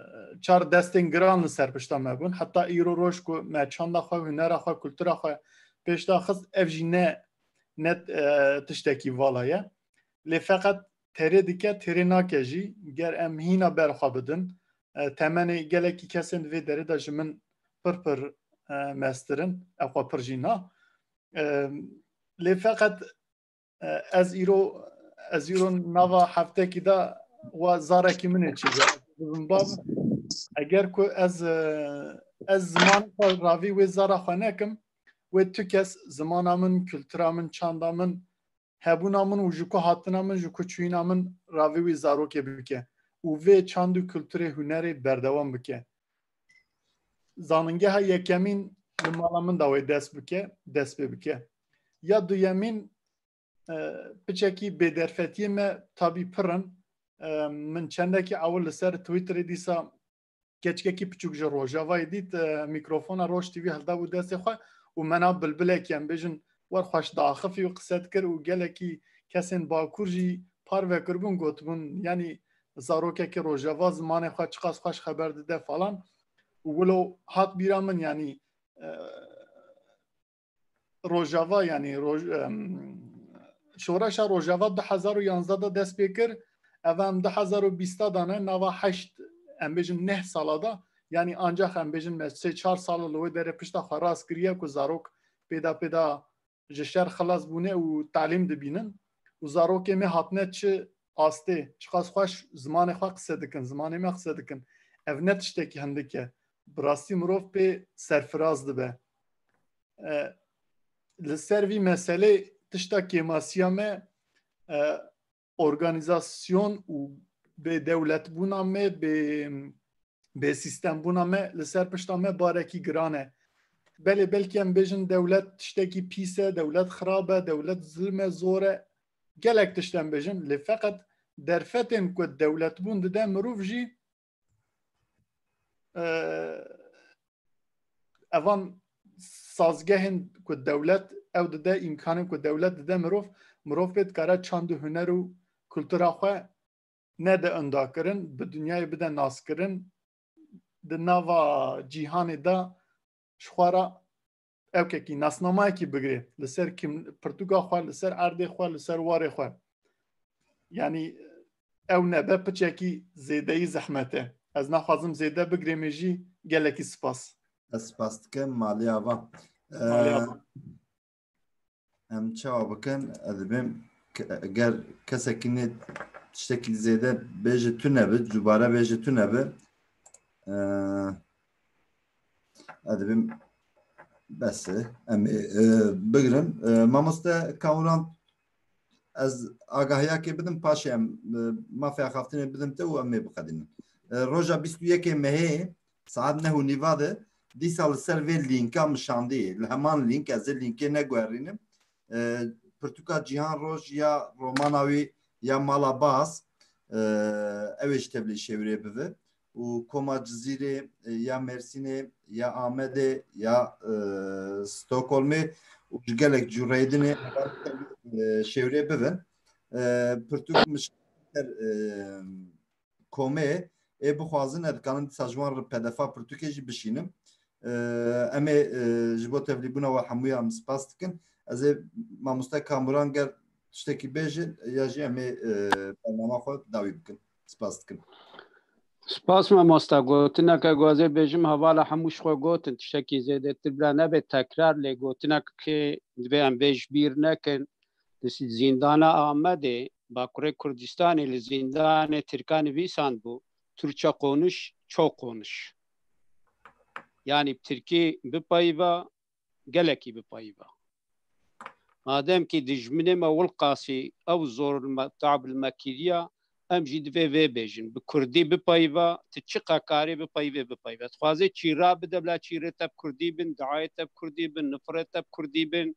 çar destên giran li ser pişta me bûn. Heta îro roj ku me çanda xwe, hunera xwe, kultura xwe pêş da xist, ev jî ne, ne, e, tiştekî vala ye. Lê feqet têrê dike, têrê nake jî. Ger em hîna ber xwe bidin, e, temenê gelekî kesên di vê derê de ji min pir pir, e, mestir in, ew xwe pir jî na. E, lê feqet, e, ez îro, ez îro nava heftekî de wa zarekî min ê çêbe. Dibim bav, eger ku ez, e, ez ziman xwe ravî wê zara xwe nekim, wê tu kes zimana min, kultura min, çanda min, hebûna min û ji ku hatina min, ji ku çûyîna min ravî wî zarokê bike û vê çand û kulturê, hunerê berdewam bike. Zaningeha yekemîn li mala min de wê dest bike, dest pê bike. Ya duyemîn, e, piçekî bêderfetiyê me tabî pir in. E, min çendekî ewil li ser Twitterê dîsa keçikekî piçûk ji Rojavayê dît, e, mîkrofona Roj T V hildabû destê xwe û mena bilbilekî, em bêjin, wer xweş diaxifî û qise dikir û gelekî kesên Bakur jî parve kiribûn, gotibûn, yanî zarokekî Rojava zimanê xwe çiqas xweş xeber dide falan. Û wilo hat bîra min, yanî, e, Rojava, yanî Roj-, em, şoreşa Rojava du hezar û yanzdeh de dest pê kir. Ev em du hezar û bîst de ne, nava heşt, em bêjin neh sala de, yanî ancaq em bêjin me sê çar sala li wê derê pişta xwe rast kiriye ku zarok pêda pêda ji şer xilas bûne û talîm dibînin. Û zarokê me hatine çi astê, çiqas xweş zimanê xwe qise dikin, zimanê me qise dikin. Ev ne tiştekî hindik e. Bi rastî mirov pê serfiraz dibe. E, li ser vî meselê tişta kêmasiya me, e, organîzasyon û bêdewletbûna me, bê, bêsîstembûna me li ser pişta me barekî giran e. Belê belkî em bêjin dewlet tiştekî pîs e, dewlet xirab e, dewlet zilm e, zor e. Gelek tişt em bêjin, lê feqet derfetên ku dewletbûn dide mirov jî, e, evan sazgehên ku dewlet ew dide, îmkanên ku dewlet dide mirov, mirov pê dikare çand û huner û kultura xwe nede undakirin, bi dinyayê bide naskirin, di nava cîhanê de ji xwe re ewkekî nasnamayekî bigire li ser kim, pirtûka xwe, li ser erdê xwe, li ser warê xwe. Yanî ew nebe piçekî zêdeyî zehmet e. Ez naxwazim zêde bigirêmê jî, gelekî spas. Ez spas dikim, malê ava. Malê Ee, ava. Em çawa bikin? Ez dibêm ke-, ger kesekî nê tiştekî zêde bêje tune bi, cubare bêje tune bi. Ee, ez dibêm bes e. Em ê, e, bigirin. E, mamoste Kamuran, ez agahiyakê bidim, paşê em, e, mafê axaftinê bidim te û em ê biqedînin. E, roja bîst û yekê mehê saet neh û nîva de dîsa li ser vê lînka min şandî. Li heman lînk, ez ê lînkê neguherînim. E, pirtûka Cîhan Roj ya romana wî ya Mala Baz, e, ew ê ji tevlî şêwirê bive. Û koma Cizîrê, e, ya Mêrsînê, ya Amedê, ya, e, Stockholmê û ji gelek cûreyê dinê, e, şêwirê bibin. E, pirtûk min şer, e, komê ê bixwazin, ez dikanim dîsa ji wan re P D F a pirtûkê jî bişînim. E, em ê, e, ji bo tevlîbûna we hemûya em spas dikin. Ez ê mamoste Kamuran ger tiştekî bêjin, ya jî em ê, e, bernama xwe dawî bikin. Spas dikim. Spas mamosta. Gotineke ku ez ê bêjim, hevala hemû ji xwe gotin. Tiştekî zêdetir bila nebe tekrar, lê gotineke divê em vê ji bîr nekin. Li zîndana Amedê, Bakurê Kurdistanê, li zîndanê Tirkan nivîsandbû, Türkçe konuş, çok konuş. Yanî bi tirkî bipeyive, gelekî bipeyive. Madem ki dijminê me Wilqasî ew zor li me, tab li me kiriya, em jî divê vê bêjin. Bi kurdî bipeyive, tu çiqa karê bipeyivê, bipeyive. Dixwaze çîra bide bila çîrê te bi kurdî bin, duayê te bi kurdî bin, nifirê te bi kurdî bin,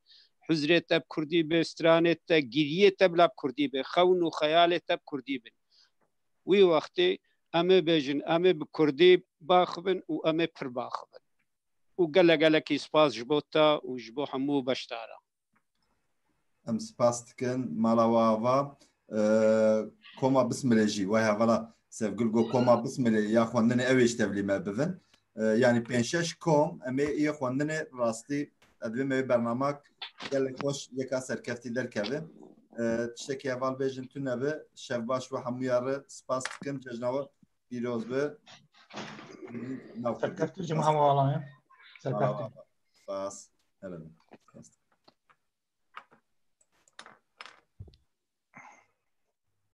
huzrê te bi kurdî bin, stranê te, giriyê te bila bi kurdî bin, xewn û xeyalê te bi kurdî bin. Wî wextê em ê bêjin, em ê bi kurdî baxivin û em ê pir baxivin. Û gelek gelekî spas ji bo te û ji bo hemû beşdara. Em spas dikin, mala we ava. Ee, koma Bismilê jî, wey hevala Sevgil got, koma Bismilê ya xwendinê ew ê ji tevlî me bibin. Ee, yanî pênc şeş kom, em ê yê xwendinê rastî, ez dibêm ew ê bernamak gelek xweş yeka serkeftî derkeve. Ee, tiştekî heval bêjin tune bi, şev baş we hemûya re, spas dikim, cejna we pîroz be. Nav Serkeftin ji me hemû alan ye. Serkeftin. Spas. Hele be. Spas.